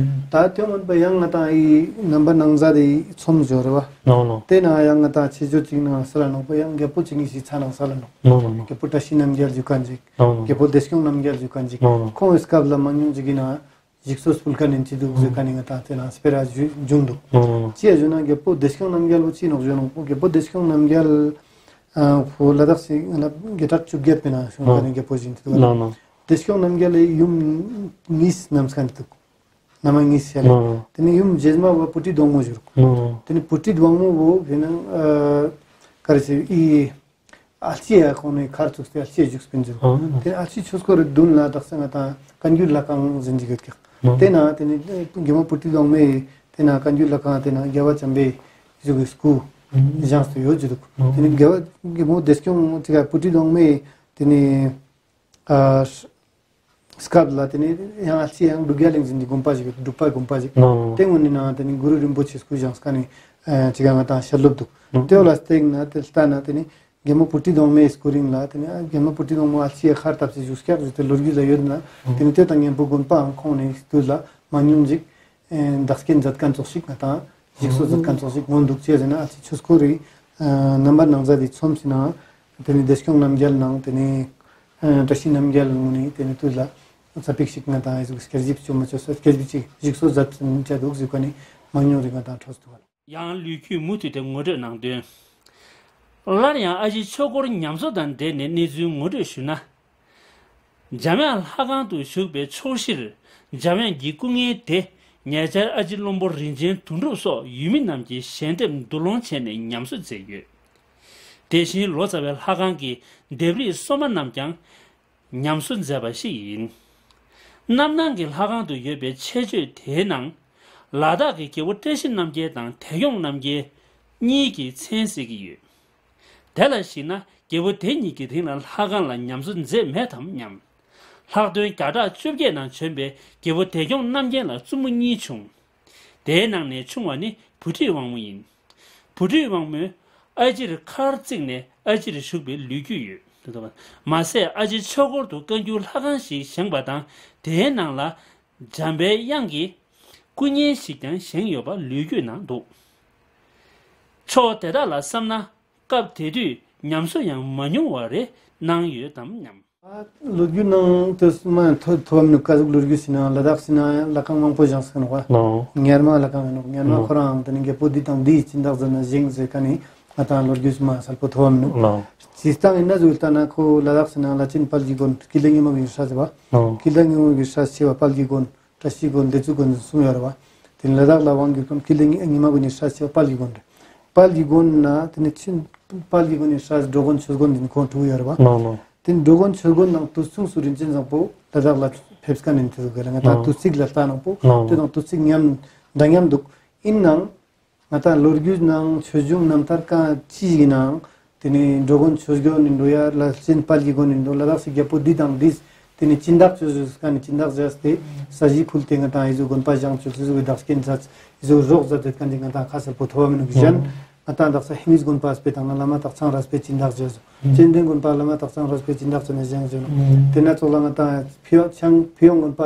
ད་དེ་མན་པ་ཡང་ང་ཏང་ཨི་རྣམ་པར་སྣང་མཛད་དེ་ཚོམས་འབྱོར་བ། དེ་ན་ཡང་ང་ཏང་ཆེ་ཆོ་ཅིག་ནང་ས་ལ་ནོག་པ་ཡང་རྒྱལ་པོ་ཅིག་གི་ཞིག་ཚ་ནང་ས་ལ་ནོག། རྒྱལ་པོ་བཀྲ་ཤིས་རྣམ་རྒྱལ་ཞུ་མཁན་ཅིག། རྒྱལ་པོ་བདེ་སྐྱོང་རྣམ་རྒྱལ་ཞུ་མཁན་ཅིག། ཁོང་གི་སྐབས་ལ་མང་ཉུང་ཅིག་གི་ན་ཞིག་གསོ་སྤུལ་ཁ་ནན་ཅི་འདུག་ཟེར་ཁ་ནི་ང་ཏང་དེ་ན་སྤེ་ར་བྱུང་འདུག། ཅི་ཡ་ཞུ་ན་རྒྱལ་པོ་བདེ་སྐྱོང་རྣམ་རྒྱལ་བོ་ཅི་ནོག་ཞུ་ནོག་པོ་རྒྱལ་པོ་བདེ་སྐྱོང་རྣམ་རྒྱལ་ཨ་ཁོ་ལ་དྭགས་སི་ང་རྒྱལ་ཁྲག་བཅུ་བརྒྱད་པའི་ནང་བྱུང་ཁ་ནི་རྒྱལ་པོ་ཞིག་འདུག། བདེ་སྐྱོང་རྣམ་རྒྱལ་ལ་ཡུམ་གཉིས་རྣམས་ཁ་འདུག། ན་མ་གཉིས་ཡ་ལེ། དེ་ནི་ཡུམ་རྗེས་མ་བ་བུ་ཁྲིད་གདོང་མོ་ཞུ་རུག། དེ་ནི་བུ་ཁྲིད་གདོང་མོ་བོ་དེ་ནི་ཨ་ག་རེ་ཟེར་ཨི། ཨལ་ཅི་ཡ་ཁོང་ནི་མཁར་བཙུགས་ཏེ་ཨལ་ཅི་ཡ་བཞུགས་པིན་ཟེར། དེ་ཨལ་ཅི་ཆོས་འཁོར་རི་མདུན་ལ་དག་ས་ང་ཏང་བཀའ་འགྱུར་ལྷ་ཁང་ཟེར་གྱི་ཡོད་ཀྱག། དེ་ན་དེ་ནི་རྒྱལ་མོ་བུ་ཁྲིད་གདོང་མོའི་དེ་ན་བཀའ་འགྱུར་ལྷ་ཁང་དེ་ན་རྒྱལ་བ་བྱམས་པའི་གཟུགས་ཀྱི་སྐུ་བཞེངས་ཏེ་ཡོད་ཀྱི་འདུག། དེ་ནི་རྒྱལ་བ་རྒྱལ་མོ་བདེ་སྐྱོང་ཅིག་ག་བུ་ཁྲིད་གདོང་མོའི་དེ་ནི་ཨ་སྐབས་ལ་དེ་ནི་ཡང་ཨལ་ཅི་ཡང་འབྲུག་རྒྱལ་གླིང་ཟེར་ནི་དགོན་པ་ཞིག་ཡོད། འབྲུག་པའི་དགོན་པ་ཞིག། དེ་ངོ་ནི་ནང་དེ་ནི་གུ་རུ་རིན་པོ་ཆེ་སྐུ་བཞེངས་ཀ་ནི་ཅིག་ཡང་ང་ཏང་ཤར་ལོབ་འདུག། དེ་བོ་ལ་སྟེང་ན་དེ་ལྟ་ན་དེ་ནི་རྒྱལ་མོ་བུ་ཁྲིད་གདོང་མོའི་སྐུ་རིང་ལ་དེ་ནི་རྒྱལ་མོ་བུ་ཁྲིད་གདོང་མོ་ཨལ་ཅི་ཡ་མཁར་བཏབ་སྟེ་བཞུགས་སྐྱག་ཞུ་དེ་ལོ་རྒྱུས་ལ་ཡོད་ན་དེ་ནི་དེ་དང་མཉམ་པོ་དགོན་པའང་ཁོང་ནི་དུས་ལ་མང་ཉུང་ཅིག་བདག་རྐྱེན་མཛད་མཁན་ཙོགས་ཤིག་ང་ཏང་ཞིག་གསོ་མཛད་མཁན་ཙོགས་ཤིག་མངོན་འདུག་ཅེས་ཟེར་ན་ཨལ་ཅི་ཆོས་འཁོར་རི་རྣམ་པར་སྣང་མཛད་དེ་ཚོམས་ཟིན་ན་དེ་ནི་བདེ་སྐྱོང་རྣམ་རྒྱལ་ནང་དེ་ནི་བཀྲ་ཤིས་རྣམ་རྒྱལ་ངོ་ནི་དེ་ནི་དུས་ལ་ས་པིག་ཞིག་ང་ཏང་ཨི་ཟུག་སྐྱེར་ཞིབ་བཅོ་མ་བཅོ་ས་སྐྱེར་ཞིབ་ཅིག་ཞིག་གསོ་མཛད་བཅའ་འདུག་ཟེར་ཁ་ནི་མང་ཉུང་རིགས་ང་ཏང་འཕྲོས་འདུག། ཡང་ལོ་རྒྱུས་མུ་མཐུད་དེ་ངོ་སྤྲོད་གནང་དོན། སླར་ཡང་ཨ་ཕྱི་ཆོས་འཁོར་ཉམས་གསོ་དང་འབྲེལ་ནས་གནས་ཚུལ་ངོ་སྤྲོད་ཞུ་ན། འཇམ་དབྱངས་ལྷ་ཁང་དུ་བཞུགས་པའི་ཕྱོགས་བཞིར་འཇམ་དབྱངས་ཀྱི་སྐུ་བརྙན་དེ་ཉེ་ཆར་ཨ་ཕྱི་བློན་པོ་རིན་ཆེན་དོན་གྲུབ་སོགས་ཡུལ་མི་རྣམས་ཀྱིས་ཞལ་འདེབས་འདུ་ལོང་བྱས་ནས་ཉམས་གསོ་མཛད་ཡོད། དེ་བཞིན་ལོ་ཙཱ་བའི་ལྷ་ཁང་གི་ལྡེབས་རིས་སོ་མ་རྣམས་ཀྱང་ཉམས་གསོ་མཛད་པ་ཞིག་ཡིན། རྣམ་སྣང་གི་ལྷ་ཁང་དུ་ཡོད་པའི་ཆེ་བརྗོད་དེའི་ནང་། ལ་དྭགས་ཀྱི་རྒྱལ་པོ་བཀྲ་ཤིས་རྣམ་རྒྱལ་དང་དལ་མགྱོགས་རྣམ་རྒྱལ་གཉིས་ཀྱི་མཚན་གསལ་གྱི་ཡོད། དེ་ལ་གཞིགས་ན་རྒྱལ་པོ་དེ་གཉིས་ཀྱི་རིང་ལ་ལྷ་ཁང་ལ་ཉམས་གསོ་མཛད་མེད་དམ་སྙམ། ལྷག་དོན་བརྒྱ་ཕྲག་བཅོ་བརྒྱད་ནང་བྱོན་པའི་རྒྱལ་པོ་དལ་མགྱོགས་རྣམ་རྒྱལ་ལ་བཙུན་མོ་གཉིས་བྱུང་། དེའི་ནང་ནས་ཆུང་བ་ནི་བུ་ཁྲིད་དབང་མོ་ཡིན། བུ་ཁྲིད་དབང་མོས་ཨ་ཕྱིར་མཁར་བརྩིགས་ནས་ཨ་ཕྱིར་བཞུགས་པའི་ལོ་རྒྱུས་ཡོད། མ་ཟད་ཨ་ཕྱི་ཆོས་འཁོར་དུ་བཀའ་འགྱུར་ལྷ་ཁང་ཞིག་བཞེངས་པ་དང་དེའི་ནང་ལ་འཇམ་པའི་དབྱངས་ཀྱི་སྐུ་བརྙན་ཞིག་ཀྱང་བཞེངས་ཡོད་པ་ལོ་རྒྱུས་ནང་འདུག། ཕྱོགས་དེ་དག་ལ་བསམ་ན་སྐབས་དེ་དུས་ཉམས་གསོ་ཡང་མ་ཉུང་བ་རེ་གནང་ཡོད་དམ་སྙམ། ལོ་རྒྱུས་ནང་དུ་མ་ཐོ་ཐོ་བམ་ནུ་ཀ་ཟུག་ལོ་རྒྱུས་ཟེར་ན་ལ་དྭགས་ཟེར་ན་ལྷ་ཁང་མང་པོ་བཞེངས་ཟེར་ནོག་པ། ལོ། ཉར་མ་ལྷ་ཁང་ཡིན་ནོག། ཉར་མ་ལོ། ཁོ་རང་དེ་ནི་རྒྱལ་པོ་འདི་དང་འདིའི་སྦྱིན་བདག་ཟེར་ན་བཞེངས་ཟེར་ཁ་ནི་ང་ཏང་ལོ་རྒྱུས་མ་གསལ་པོ་ཐོ་བམ་ནུ། ལོ། སྤྱིར་བཏང་ཡིན་ན་ཟུག་ལྟ་ན་ཁོ་ལ་དྭགས་ཟེར་ན་ལྷ་ཆེན་དཔལ་གྱི་མགོན་ཀི་ལ་ཉི་མ་གི་སྲས་ཟེར་བ། ལོ། ཀི་ལ་ཉི་མ་གི་སྲས་ཆེ་བ་དཔལ་གྱི་མགོན། བཀྲ་ཤིས་མགོན། བདེ་སྐྱིད་མགོན་གསུམ་ཡོད་རེད་བ། དེ་ནི་ལ་དྭགས་ལ་དབང་བསྒྱུར་མཁན་ཀི་ལ་ཉི་ཉི་མ་གི་ནི་སྲས་ཆེ་བ་དཔལ་གྱི་མགོན་རེད། དཔལ་གྱི་མགོན་ན་དེ་ནི་ཆེན་དཔལ་གྱི་མགོན་ནི་སྲས་འགྲོ་མགོན་ཆོས་མགོན་དེ་ནི་ཁོང་དྲུག་ཡོད་རེད་བ། ལོ་ལོ། དེ་ནི་འགྲོ་མགོན་ཆོས་མགོན་ནང་དུས་མཚུངས་སུ་རིན་ཆེན་བཟང་པོ་ལ་དྭགས་ལ་ཕེབས་མཁན་ཡིན་དེ་ཟུག་གི་ལ་ང་ཏང་དུས་ཚིགས་ལ་ལྟ་ནང་པོ་ལོ་ལོ། དེ་དང་དུས་ཚིགས་མཉམ་འདྲ་མཉམ་འདུག། ཡིན་ནང་ང་ཏང་ལོ་རྒྱུས་ནང་ཆོས་འབྱུང་རྣམ་ཐར་གང་ཅི་ཞིག་ནང་དེ་ནི་འགྲོ་མགོན་ཆོས་མགོན་ནི་འགྲོ་ཡ་ལྷ་ཆེན་དཔལ་གྱི་མགོན་ནི་འགྲོ་ལ་དྭགས་སི་རྒྱལ་པོ་འདི་དང་འདིས་དེ་ནི་སྦྱིན་བདག་ཆོས་ཟེར་ཁན་ནི་སྦྱིན་བདག་ཟེར་ཏེ་ས་གཞི་ཁུལ་ཏེ་ང་ཏང་ཨི་ཟུག་དགོན་པ་བཞེངས་ཆོག་ཨི་ཟུག་གི་བདག་རྐྱེན་མཛད་ཨི་ཟུག་རོགས་མཛད་དེ་ཁན་ཅིག་ང་ཏང་ཁ་གསལ་པོ་ཐོབ་བ་མི་ནུག་གཞན་ང་ཏང་དག་ས་ཧེ་མིས་དགོན་པ་སྤེ་དང་ན་བླ་མ་སྟག་ཚང་རས་པའི་སྦྱིན་བདག་ཟེར་ཟོ། ཙན་དན་དགོན་པ་བླ་མ་སྟག་ཚང་རས་པའི་སྦྱིན་བདག་ཟེར་ནས་བཞེངས་ཟེར་ནོག། དེ་ན་ཙོགས་ལ་ང་ཏང་ཕུ་ཡོང་ཆང་ཕུ་ཡོང་དགོན་པ་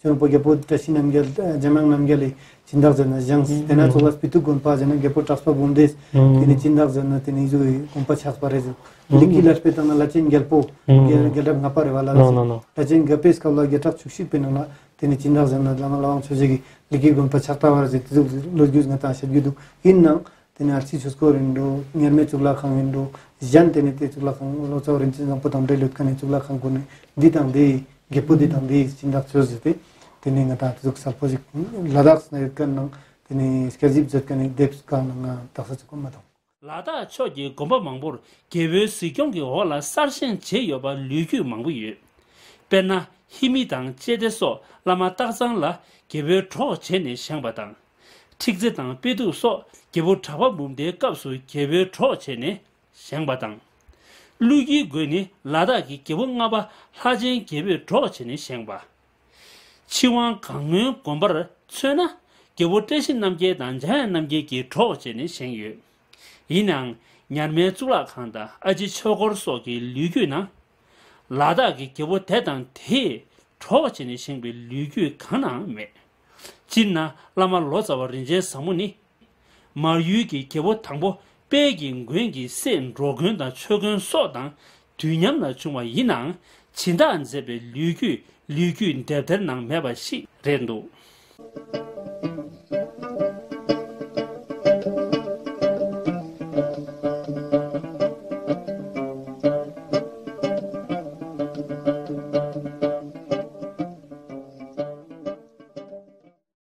ཆོས་དབང་པོ་རྒྱལ་པོ་བཀྲ་ཤིས་རྣམ་རྒྱལ་འཇམ་དབྱངས་རྣམ་རྒྱལ་ལི་སྦྱིན་བདག་ཟེར་ན་བཞེངས། ཏེ་ནེ་ཙོགས་ལ་སྤི་ཏུ་དགོན་པ་ཟེར་ན་རྒྱལ་པོ་གྲགས་པ་འབུམ་ལྡེས་ཏེ་ནེ་སྦྱིན་བདག་ཟེར་ན་ཏེ་ནེ་འི་ཟུག་གི་དགོན་པ་ཆགས་པ་རེ་ཟུག་ལི་ཀི་ལ་སྤེ་ཏང་ན་ལྷ་ཆེན་རྒྱལ་པོ་རྒྱལ་རབས་ལྔ་པ་རེ་བ་ལ་ལ་ལྷ་ཆེན་རྒྱལ་པོའི་སྐབས་ལ་བརྒྱ་ཕྲག་བཅུ་གཅིག་པའི་ནང་ལ་ཏེ་ནེ་སྦྱིན་བདག་ཟེར་ན་བླ་མ་ལྷ་དབང་ཆོས་རྗེ་གི་ལི་ཀི་དགོན་པ་ཆགས་ཏ་བ་རེ་ཟེར་ཏེ་ཟུག་ལོ་རྒྱུས་ང་ཏང་བཤད་རྒྱུ་འདུག། ཡིན་ནའང་ཏེ་ནེ་ཨ་རྩི་ཆོས་སྐོར་ཡིན་འགྲོ། མཉམ་མེད་གཙུག་ལག་ཁང་ཡིན་འགྲོ། གཞན་ཏེ་ནེ་ཏེ་གཙུག་ལག་ཁང་ལོ་ཙཱ་བ་རིན་ཆེན་བཟང་པོ་དང་འབྲེལ་ཡོད་ཁན་ནི་གཙུག་ལག་ཁང་གུན་ནི་འི་དང་འི་རྒྱལ་པོ་འི་དང་འི་སྦྱིན་བདག་ཆོས་ཟེར་ཏེ་ཏེ་ནེ་ང་ཏང་ཏེ་ཟུག་གསལ་པོ་ཞིག་ལ་དྭགས་ན་ཡོད་ཁན་ནང་ཏེ་ནེ་སྐྱ་ཞིབ་མཛད་ཁན་ནི་དེབ་གང་ནང་ང་དག་ས་ཚུགས་མ་དང་། ལ་དྭགས་ཕྱོགས་ཀྱི་དགོན་པ་མང་པོར་རྒྱལ་པོའི་གཟིགས་སྐྱོང་གི་འོག་ལ་གསར་བཞེངས་བྱས་ཡོད་པ་ལོ་རྒྱུས་མང་པོ་ཡོད། དཔེར་ན་ཧི་མི་དང་ལྕེ་བདེ་སོགས་བླ་མ་སྟག་ཚང་ལ་རྒྱལ་པོའི་གྲོགས་བྱས་ནས་བཞེངས་པ་དང་། ཁྲིག་རྩེ་དང་དཔལ་ཐུག་སོགས་རྒྱལ་པོ་གྲགས་པ་འབུམ་ལྡེའི་སྐབས་སུ་རྒྱལ་པོའི་གྲོགས་བྱས་ནས་བཞེངས་པ་དང་། ཀླུ་ཁྱིའི་མགོན་ནི་ལ་དྭགས་ཀྱི་རྒྱལ་པོ་ལྔ་པ་ལྷ་ཆེན་རྒྱལ་པོའི་གྲོགས་བྱས་ནས་བཞེངས་པ། ཕྱི་དབང་གང་སྔོན་དགོན་པར་མཚོན་ན་རྒྱལ་པོ་བཀྲ་ཤིས་རྣམ་རྒྱལ་དང་འཇམ་དབྱངས་རྣམ་རྒྱལ་གྱི་གྲོགས་བྱས་ནས་བཞེངས་ཡོད། ཡིན་ནའང་ཉར་མའི་གཙུག་ལག་ཁང་དང་ཨ་ཅེ་ཆོས་འཁོར་སོགས་ཀྱི་ལོ་རྒྱུས་ནང་ལ་དྭགས་ཀྱི་རྒྱལ་པོ་དེ་དང་དེའི་གྲོགས་བྱས་ནས་བཞེངས་པའི་ལོ་རྒྱུས་གང་ནའང་མེད། སྤྱིར་ན་བླ་མ་ལོ་ཙཱ་བ་རིན་ཆེན་བཟང་མོ་ནི་མར་ཡུལ་གྱི་རྒྱལ་པོ་དང་པོ་དཔལ་གྱི་མགོན་གྱི་སྲས་འགྲོ་མགོན་དང་ཆོས་མགོན་སོགས་དང་དུས་མཉམ་ལ་བྱུང་བ་ཡིན་ནའང་སྦྱིན་བདག་མཛད་པའི་ལོ་རྒྱུས་ལོ་རྒྱུས་དེབ་ཐེར་ནང་མེད་པ་ཞིག་རེད་འདུག།